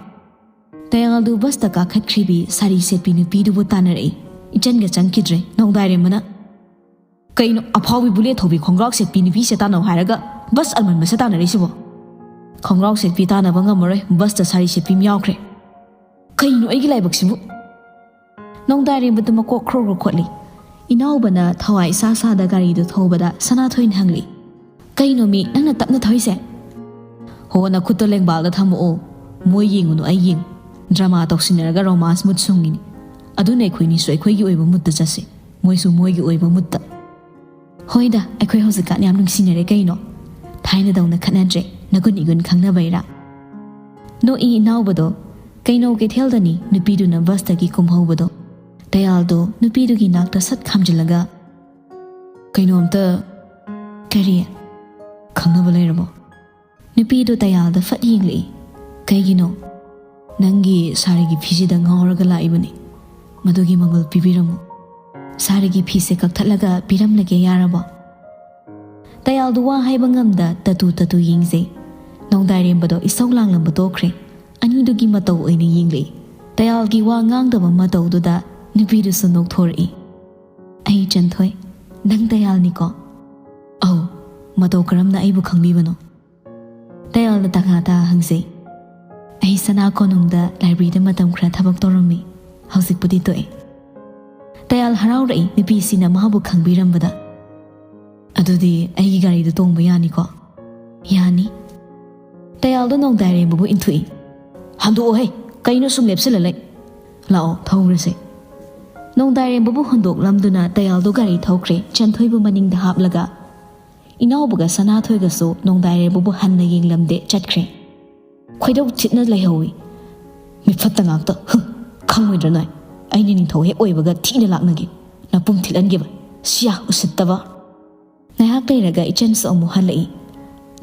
ꯇꯌꯥꯜꯗꯨ ꯕꯁꯇ ꯀꯥꯈꯠꯈ꯭ꯔꯤꯕꯤ ꯁꯥꯔꯤ ꯁꯦꯠꯄꯤ ꯅꯨꯄꯤꯗꯨꯕꯨ ꯇꯥꯟꯅꯔꯛꯏ꯫ ꯏꯆꯟꯒ ꯆꯪꯈꯤꯗ꯭ꯔꯦ꯫ ꯅꯣꯡꯗꯥꯏꯔꯦꯝꯕꯅ, "ꯀꯩꯅꯣ, ꯑꯐꯥꯎꯕꯤ ꯕꯨꯂꯦꯠ ꯊꯧꯕꯤ ꯈꯣꯡꯒ꯭ꯔꯥꯎ ꯁꯦꯠꯄꯤ ꯅꯨꯄꯤꯁꯦ ꯇꯥꯟꯅꯧ ꯍꯥꯏꯔꯒ ꯕꯁ ꯑꯔꯃꯟꯕꯁꯦ ꯇꯥꯟꯅꯔꯛꯏꯁꯤꯕꯣ? ꯈꯣꯡꯒ꯭ꯔꯥꯎ ꯁꯦꯠꯄꯤ ꯇꯥꯟꯅꯕ ꯉꯝꯃꯔꯣꯏ, ꯕꯁꯇ ꯁꯥꯔꯤ ꯁꯦꯠꯄꯤ ꯑꯃ ꯌꯥꯎꯈ꯭ꯔꯦ꯫ ꯀꯩꯅꯣ ꯑꯩꯒꯤ ꯂꯥꯏꯕꯛꯁꯤꯕꯨ?" ꯅꯣꯡꯗꯥꯏꯔꯦꯝꯕꯗꯨ ꯃꯀꯣꯛ ꯈ꯭ꯔꯣ ꯈ꯭ꯔꯣ ꯈꯣꯠꯂꯤ꯫ ꯏꯅꯥꯎꯕꯅ ꯊꯋꯥꯏ ꯏꯁꯥ ꯁꯥꯗ ꯒꯥꯔꯤꯗꯨ ꯊꯧꯕꯗ ꯁꯅꯥꯊꯣꯏꯅ ꯍꯪꯂꯤ, "ꯀꯩꯅꯣ ꯃꯤ, ꯅꯪꯅ ꯇꯞꯅ ꯊꯧꯏꯁꯦ?" "ꯍꯣ, ꯅꯈꯨꯠꯇꯣ ꯂꯦꯡꯕꯥꯜꯗ ꯊꯝꯃꯛꯑꯣ꯫ ꯃꯣꯏ ꯌꯦꯡꯉꯨꯅꯨ, ꯑꯩ ꯌꯦꯡ꯫ ꯗ꯭ꯔꯃꯥ ꯇꯧꯁꯤꯟꯅꯔꯒ ꯔꯣꯃꯥꯟꯁ ꯃꯨꯠ ꯁꯨꯡꯉꯤꯅꯤ꯫ ꯑꯗꯨꯅ ꯑꯩꯈꯣꯏꯅꯤꯁꯨ ꯑꯩꯈꯣꯏꯒꯤ ꯑꯣꯏꯕ ꯃꯨꯠꯇ ꯆꯠꯁꯤ, ꯃꯣꯏꯁꯨ ꯃꯣꯏꯒꯤ ꯑꯣꯏꯕ ꯃꯨꯠꯇ꯫" "ꯍꯣꯏꯗ, ꯑꯩꯈꯣꯏ ꯍꯧꯖꯤꯛꯀꯥꯟ ꯌꯥꯝ ꯅꯨꯡꯁꯤꯅꯔꯦ ꯀꯩꯅꯣ꯫ ꯊꯥꯏꯅꯗꯧꯅ ꯈꯠꯅꯗ꯭ꯔꯦ, ꯅꯒꯨꯟ ꯏꯒꯨꯟ ꯈꯪꯅꯕꯩꯔꯥ?" ꯅꯣꯛꯏ ꯏꯅꯥꯎꯕꯗꯣ꯫ ꯀꯩꯅꯣ ꯀꯩꯊꯦꯜꯗꯅꯤ ꯅꯨꯄꯤꯗꯨꯅ ꯕꯁꯇꯒꯤ ꯀꯨꯝꯍꯧꯕꯗꯣ꯫ ꯇꯌꯥꯜꯗꯣ ꯅꯨꯄꯤꯗꯨꯒꯤ ꯅꯥꯛꯇ ꯁꯠ ꯈꯥꯝꯖꯤꯜꯂꯒ, "ꯀꯩꯅꯣꯝꯇ, ꯀꯔꯤ? ꯈꯪꯅꯕ ꯂꯩꯔꯕꯣ?" ꯅꯨꯄꯤꯗꯣ ꯇꯌꯥꯜꯗ ꯐꯠ ꯌꯦꯡꯂꯛꯏ꯫ "ꯀꯩꯒꯤꯅꯣ?" "ꯅꯪꯒꯤ ꯁꯥꯔꯤꯒꯤ ꯐꯤꯁꯤꯗ ꯉꯥꯎꯔꯒ ꯂꯥꯛꯏꯕꯅꯤ꯫ ꯃꯗꯨꯒꯤ ꯃꯃꯜ ꯄꯤꯕꯤꯔꯝꯃꯨ꯫ ꯁꯥꯔꯤꯒꯤ ꯐꯤꯁꯦ ꯀꯛꯊꯠꯂꯒ ꯄꯤꯔꯝꯂꯒꯦ, ꯌꯥꯔꯕꯣ?" ꯇꯌꯥꯜꯗꯨ ꯋꯥ ꯍꯥꯏꯕ ꯉꯝꯗ ꯇꯇꯨ ꯇꯇꯨ ꯌꯦꯡꯖꯩ꯫ ꯅꯣꯡꯗꯥꯏꯔꯦꯝꯕꯗꯣ ꯏꯁꯧ ꯂꯥꯡꯂꯝꯕ ꯇꯣꯛꯈ꯭ꯔꯦ꯫ ꯑꯅꯤꯗꯨꯒꯤ ꯃꯇꯧ ꯑꯣꯏꯅ ꯌꯦꯡꯂꯛꯏ꯫ ꯇꯌꯥꯜꯒꯤ ꯋꯥ ꯉꯥꯡꯗꯕ ꯃꯇꯧꯗꯨꯗ ꯅꯨꯄꯤꯗꯨꯁꯨ ꯅꯣꯛꯊꯣꯔꯛꯏ꯫ "ꯑꯩ ꯆꯟꯊꯣꯏ, ꯅꯪ ꯇꯌꯥꯜꯅꯤꯀꯣ?" "ꯑꯧ, ꯃꯇꯧ ꯀꯔꯝꯅ ꯑꯩꯕꯨ ꯈꯪꯕꯤꯕꯅꯣ?" ꯇꯌꯥꯜꯅ ꯇꯉꯥ ꯇꯥ ꯍꯪꯖꯩ꯫ "ꯑꯩ ꯁꯅꯥ ꯀꯣꯅꯨꯡꯗ ꯂꯥꯏꯕ꯭ꯔꯦꯔꯤꯗ ꯃꯇꯝ ꯈꯔ ꯊꯕꯛ ꯇꯧꯔꯝꯃꯤ, ꯍꯧꯖꯤꯛꯄꯨꯗꯤ ꯇꯣꯛꯑꯦ꯫" ꯇꯌꯥꯜ ꯍꯔꯥꯎꯔꯛꯏ ꯅꯨꯄꯤꯁꯤꯅ ꯃꯥꯕꯨ ꯈꯪꯕꯤꯔꯝꯕꯗ꯫ "ꯑꯗꯨꯗꯤ ꯑꯩꯒꯤ ꯒꯥꯔꯤꯗ ꯇꯣꯡꯕ ꯌꯥꯅꯤꯀꯣ?" "ꯌꯥꯅꯤ꯫" ꯇꯌꯥꯜꯗꯣ ꯅꯣꯡꯗꯥꯏꯔꯦꯝꯕꯕꯨ ꯏꯟꯊꯣꯛꯏ꯫ "ꯍꯟꯗꯣꯛꯑꯣꯍꯦ, ꯀꯩꯅꯣ ꯁꯨꯝ ꯂꯦꯞꯁꯤꯜꯂ ꯂꯩ? ꯂꯥꯛꯑꯣ, ꯊꯧꯔꯁꯦ꯫" ꯅꯣꯡꯗꯥꯏꯔꯦꯝꯕꯕꯨ ꯍꯨꯟꯗꯣꯛꯂꯝꯗꯨꯅ ꯇꯌꯥꯜꯗꯣ ꯒꯥꯔꯤ ꯊꯧꯈ꯭ꯔꯦ, ꯆꯟꯊꯣꯏꯕꯨ ꯃꯅꯤꯡꯗ ꯍꯥꯞꯂꯒ꯫ ꯏꯅꯥꯎꯕꯒ ꯁꯅꯥꯊꯣꯏꯒꯁꯨ ꯅꯣꯡꯗꯥꯏꯔꯦꯝꯕꯕꯨ ꯍꯟꯅ ꯌꯦꯡꯂꯝꯗꯦ, ꯆꯠꯈ꯭ꯔꯦ꯫ ꯈꯣꯏꯗꯧ ꯊꯤꯠꯅ ꯂꯩꯍꯧꯏ꯫ "ꯃꯤꯐꯠꯇ ꯉꯥꯛꯇ, ꯍꯨꯝ, ꯈꯪꯉꯣꯏꯗ꯭ꯔ ꯅꯣꯏ? ꯑꯩꯅ ꯅꯤꯡꯊꯧ ꯍꯦꯛ ꯑꯣꯏꯕꯒ ꯊꯤꯅ ꯂꯥꯛꯅꯒꯦ꯫ ꯅꯄꯨꯝ ꯊꯤꯠꯍꯟꯒꯦꯕ꯫ ꯁꯤꯌꯥ, ꯎꯁꯤꯠꯇꯕ!" ꯉꯥꯏꯍꯥꯛ ꯂꯩꯔꯒ ꯏꯆꯟꯁꯨ ꯑꯃꯨꯛ ꯍꯜꯂꯛꯏ꯫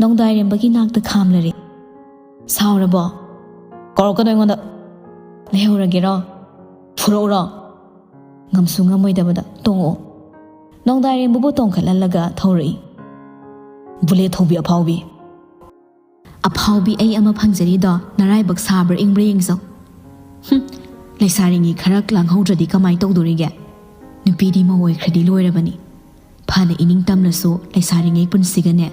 ꯅꯣꯡꯗꯥꯏꯔꯦꯝꯕꯒꯤ ꯅꯥꯛꯇ ꯈꯥꯝꯂꯔꯦ꯫ "ꯁꯥꯎꯔꯕꯣ? ꯀꯧꯔꯛꯀꯅꯨ ꯑꯩꯉꯣꯟꯗ꯫ ꯂꯩꯍꯧꯔꯒꯦꯔꯣ? ꯐꯨꯔꯛꯎꯔꯣ?" "ꯉꯝꯁꯨ ꯉꯝꯃꯣꯏꯗꯕꯗ ꯇꯣꯡꯉꯛꯑꯣ꯫" ꯅꯣꯡꯗꯥꯏꯔꯦꯝꯕꯕꯨ ꯇꯣꯡꯈꯠꯍꯜꯂꯒ ꯊꯧꯔꯛꯏ꯫ ꯕꯨꯂꯦꯠ ꯊꯧꯕꯤ ꯑꯐꯥꯎꯕꯤ꯫ ꯑꯐꯥꯎꯕꯤ ꯑꯩ ꯑꯃ ꯐꯪꯖꯔꯤꯗꯣ ꯅꯔꯥꯏꯕꯛ ꯁꯥꯕ꯭ꯔꯥ ꯏꯪꯕ꯭ꯔꯥ ꯌꯦꯡꯖꯧ꯫ ꯍꯨꯝ, ꯂꯩꯁꯥꯔꯤꯉꯩ ꯈꯔ ꯂꯥꯡꯍꯧꯗ꯭ꯔꯗꯤ ꯀꯃꯥꯏ ꯇꯧꯗꯣꯔꯤꯒꯦ? ꯅꯨꯄꯤꯗꯤ ꯃꯧ ꯑꯣꯏꯈ꯭ꯔꯗꯤ ꯂꯣꯏꯔꯕꯅꯤ꯫ ꯐꯅ ꯏꯅꯤꯡ ꯇꯝꯂꯁꯨ ꯂꯩꯁꯥꯔꯤꯉꯩ ꯄꯨꯟꯁꯤꯒꯅꯦ,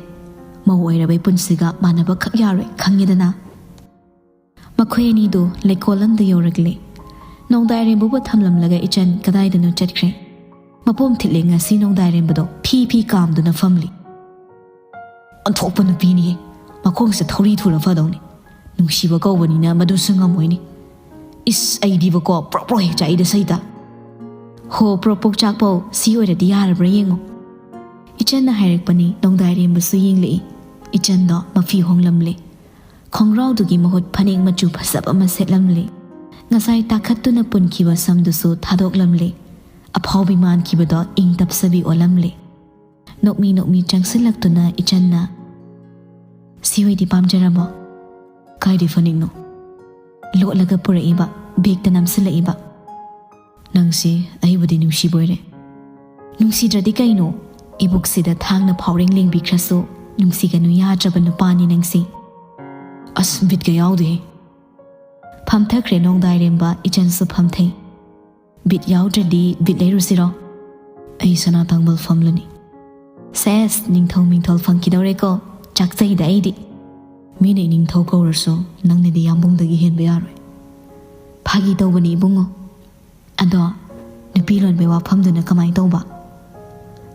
ꯃꯧ ꯑꯣꯏꯔꯕꯩ ꯄꯨꯟꯁꯤꯒ ꯃꯥꯟꯅꯕ ꯈꯛ ꯌꯥꯔꯣꯏ, ꯈꯪꯉꯦꯗꯅ? ꯃꯈꯣꯏ ꯑꯅꯤꯗꯨ ꯂꯩꯀꯣꯜ ꯑꯃꯗ ꯌꯧꯔꯛꯂꯦ꯫ ꯅꯣꯡꯗꯥꯏꯔꯦꯝꯕꯕꯨ ꯊꯝꯂꯝꯂꯒ ꯏꯆꯟ ꯀꯗꯥꯏꯗꯅꯣ ꯆꯠꯈ꯭ꯔꯦ꯫ ꯃꯄꯣꯝ ꯊꯤꯠꯂꯦ ꯉꯁꯤ ꯅꯣꯡꯗꯥꯏꯔꯦꯝꯕꯗꯣ ꯐꯤ ꯐꯤ ꯀꯥꯝꯗꯨꯅ ꯐꯝꯂꯤ꯫ ꯑꯣꯟꯊꯣꯛꯄ ꯅꯨꯄꯤꯅꯤꯍꯦ꯫ ꯃꯈꯣꯡꯁꯦ ꯊꯧꯔꯤ ꯊꯨꯔ ꯐꯗꯧꯅꯤ꯫ ꯅꯨꯡꯁꯤꯕ ꯀꯧꯕꯅꯤꯅ ꯃꯗꯨꯁꯨ ꯉꯝꯃꯣꯏꯅꯦ꯫ ꯏꯁ, ꯑꯩꯗꯤꯕꯀꯣ ꯄ꯭ꯔꯣꯛ ꯄ꯭ꯔꯣꯛ ꯍꯦꯛ ꯆꯥꯛꯏꯗ ꯁꯩꯇ꯫ ꯍꯣ, ꯄ꯭ꯔꯣꯛ ꯄ꯭ꯔꯣꯛ ꯆꯥꯛꯄꯧ ꯁꯤ ꯑꯣꯏꯔꯗꯤ ꯌꯥꯔꯕ꯭ꯔꯥ ꯌꯦꯡꯉꯣ꯫ ꯏꯆꯟꯅ ꯍꯥꯏꯔꯛꯄꯅꯤ꯫ ꯅꯣꯡꯗꯥꯏꯔꯦꯝꯕꯁꯨ ꯌꯦꯡꯂꯛꯏ꯫ ꯏꯆꯟꯗꯣ ꯃꯐꯤ ꯍꯣꯡꯂꯝꯂꯦ꯫ ꯈꯣꯡꯒ꯭ꯔꯥꯎꯗꯨꯒꯤ ꯃꯍꯨꯠ ꯐꯅꯦꯛ ꯃꯆꯨ ꯐꯖꯕ ꯑꯃ ꯁꯦꯠꯂꯝꯂꯦ꯫ ꯉꯁꯥꯏ ꯇꯥꯈꯠꯇꯨꯅ ꯄꯨꯟꯈꯤꯕ ꯁꯝꯗꯨꯁꯨ ꯊꯥꯗꯣꯛꯂꯝꯂꯦ꯫ ꯑꯐꯥꯎꯕꯤ ꯃꯥꯟꯈꯤꯕꯗꯣ ꯏꯪ ꯇꯞꯆꯕꯤ ꯑꯣꯜꯂꯝꯂꯦ꯫ ꯅꯣꯛꯃꯤ ꯅꯣꯛꯃꯤ ꯆꯪꯁꯤꯜꯂꯛꯇꯨꯅ ꯏꯆꯟꯅ, "ꯁꯤ ꯍꯣꯏꯗꯤ ꯄꯥꯝꯖꯔꯕꯣ?" "ꯀꯥꯏꯗꯩ ꯐꯅꯦꯛꯅꯣ?" "ꯂꯣꯠꯂꯒ ꯄꯨꯔꯛꯏꯕ, ꯕꯦꯛꯇ ꯅꯝꯁꯤꯜꯂꯛꯏꯕ꯫" "ꯅꯪꯁꯤ ꯑꯩꯕꯨꯗꯤ ꯅꯨꯡꯁꯤꯕꯣꯏꯔꯦ꯫" "ꯅꯨꯡꯁꯤꯗ꯭ꯔꯗꯤ ꯀꯩꯅꯣ? ꯏꯕꯨꯛꯁꯤꯗ ꯊꯥꯡꯅ ꯐꯥꯎꯔꯦꯡ ꯂꯦꯡꯕꯤꯈ꯭ꯔꯁꯨ ꯅꯨꯡꯁꯤꯒꯅꯨ ꯌꯥꯗ꯭ꯔꯕ ꯅꯨꯄꯥꯅꯤ ꯅꯪꯁꯤ꯫" "ꯑꯁ, ꯕꯤꯠꯀ ꯌꯥꯎꯗꯦꯍꯦ꯫" ꯐꯝꯊꯈ꯭ꯔꯦ ꯅꯣꯡꯗꯥꯏꯔꯦꯝꯕ, ꯏꯆꯟꯁꯨ ꯐꯝꯊꯩ꯫ "ꯕꯤꯠ ꯌꯥꯎꯗ꯭ꯔꯗꯤ ꯕꯤꯠ ꯂꯩꯔꯨꯁꯤꯔꯣ? ꯑꯩ ꯁꯅꯥ ꯇꯥꯡꯕꯜ ꯐꯝꯂꯅꯤ꯫" "ꯁꯦꯁ, ꯅꯤꯡꯊꯧ ꯃꯤꯡꯊꯣꯜ ꯐꯪꯈꯤꯗꯧꯔꯦꯀꯣ꯫ ꯆꯥꯛꯆꯩꯗ ꯑꯩꯗꯤ꯫" "ꯃꯤꯅ ꯏꯅꯤꯡꯊꯧ ꯀꯧꯔꯁꯨ ꯅꯪꯅꯗꯤ ꯌꯥꯝꯕꯨꯡꯗꯒꯤ ꯍꯦꯟꯕ ꯌꯥꯔꯣꯏ꯫" "ꯐꯥꯒꯤ ꯇꯧꯕꯅꯤ ꯏꯕꯨꯡꯉꯣ꯫ ꯑꯗꯣ ꯅꯨꯄꯤ ꯂꯣꯟꯕꯩ ꯋꯥꯐꯝꯗꯨꯅ ꯀꯃꯥꯏ ꯇꯧꯕ?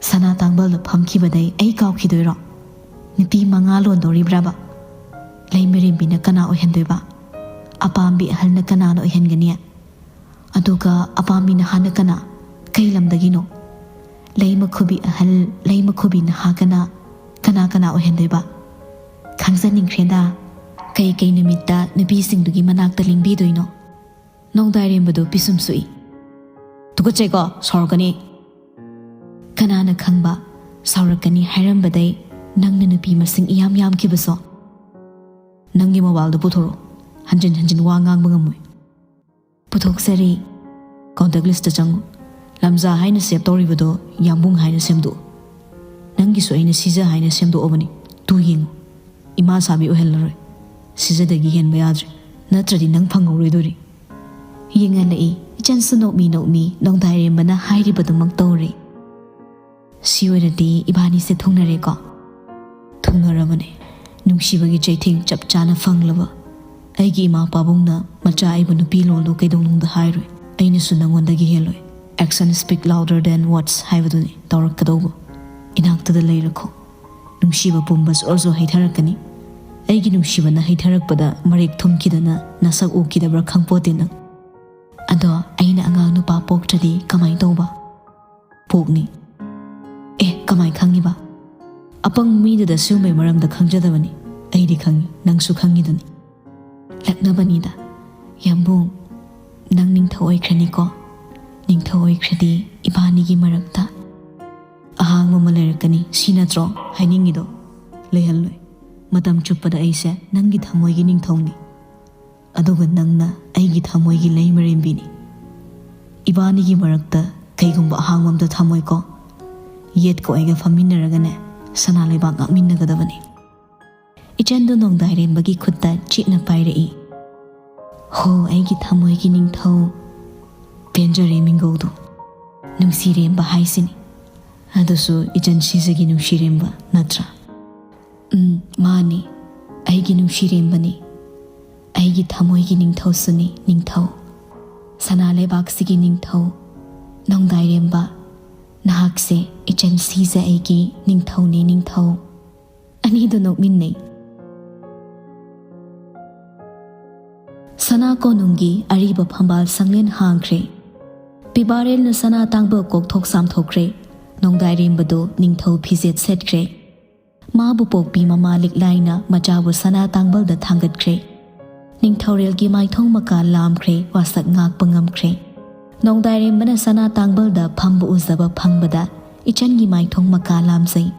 ꯁꯅꯥ ꯇꯥꯡꯕꯜꯗ ꯐꯝꯈꯤꯕꯗꯩ ꯑꯩ ꯀꯥꯎꯈꯤꯗꯣꯏꯔꯣ? ꯅꯨꯄꯤ ꯃꯉꯥ ꯂꯣꯟꯗꯧꯔꯤꯕ꯭ꯔꯕ? ꯂꯩꯃꯔꯦꯝꯕꯤꯅ ꯀꯅꯥ ꯑꯣꯏꯍꯟꯗꯣꯏꯕ? ꯑꯄꯥꯝꯕꯤ ꯑꯍꯜꯅ ꯀꯅꯥꯅ ꯑꯣꯏꯍꯟꯒꯅꯤ? ꯑꯗꯨꯒ ꯑꯄꯥꯝꯕꯤ ꯅꯍꯥꯅ ꯀꯅꯥ? ꯀꯩ ꯂꯝꯗꯒꯤꯅꯣ? ꯂꯩꯃꯈꯨꯕꯤ ꯑꯍꯜ, ꯂꯩꯃꯈꯨꯕꯤ ꯅꯍꯥ ꯀꯅꯥ? ꯀꯅꯥ ꯀꯅꯥ ꯑꯣꯏꯍꯟꯗꯣꯏꯕ? ꯈꯪꯖꯅꯤꯡꯈ꯭ꯔꯦꯗ꯫ ꯀꯩ ꯀꯩ ꯅꯨꯃꯤꯠꯇ ꯅꯨꯄꯤꯁꯤꯡꯗꯨꯒꯤ ꯃꯅꯥꯛꯇ ꯂꯦꯡꯕꯤꯗꯣꯏꯅꯣ?" ꯅꯣꯡꯗꯥꯏꯔꯦꯝꯕꯗꯨ ꯄꯤꯁꯨꯝ ꯁꯨꯏ꯫ "ꯇꯨꯀꯠꯆꯩꯀꯣ, ꯁꯥꯎꯔꯛꯀꯅꯤ꯫" "ꯀꯅꯥꯅ ꯈꯪꯕ, ꯁꯥꯎꯔꯛꯀꯅꯤ ꯍꯥꯏꯔꯝꯕꯗꯩ ꯅꯪꯅ ꯅꯨꯄꯤ ꯃꯁꯤꯡ ꯏꯌꯥꯝ ꯌꯥꯝꯈꯤꯕꯁꯣ?" "ꯅꯪꯒꯤ ꯃꯣꯕꯥꯏꯜꯗꯣ ꯄꯨꯊꯣꯔꯛꯑꯣ, ꯍꯟꯖꯤꯟ ꯍꯟꯖꯤꯟ ꯋꯥ ꯉꯥꯡꯕ ꯉꯝꯃꯣꯏ꯫" "ꯄꯨꯊꯣꯛꯆꯔꯤ꯫" "Contact list ꯆꯪꯉꯨ꯫ ꯂꯝꯖꯥ ꯍꯥꯏꯅ ꯁꯦꯞ ꯇꯧꯔꯤꯕꯗꯣ ꯌꯥꯝꯕꯨꯡ ꯍꯥꯏꯅ ꯁꯦꯝꯗꯣꯛꯎ꯫" ꯅꯪꯒꯤꯁꯨ ꯑꯩꯅ ꯁꯤꯖ ꯍꯥꯏꯅ ꯁꯦꯝꯗꯣꯛꯑꯕꯅꯤ꯫ ꯇꯨ ꯌꯦꯡꯉꯨ, ꯏꯃꯥ ꯁꯥꯕꯤ ꯑꯣꯏꯍꯜꯂꯔꯣꯏ꯫ ꯁꯤꯖꯗꯒꯤ ꯍꯦꯟꯕ ꯌꯥꯗ꯭ꯔꯦ, ꯅꯠꯇ꯭ꯔꯗꯤ ꯅꯪ ꯐꯪꯍꯧꯔꯣꯏꯗꯣꯔꯤ꯫ ꯌꯦꯡꯍꯜꯂꯛꯏ꯫ ꯏꯆꯟꯁꯨ ꯅꯣꯛꯃꯤ ꯅꯣꯛꯃꯤ ꯅꯣꯡꯗꯥꯏꯔꯦꯝꯕꯅ ꯍꯥꯏꯔꯤꯕꯗꯨꯃꯛ ꯇꯧꯔꯦ꯫ ꯁꯤ ꯑꯣꯏꯔꯗꯤ ꯏꯕꯥꯅꯤꯁꯦ ꯊꯨꯡꯅꯔꯦꯀꯣ? ꯊꯨꯡꯅꯔꯕꯅꯦ꯫ ꯅꯨꯡꯁꯤꯕꯒꯤ ꯆꯩꯊꯦꯡ ꯆꯞ ꯆꯥꯅ ꯐꯪꯂꯕ꯫ ꯑꯩꯒꯤ ꯏꯃꯥ ꯄꯥꯕꯨꯡꯅ ꯃꯆꯥ ꯑꯩꯕꯨ ꯅꯨꯄꯤ ꯂꯣꯜꯂꯨ ꯀꯩꯗꯧꯅꯨꯡꯗ ꯍꯥꯏꯔꯣꯏ꯫ ꯑꯩꯅꯁꯨ ꯅꯪꯉꯣꯟꯗꯒꯤ ꯍꯦꯜꯂꯣꯏ꯫ Action speak louder than words ꯍꯥꯏꯕꯗꯨꯅꯤ ꯇꯧꯔꯛꯀꯗꯧꯕ꯫ ꯏꯅꯥꯛꯇꯗ ꯂꯩꯔꯈꯣ꯫ ꯅꯨꯡꯁꯤꯕ ꯄꯨꯝꯕ ꯖꯣꯔ ꯖꯣꯔ ꯍꯩꯊꯔꯛꯀꯅꯤ꯫ ꯑꯩꯒꯤ ꯅꯨꯡꯁꯤꯕꯅ ꯍꯩꯊꯔꯛꯄꯗ ꯃꯔꯦꯛ ꯊꯨꯝꯈꯤꯗꯅ ꯅꯁꯛ ꯎꯈꯤꯗꯕ꯭ꯔꯥ ꯈꯪꯄꯣꯠꯇꯦ ꯅꯪ꯫ ꯑꯗꯣ ꯑꯩꯅ ꯑꯉꯥꯡ ꯅꯨꯄꯥ ꯄꯣꯛꯇ꯭ꯔꯗꯤ ꯀꯃꯥꯏ ꯇꯧꯕ? ꯄꯣꯛꯅꯤ꯫ ꯑꯦ, ꯀꯃꯥꯏ ꯈꯪꯉꯤꯕ? ꯑꯄꯪ ꯃꯤꯗꯨꯗ ꯁꯤꯒꯨꯝꯕꯩ ꯃꯔꯝꯗ ꯈꯪꯖꯗꯕꯅꯤ꯫ ꯑꯩꯗꯤ ꯈꯪꯉꯤ, ꯅꯪꯁꯨ ꯈꯪꯉꯤꯗꯨꯅꯤ꯫ ꯂꯛꯅꯕꯅꯤꯗ꯫ ꯌꯥꯝꯕꯨꯡ, ꯅꯪ ꯅꯤꯡꯊꯧ ꯑꯣꯏꯈ꯭ꯔꯅꯤꯀꯣ? ꯅꯤꯡꯊꯧ ꯑꯣꯏꯈ꯭ꯔꯗꯤ ꯏꯕꯥꯅꯤꯒꯤ ꯃꯔꯛꯇ ꯑꯍꯥꯡꯕ ꯑꯃ ꯂꯩꯔꯛꯀꯅꯤ, ꯁꯤ ꯅꯠꯇ꯭ꯔꯣ ꯍꯥꯏꯅꯤꯡꯉꯤꯗꯣ? ꯂꯩꯍꯜꯂꯣꯏ꯫ ꯃꯇꯝ ꯆꯨꯞꯄꯗ ꯑꯩꯁꯦ ꯅꯪꯒꯤ ꯊꯃꯣꯏꯒꯤ ꯅꯤꯡꯊꯧꯅꯤ꯫ ꯑꯗꯨꯒ ꯅꯪꯅ ꯑꯩꯒꯤ ꯊꯃꯣꯏꯒꯤ ꯂꯩꯃꯔꯦꯝꯕꯤꯅꯤ꯫ ꯏꯕꯥꯅꯤꯒꯤ ꯃꯔꯛꯇ ꯀꯩꯒꯨꯝꯕ ꯑꯍꯥꯡꯕ ꯑꯝꯇ ꯊꯝꯃꯣꯏꯀꯣ꯫ ꯌꯦꯠꯀ ꯑꯣꯏꯒ ꯐꯝꯃꯤꯟꯅꯔꯒꯅꯦ, ꯁꯅꯥ ꯂꯩꯕꯥꯛ ꯉꯥꯛꯃꯤꯟꯅꯒꯗꯕꯅꯤ꯫ ꯏꯆꯟꯗꯨ ꯅꯣꯡꯗꯥꯏꯔꯦꯝꯕꯒꯤ ꯈꯨꯠꯇ ꯆꯤꯠꯅ ꯄꯥꯏꯔꯛꯏ꯫ ꯍꯣ, ꯑꯩꯒꯤ ꯊꯃꯣꯏꯒꯤ ꯅꯤꯡꯊꯧ꯫ ꯄꯦꯟꯖꯔꯦ ꯃꯤꯡꯒꯧꯗꯨ꯫ ꯅꯨꯡꯁꯤꯔꯦꯝꯕ ꯍꯥꯏꯁꯤꯅꯤ꯫ ꯑꯗꯨꯁꯨ ꯏꯆꯟ ꯁꯤꯖꯒꯤ ꯅꯨꯡꯁꯤꯔꯦꯝꯕ ꯅꯠꯇ꯭ꯔꯥ? ꯎꯝ, ꯃꯥꯅꯤ꯫ ꯑꯩꯒꯤ ꯅꯨꯡꯁꯤꯔꯦꯝꯕꯅꯤ꯫ ꯑꯩꯒꯤ ꯊꯃꯣꯏꯒꯤ ꯅꯤꯡꯊꯧꯁꯨꯅꯤ, ꯅꯤꯡꯊꯧ꯫ ꯁꯅꯥ ꯂꯩꯕꯥꯛꯁꯤꯒꯤ ꯅꯤꯡꯊꯧ꯫ ꯅꯣꯡꯗꯥꯏꯔꯦꯝꯕ, ꯅꯍꯥꯛꯁꯦ ꯏꯆꯟ ꯁꯤꯖ ꯑꯩꯒꯤ ꯅꯤꯡꯊꯧꯅꯤ, ꯅꯤꯡꯊꯧ꯫ ꯑꯅꯤꯗꯨ ꯅꯣꯛꯃꯤꯟꯅꯩ꯫ ꯁꯅꯥ ꯀꯣꯅꯨꯡꯒꯤ ꯑꯔꯤꯕ ꯐꯝꯕꯥꯜ ꯁꯪꯂꯦꯟ ꯍꯥꯡꯈ꯭ꯔꯦ꯫ ꯄꯤꯕꯥꯔꯦꯜꯅ ꯁꯅꯥ ꯇꯥꯡꯕ ꯀꯣꯛꯊꯣꯛ ꯆꯥꯝꯊꯣꯛꯈ꯭ꯔꯦ꯫ ꯅꯣꯡꯗꯥꯏꯔꯦꯝꯕꯗꯨ ꯅꯤꯡꯊꯧ ꯐꯤꯖꯦꯠ ꯁꯦꯠꯈ꯭ꯔꯦ꯫ ꯃꯥꯕꯨ ꯄꯣꯛꯄꯤ ꯃꯃꯥ ꯂꯤꯛꯂꯥꯏꯅ ꯃꯆꯥꯕꯨ ꯁꯅꯥ ꯇꯥꯡꯕꯜꯗ ꯊꯥꯡꯒꯠꯈ꯭ꯔꯦ꯫ ꯅꯤꯡꯊꯧꯔꯦꯜꯒꯤ ꯃꯥꯏꯊꯣꯡ ꯃꯀꯥ ꯂꯥꯝꯈ꯭ꯔꯦ, ꯋꯥꯁꯛ ꯉꯥꯛꯄ ꯉꯝꯈ꯭ꯔꯦ꯫ ꯅꯣꯡꯗꯥꯏꯔꯦꯝꯕꯅ ꯁꯅꯥ ꯇꯥꯡꯕꯜꯗ ꯐꯝꯕ ꯎꯖꯕ ꯐꯪꯕꯗ ꯏꯆꯟꯒꯤ ꯃꯥꯏꯊꯣꯡ ꯃꯀꯥ ꯂꯥꯝꯖꯩ꯫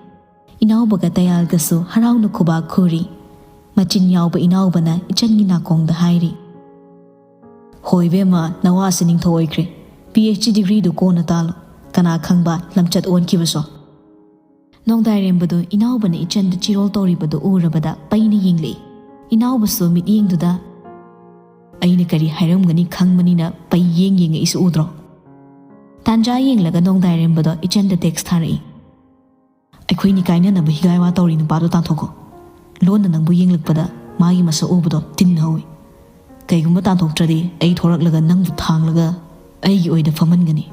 ꯏꯅꯥꯎꯕꯒ ꯇꯌꯥꯜꯒꯁꯨ ꯍꯔꯥꯎꯅ ꯈꯨꯕꯥꯛ ꯈꯨꯔꯤ꯫ ꯃꯆꯤꯟ ꯌꯥꯎꯕ ꯏꯅꯥꯎꯕꯅ ꯏꯆꯟꯒꯤ ꯅꯥꯀꯣꯡꯗ ꯍꯥꯏꯔꯤ, "ꯍꯣ ꯏꯕꯦꯝꯃ, ꯅꯋꯥꯁꯤ ꯅꯤꯡꯊꯧ ꯑꯣꯏꯈ꯭ꯔꯦ꯫ ꯄꯤ ꯑꯩꯆ ꯗꯤ ꯗꯤꯒ꯭ꯔꯤꯗꯨ ꯀꯣꯟꯅ ꯇꯥꯜꯂꯣ꯫ ꯀꯅꯥ ꯈꯪꯕ ꯂꯝꯆꯠ ꯑꯣꯟꯈꯤꯕꯁꯨ꯫" ꯅꯣꯡꯗꯥꯏꯔꯦꯝꯕꯗꯨ ꯏꯅꯥꯎꯕꯅ ꯏꯆꯟꯗ ꯆꯤꯔꯣꯜ ꯇꯧꯔꯤꯕꯗꯨ ꯎꯔꯕꯗ ꯄꯩꯅ ꯌꯦꯡꯂꯛꯏ꯫ ꯏꯅꯥꯎꯕꯁꯨ ꯃꯤꯠꯌꯦꯡꯗꯨꯗ, "ꯑꯩꯅ ꯀꯔꯤ ꯍꯥꯏꯔꯝꯒꯅꯤ ꯈꯪꯕꯅꯤꯅ ꯄꯩ ꯌꯦꯡ ꯌꯦꯡꯉꯛꯏꯁꯤ ꯎꯗ꯭ꯔꯣ?" ꯇꯥꯟꯖꯥ ꯌꯦꯡꯂꯒ ꯅꯣꯡꯗꯥꯏꯔꯦꯝꯕꯗꯣ ꯏꯆꯟꯗ ꯇꯦꯛꯁ ꯊꯥꯔꯛꯏ꯫ "ꯑꯩꯈꯣꯏꯅꯤ ꯀꯥꯏꯅꯅꯕ ꯍꯤꯒꯥꯏ ꯋꯥ ꯇꯧꯔꯤ ꯅꯨꯄꯥꯗꯣ ꯇꯥꯟꯊꯣꯛꯈꯣ꯫ ꯂꯣꯟꯅ ꯅꯪꯕꯨ ꯌꯦꯡꯂꯛꯄꯗ ꯃꯥꯒꯤ ꯃꯁꯛ ꯎꯕꯗꯣ ꯇꯤꯟ ꯍꯧꯏ꯫ ꯀꯩꯒꯨꯝꯕ ꯇꯥꯟꯊꯣꯛꯇ꯭ꯔꯗꯤ ꯑꯩ ꯊꯣꯔꯛꯂꯒ ꯅꯪꯕꯨ ꯊꯥꯡꯂꯒ ꯑꯩꯒꯤ ꯑꯣꯏꯗ ꯐꯝꯍꯟꯒꯅꯤ꯫"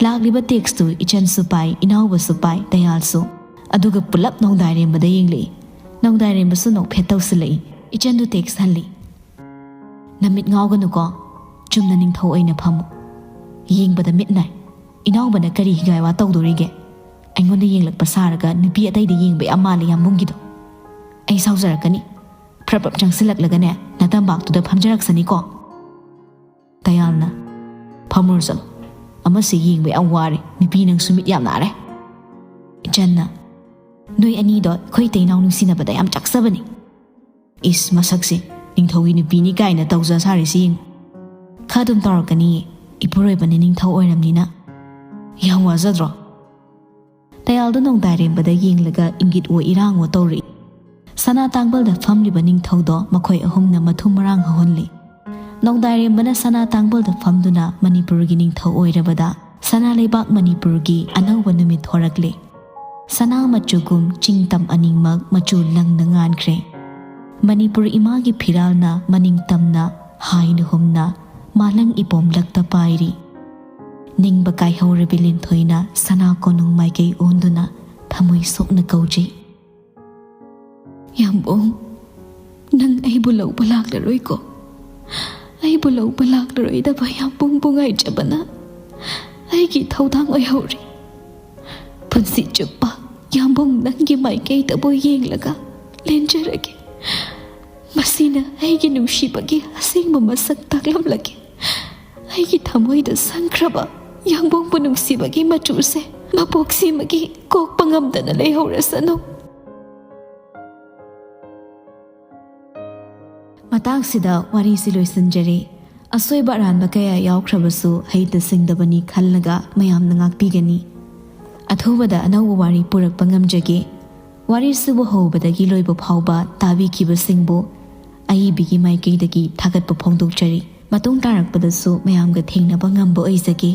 ꯂꯥꯛꯂꯤꯕ ꯇꯦꯛꯁꯇꯨ ꯏꯆꯟꯁꯨ ꯄꯥꯏ, ꯏꯅꯥꯎꯕꯁꯨ ꯄꯥꯏ, ꯇꯌꯥꯜꯁꯨ꯫ ꯑꯗꯨꯒ ꯄꯨꯂꯞ ꯅꯣꯡꯗꯥꯏꯔꯦꯝꯕꯗ ꯌꯦꯡꯂꯛꯏ꯫ ꯅꯣꯡꯗꯥꯏꯔꯦꯝꯕꯁꯨ ꯅꯣꯛꯐꯦꯠ ꯇꯧꯁꯤꯜꯂꯛꯏ꯫ ꯏꯆꯟꯗꯨ ꯇꯦꯛꯁ ꯍꯜꯂꯤ꯫ "ꯅꯃꯤꯠ ꯉꯥꯎꯒꯅꯨꯀꯣ, ꯆꯨꯝꯅ ꯅꯤꯡꯊꯧ ꯑꯣꯏꯅ ꯐꯝꯃꯨ꯫ ꯌꯦꯡꯕꯗ ꯃꯤꯠ ꯅꯥꯏ꯫ ꯏꯅꯥꯎꯕꯅ ꯀꯔꯤ ꯍꯤꯒꯥꯏ ꯋꯥ ꯇꯧꯗꯣꯔꯤꯒꯦ? ꯑꯩꯉꯣꯟꯗ ꯌꯦꯡꯂꯛꯄ ꯁꯥꯔꯒ ꯅꯨꯄꯤ ꯑꯇꯩꯗ ꯌꯦꯡꯕ ꯌꯥꯝ ꯃꯥꯜꯂꯦ ꯌꯥꯝꯕꯨꯡꯒꯤꯗꯣ꯫ ꯑꯩ ꯁꯥꯎꯖꯔꯛꯀꯅꯤ꯫ ꯐ꯭ꯔꯞ ꯐ꯭ꯔꯞ ꯆꯪꯁꯤꯜꯂꯛꯂꯒꯅꯦ ꯅꯇꯝꯕꯥꯛꯇꯨꯗ ꯐꯝꯖꯔꯛꯁꯅꯤꯀꯣ꯫" ꯇꯌꯥꯜꯅ, "ꯐꯝꯃꯨꯔꯣ ꯆꯠꯂꯣ꯫ ꯑꯃꯁꯦ ꯌꯦꯡꯕ ꯌꯥꯝ ꯋꯥꯔꯦ꯫ ꯅꯨꯄꯤ ꯅꯪꯁꯨ ꯃꯤꯠ ꯌꯥꯝ ꯅꯥꯔꯦ꯫" ꯏꯆꯟꯅ, "ꯅꯣꯏ ꯑꯅꯤꯗꯣ ꯑꯩꯈꯣꯏ ꯏꯇꯩꯅꯥꯎ ꯅꯨꯡꯁꯤꯅꯕꯗ ꯌꯥꯝ ꯆꯥꯛꯆꯕꯅꯤ꯫ ꯏꯁ ꯃꯁꯛꯁꯦ, ꯅꯤꯡꯊꯧꯒꯤ ꯅꯨꯄꯤꯅꯤ ꯀꯥꯏꯅ ꯇꯧꯖ ꯁꯥꯔꯤꯁꯤ ꯌꯦꯡꯉꯨ꯫ ꯈꯔ ꯑꯗꯨꯝ ꯇꯧꯔꯛꯀꯅꯤꯌꯦ, ꯏꯄꯨꯔꯣꯏꯕꯅ ꯅꯤꯡꯊꯧ ꯑꯣꯏꯔꯝꯅꯤꯅ꯫ ꯌꯥꯝ ꯋꯥꯖꯗ꯭ꯔꯣ?" ꯇꯌꯥꯜꯗꯣ ꯅꯣꯡꯗꯥꯏꯔꯦꯝꯕꯗ ꯌꯦꯡꯂꯒ ꯏꯪꯒꯤꯠ ꯑꯣ ꯏꯔꯥꯡ ꯑꯣ ꯇꯧꯔꯛꯏ꯫ ꯁꯅꯥ ꯇꯥꯡꯕꯜꯗ ꯐꯝꯂꯤꯕ ꯅꯤꯡꯊꯧꯗꯣ ꯃꯈꯣꯏ ꯑꯍꯨꯝꯅ ꯃꯊꯨꯝ ꯃꯔꯥꯡ ꯍꯧꯍꯜꯂꯤ꯫ ꯅꯣꯡꯗꯥꯏꯔꯦꯝꯕꯅ ꯁꯅꯥ ꯇꯥꯡꯕꯜꯗ ꯐꯝꯗꯨꯅ ꯃꯅꯤꯄꯨꯔꯒꯤ ꯅꯤꯡꯊꯧ ꯑꯣꯏꯔꯕꯗ ꯁꯅꯥ ꯂꯩꯕꯥꯛ ꯃꯅꯤꯄꯨꯔꯒꯤ ꯑꯅꯧꯕ ꯅꯨꯃꯤꯠ ꯊꯣꯔꯛꯂꯦ꯫ ꯁꯅꯥ ꯃꯆꯨꯒꯨꯝ ꯆꯤꯡ ꯇꯝ ꯑꯅꯤꯃꯛ ꯃꯆꯨ ꯂꯪꯅ ꯉꯥꯟꯈ꯭ꯔꯦ꯫ ꯃꯅꯤꯄꯨꯔ ꯏꯃꯥꯒꯤ ꯐꯤꯔꯥꯜꯅ ꯃꯅꯤꯡ ꯇꯝꯅ ꯍꯥꯏꯅ ꯍꯨꯝꯅ ꯃꯥꯂꯪ ꯏꯄꯣꯝꯂꯛꯇ ꯄꯥꯏꯔꯤ꯫ ꯅꯤꯡꯕ ꯀꯥꯏꯍꯧꯔꯕꯤ ꯂꯤꯟꯊꯣꯏꯅ ꯁꯅꯥ ꯀꯣꯅꯨꯡ ꯃꯥꯏꯀꯩ ꯑꯣꯟꯗꯨꯅ ꯊꯃꯣꯏ ꯁꯣꯛꯅ ꯀꯧꯖꯩ꯫ "ꯌꯥꯝꯕꯨꯡ, ꯅꯪ ꯑꯩꯕꯨ ꯂꯧꯕ ꯂꯥꯛꯂꯔꯣꯏꯀꯣ? ꯑꯩꯕꯨ ꯂꯧꯕ ꯂꯥꯛꯂꯔꯣꯏꯗꯕ ꯌꯥꯝꯕꯨꯡꯕꯨ ꯉꯥꯏꯖꯕꯅ ꯑꯩꯒꯤ ꯊꯧꯗꯥꯡ ꯑꯣꯏꯍꯧꯔꯤ꯫ ꯄꯨꯟꯁꯤ ꯆꯨꯞꯄ ꯌꯥꯝꯕꯨꯡ ꯅꯪꯒꯤ ꯃꯥꯏꯀꯩꯗꯕꯨ ꯌꯦꯡꯂꯒ ꯂꯦꯟꯖꯔꯒꯦ꯫ ꯃꯁꯤꯅ ꯑꯩꯒꯤ ꯅꯨꯡꯁꯤꯕꯒꯤ ꯑꯁꯦꯡꯕ ꯃꯁꯛ ꯇꯥꯛꯂꯝꯂꯒꯦ꯫ ꯑꯩꯒꯤ ꯊꯃꯣꯏꯗ ꯁꯪꯈ꯭ꯔꯕ ꯌꯥꯝꯕꯨꯡꯕꯨ ꯅꯨꯡꯁꯤꯕꯒꯤ ꯃꯆꯨꯁꯦ ꯃꯄꯣꯛꯁꯤꯃꯒꯤ ꯀꯣꯛꯄ ꯉꯝꯗꯅ ꯂꯩꯍꯧꯔꯁꯅꯨ꯫" ꯃꯇꯥꯡꯁꯤꯗ ꯋꯥꯔꯤꯁꯤ ꯂꯣꯏꯁꯤꯟꯖꯔꯦ꯫ ꯑꯁꯣꯏꯕ ꯑꯔꯥꯟꯕ ꯀꯌꯥ ꯌꯥꯎꯈ꯭ꯔꯕꯁꯨ ꯍꯩꯇ ꯁꯤꯡꯗꯕꯅꯤ ꯈꯜꯂꯒ ꯃꯌꯥꯝꯅ ꯉꯥꯛꯄꯤꯒꯅꯤ꯫ ꯑꯊꯨꯕꯗ ꯑꯅꯧꯕ ꯋꯥꯔꯤ ꯄꯨꯔꯛꯄ ꯉꯝꯖꯒꯦ꯫ ꯋꯥꯔꯤꯁꯤꯕꯨ ꯍꯧꯕꯗꯒꯤ ꯂꯣꯏꯕ ꯐꯥꯎꯕ ꯇꯥꯕꯤꯈꯤꯕꯁꯤꯡꯕꯨ ꯑꯏꯕꯤꯒꯤ ꯃꯥꯏꯀꯩꯗꯒꯤ ꯊꯥꯒꯠꯄ ꯐꯣꯡꯗꯣꯛꯆꯔꯤ꯫ ꯃꯇꯨꯡ ꯇꯥꯔꯛꯄꯗꯁꯨ ꯃꯌꯥꯝꯒ ꯊꯦꯡꯅꯕ ꯉꯝꯕ ꯑꯣꯏꯖꯒꯦ꯫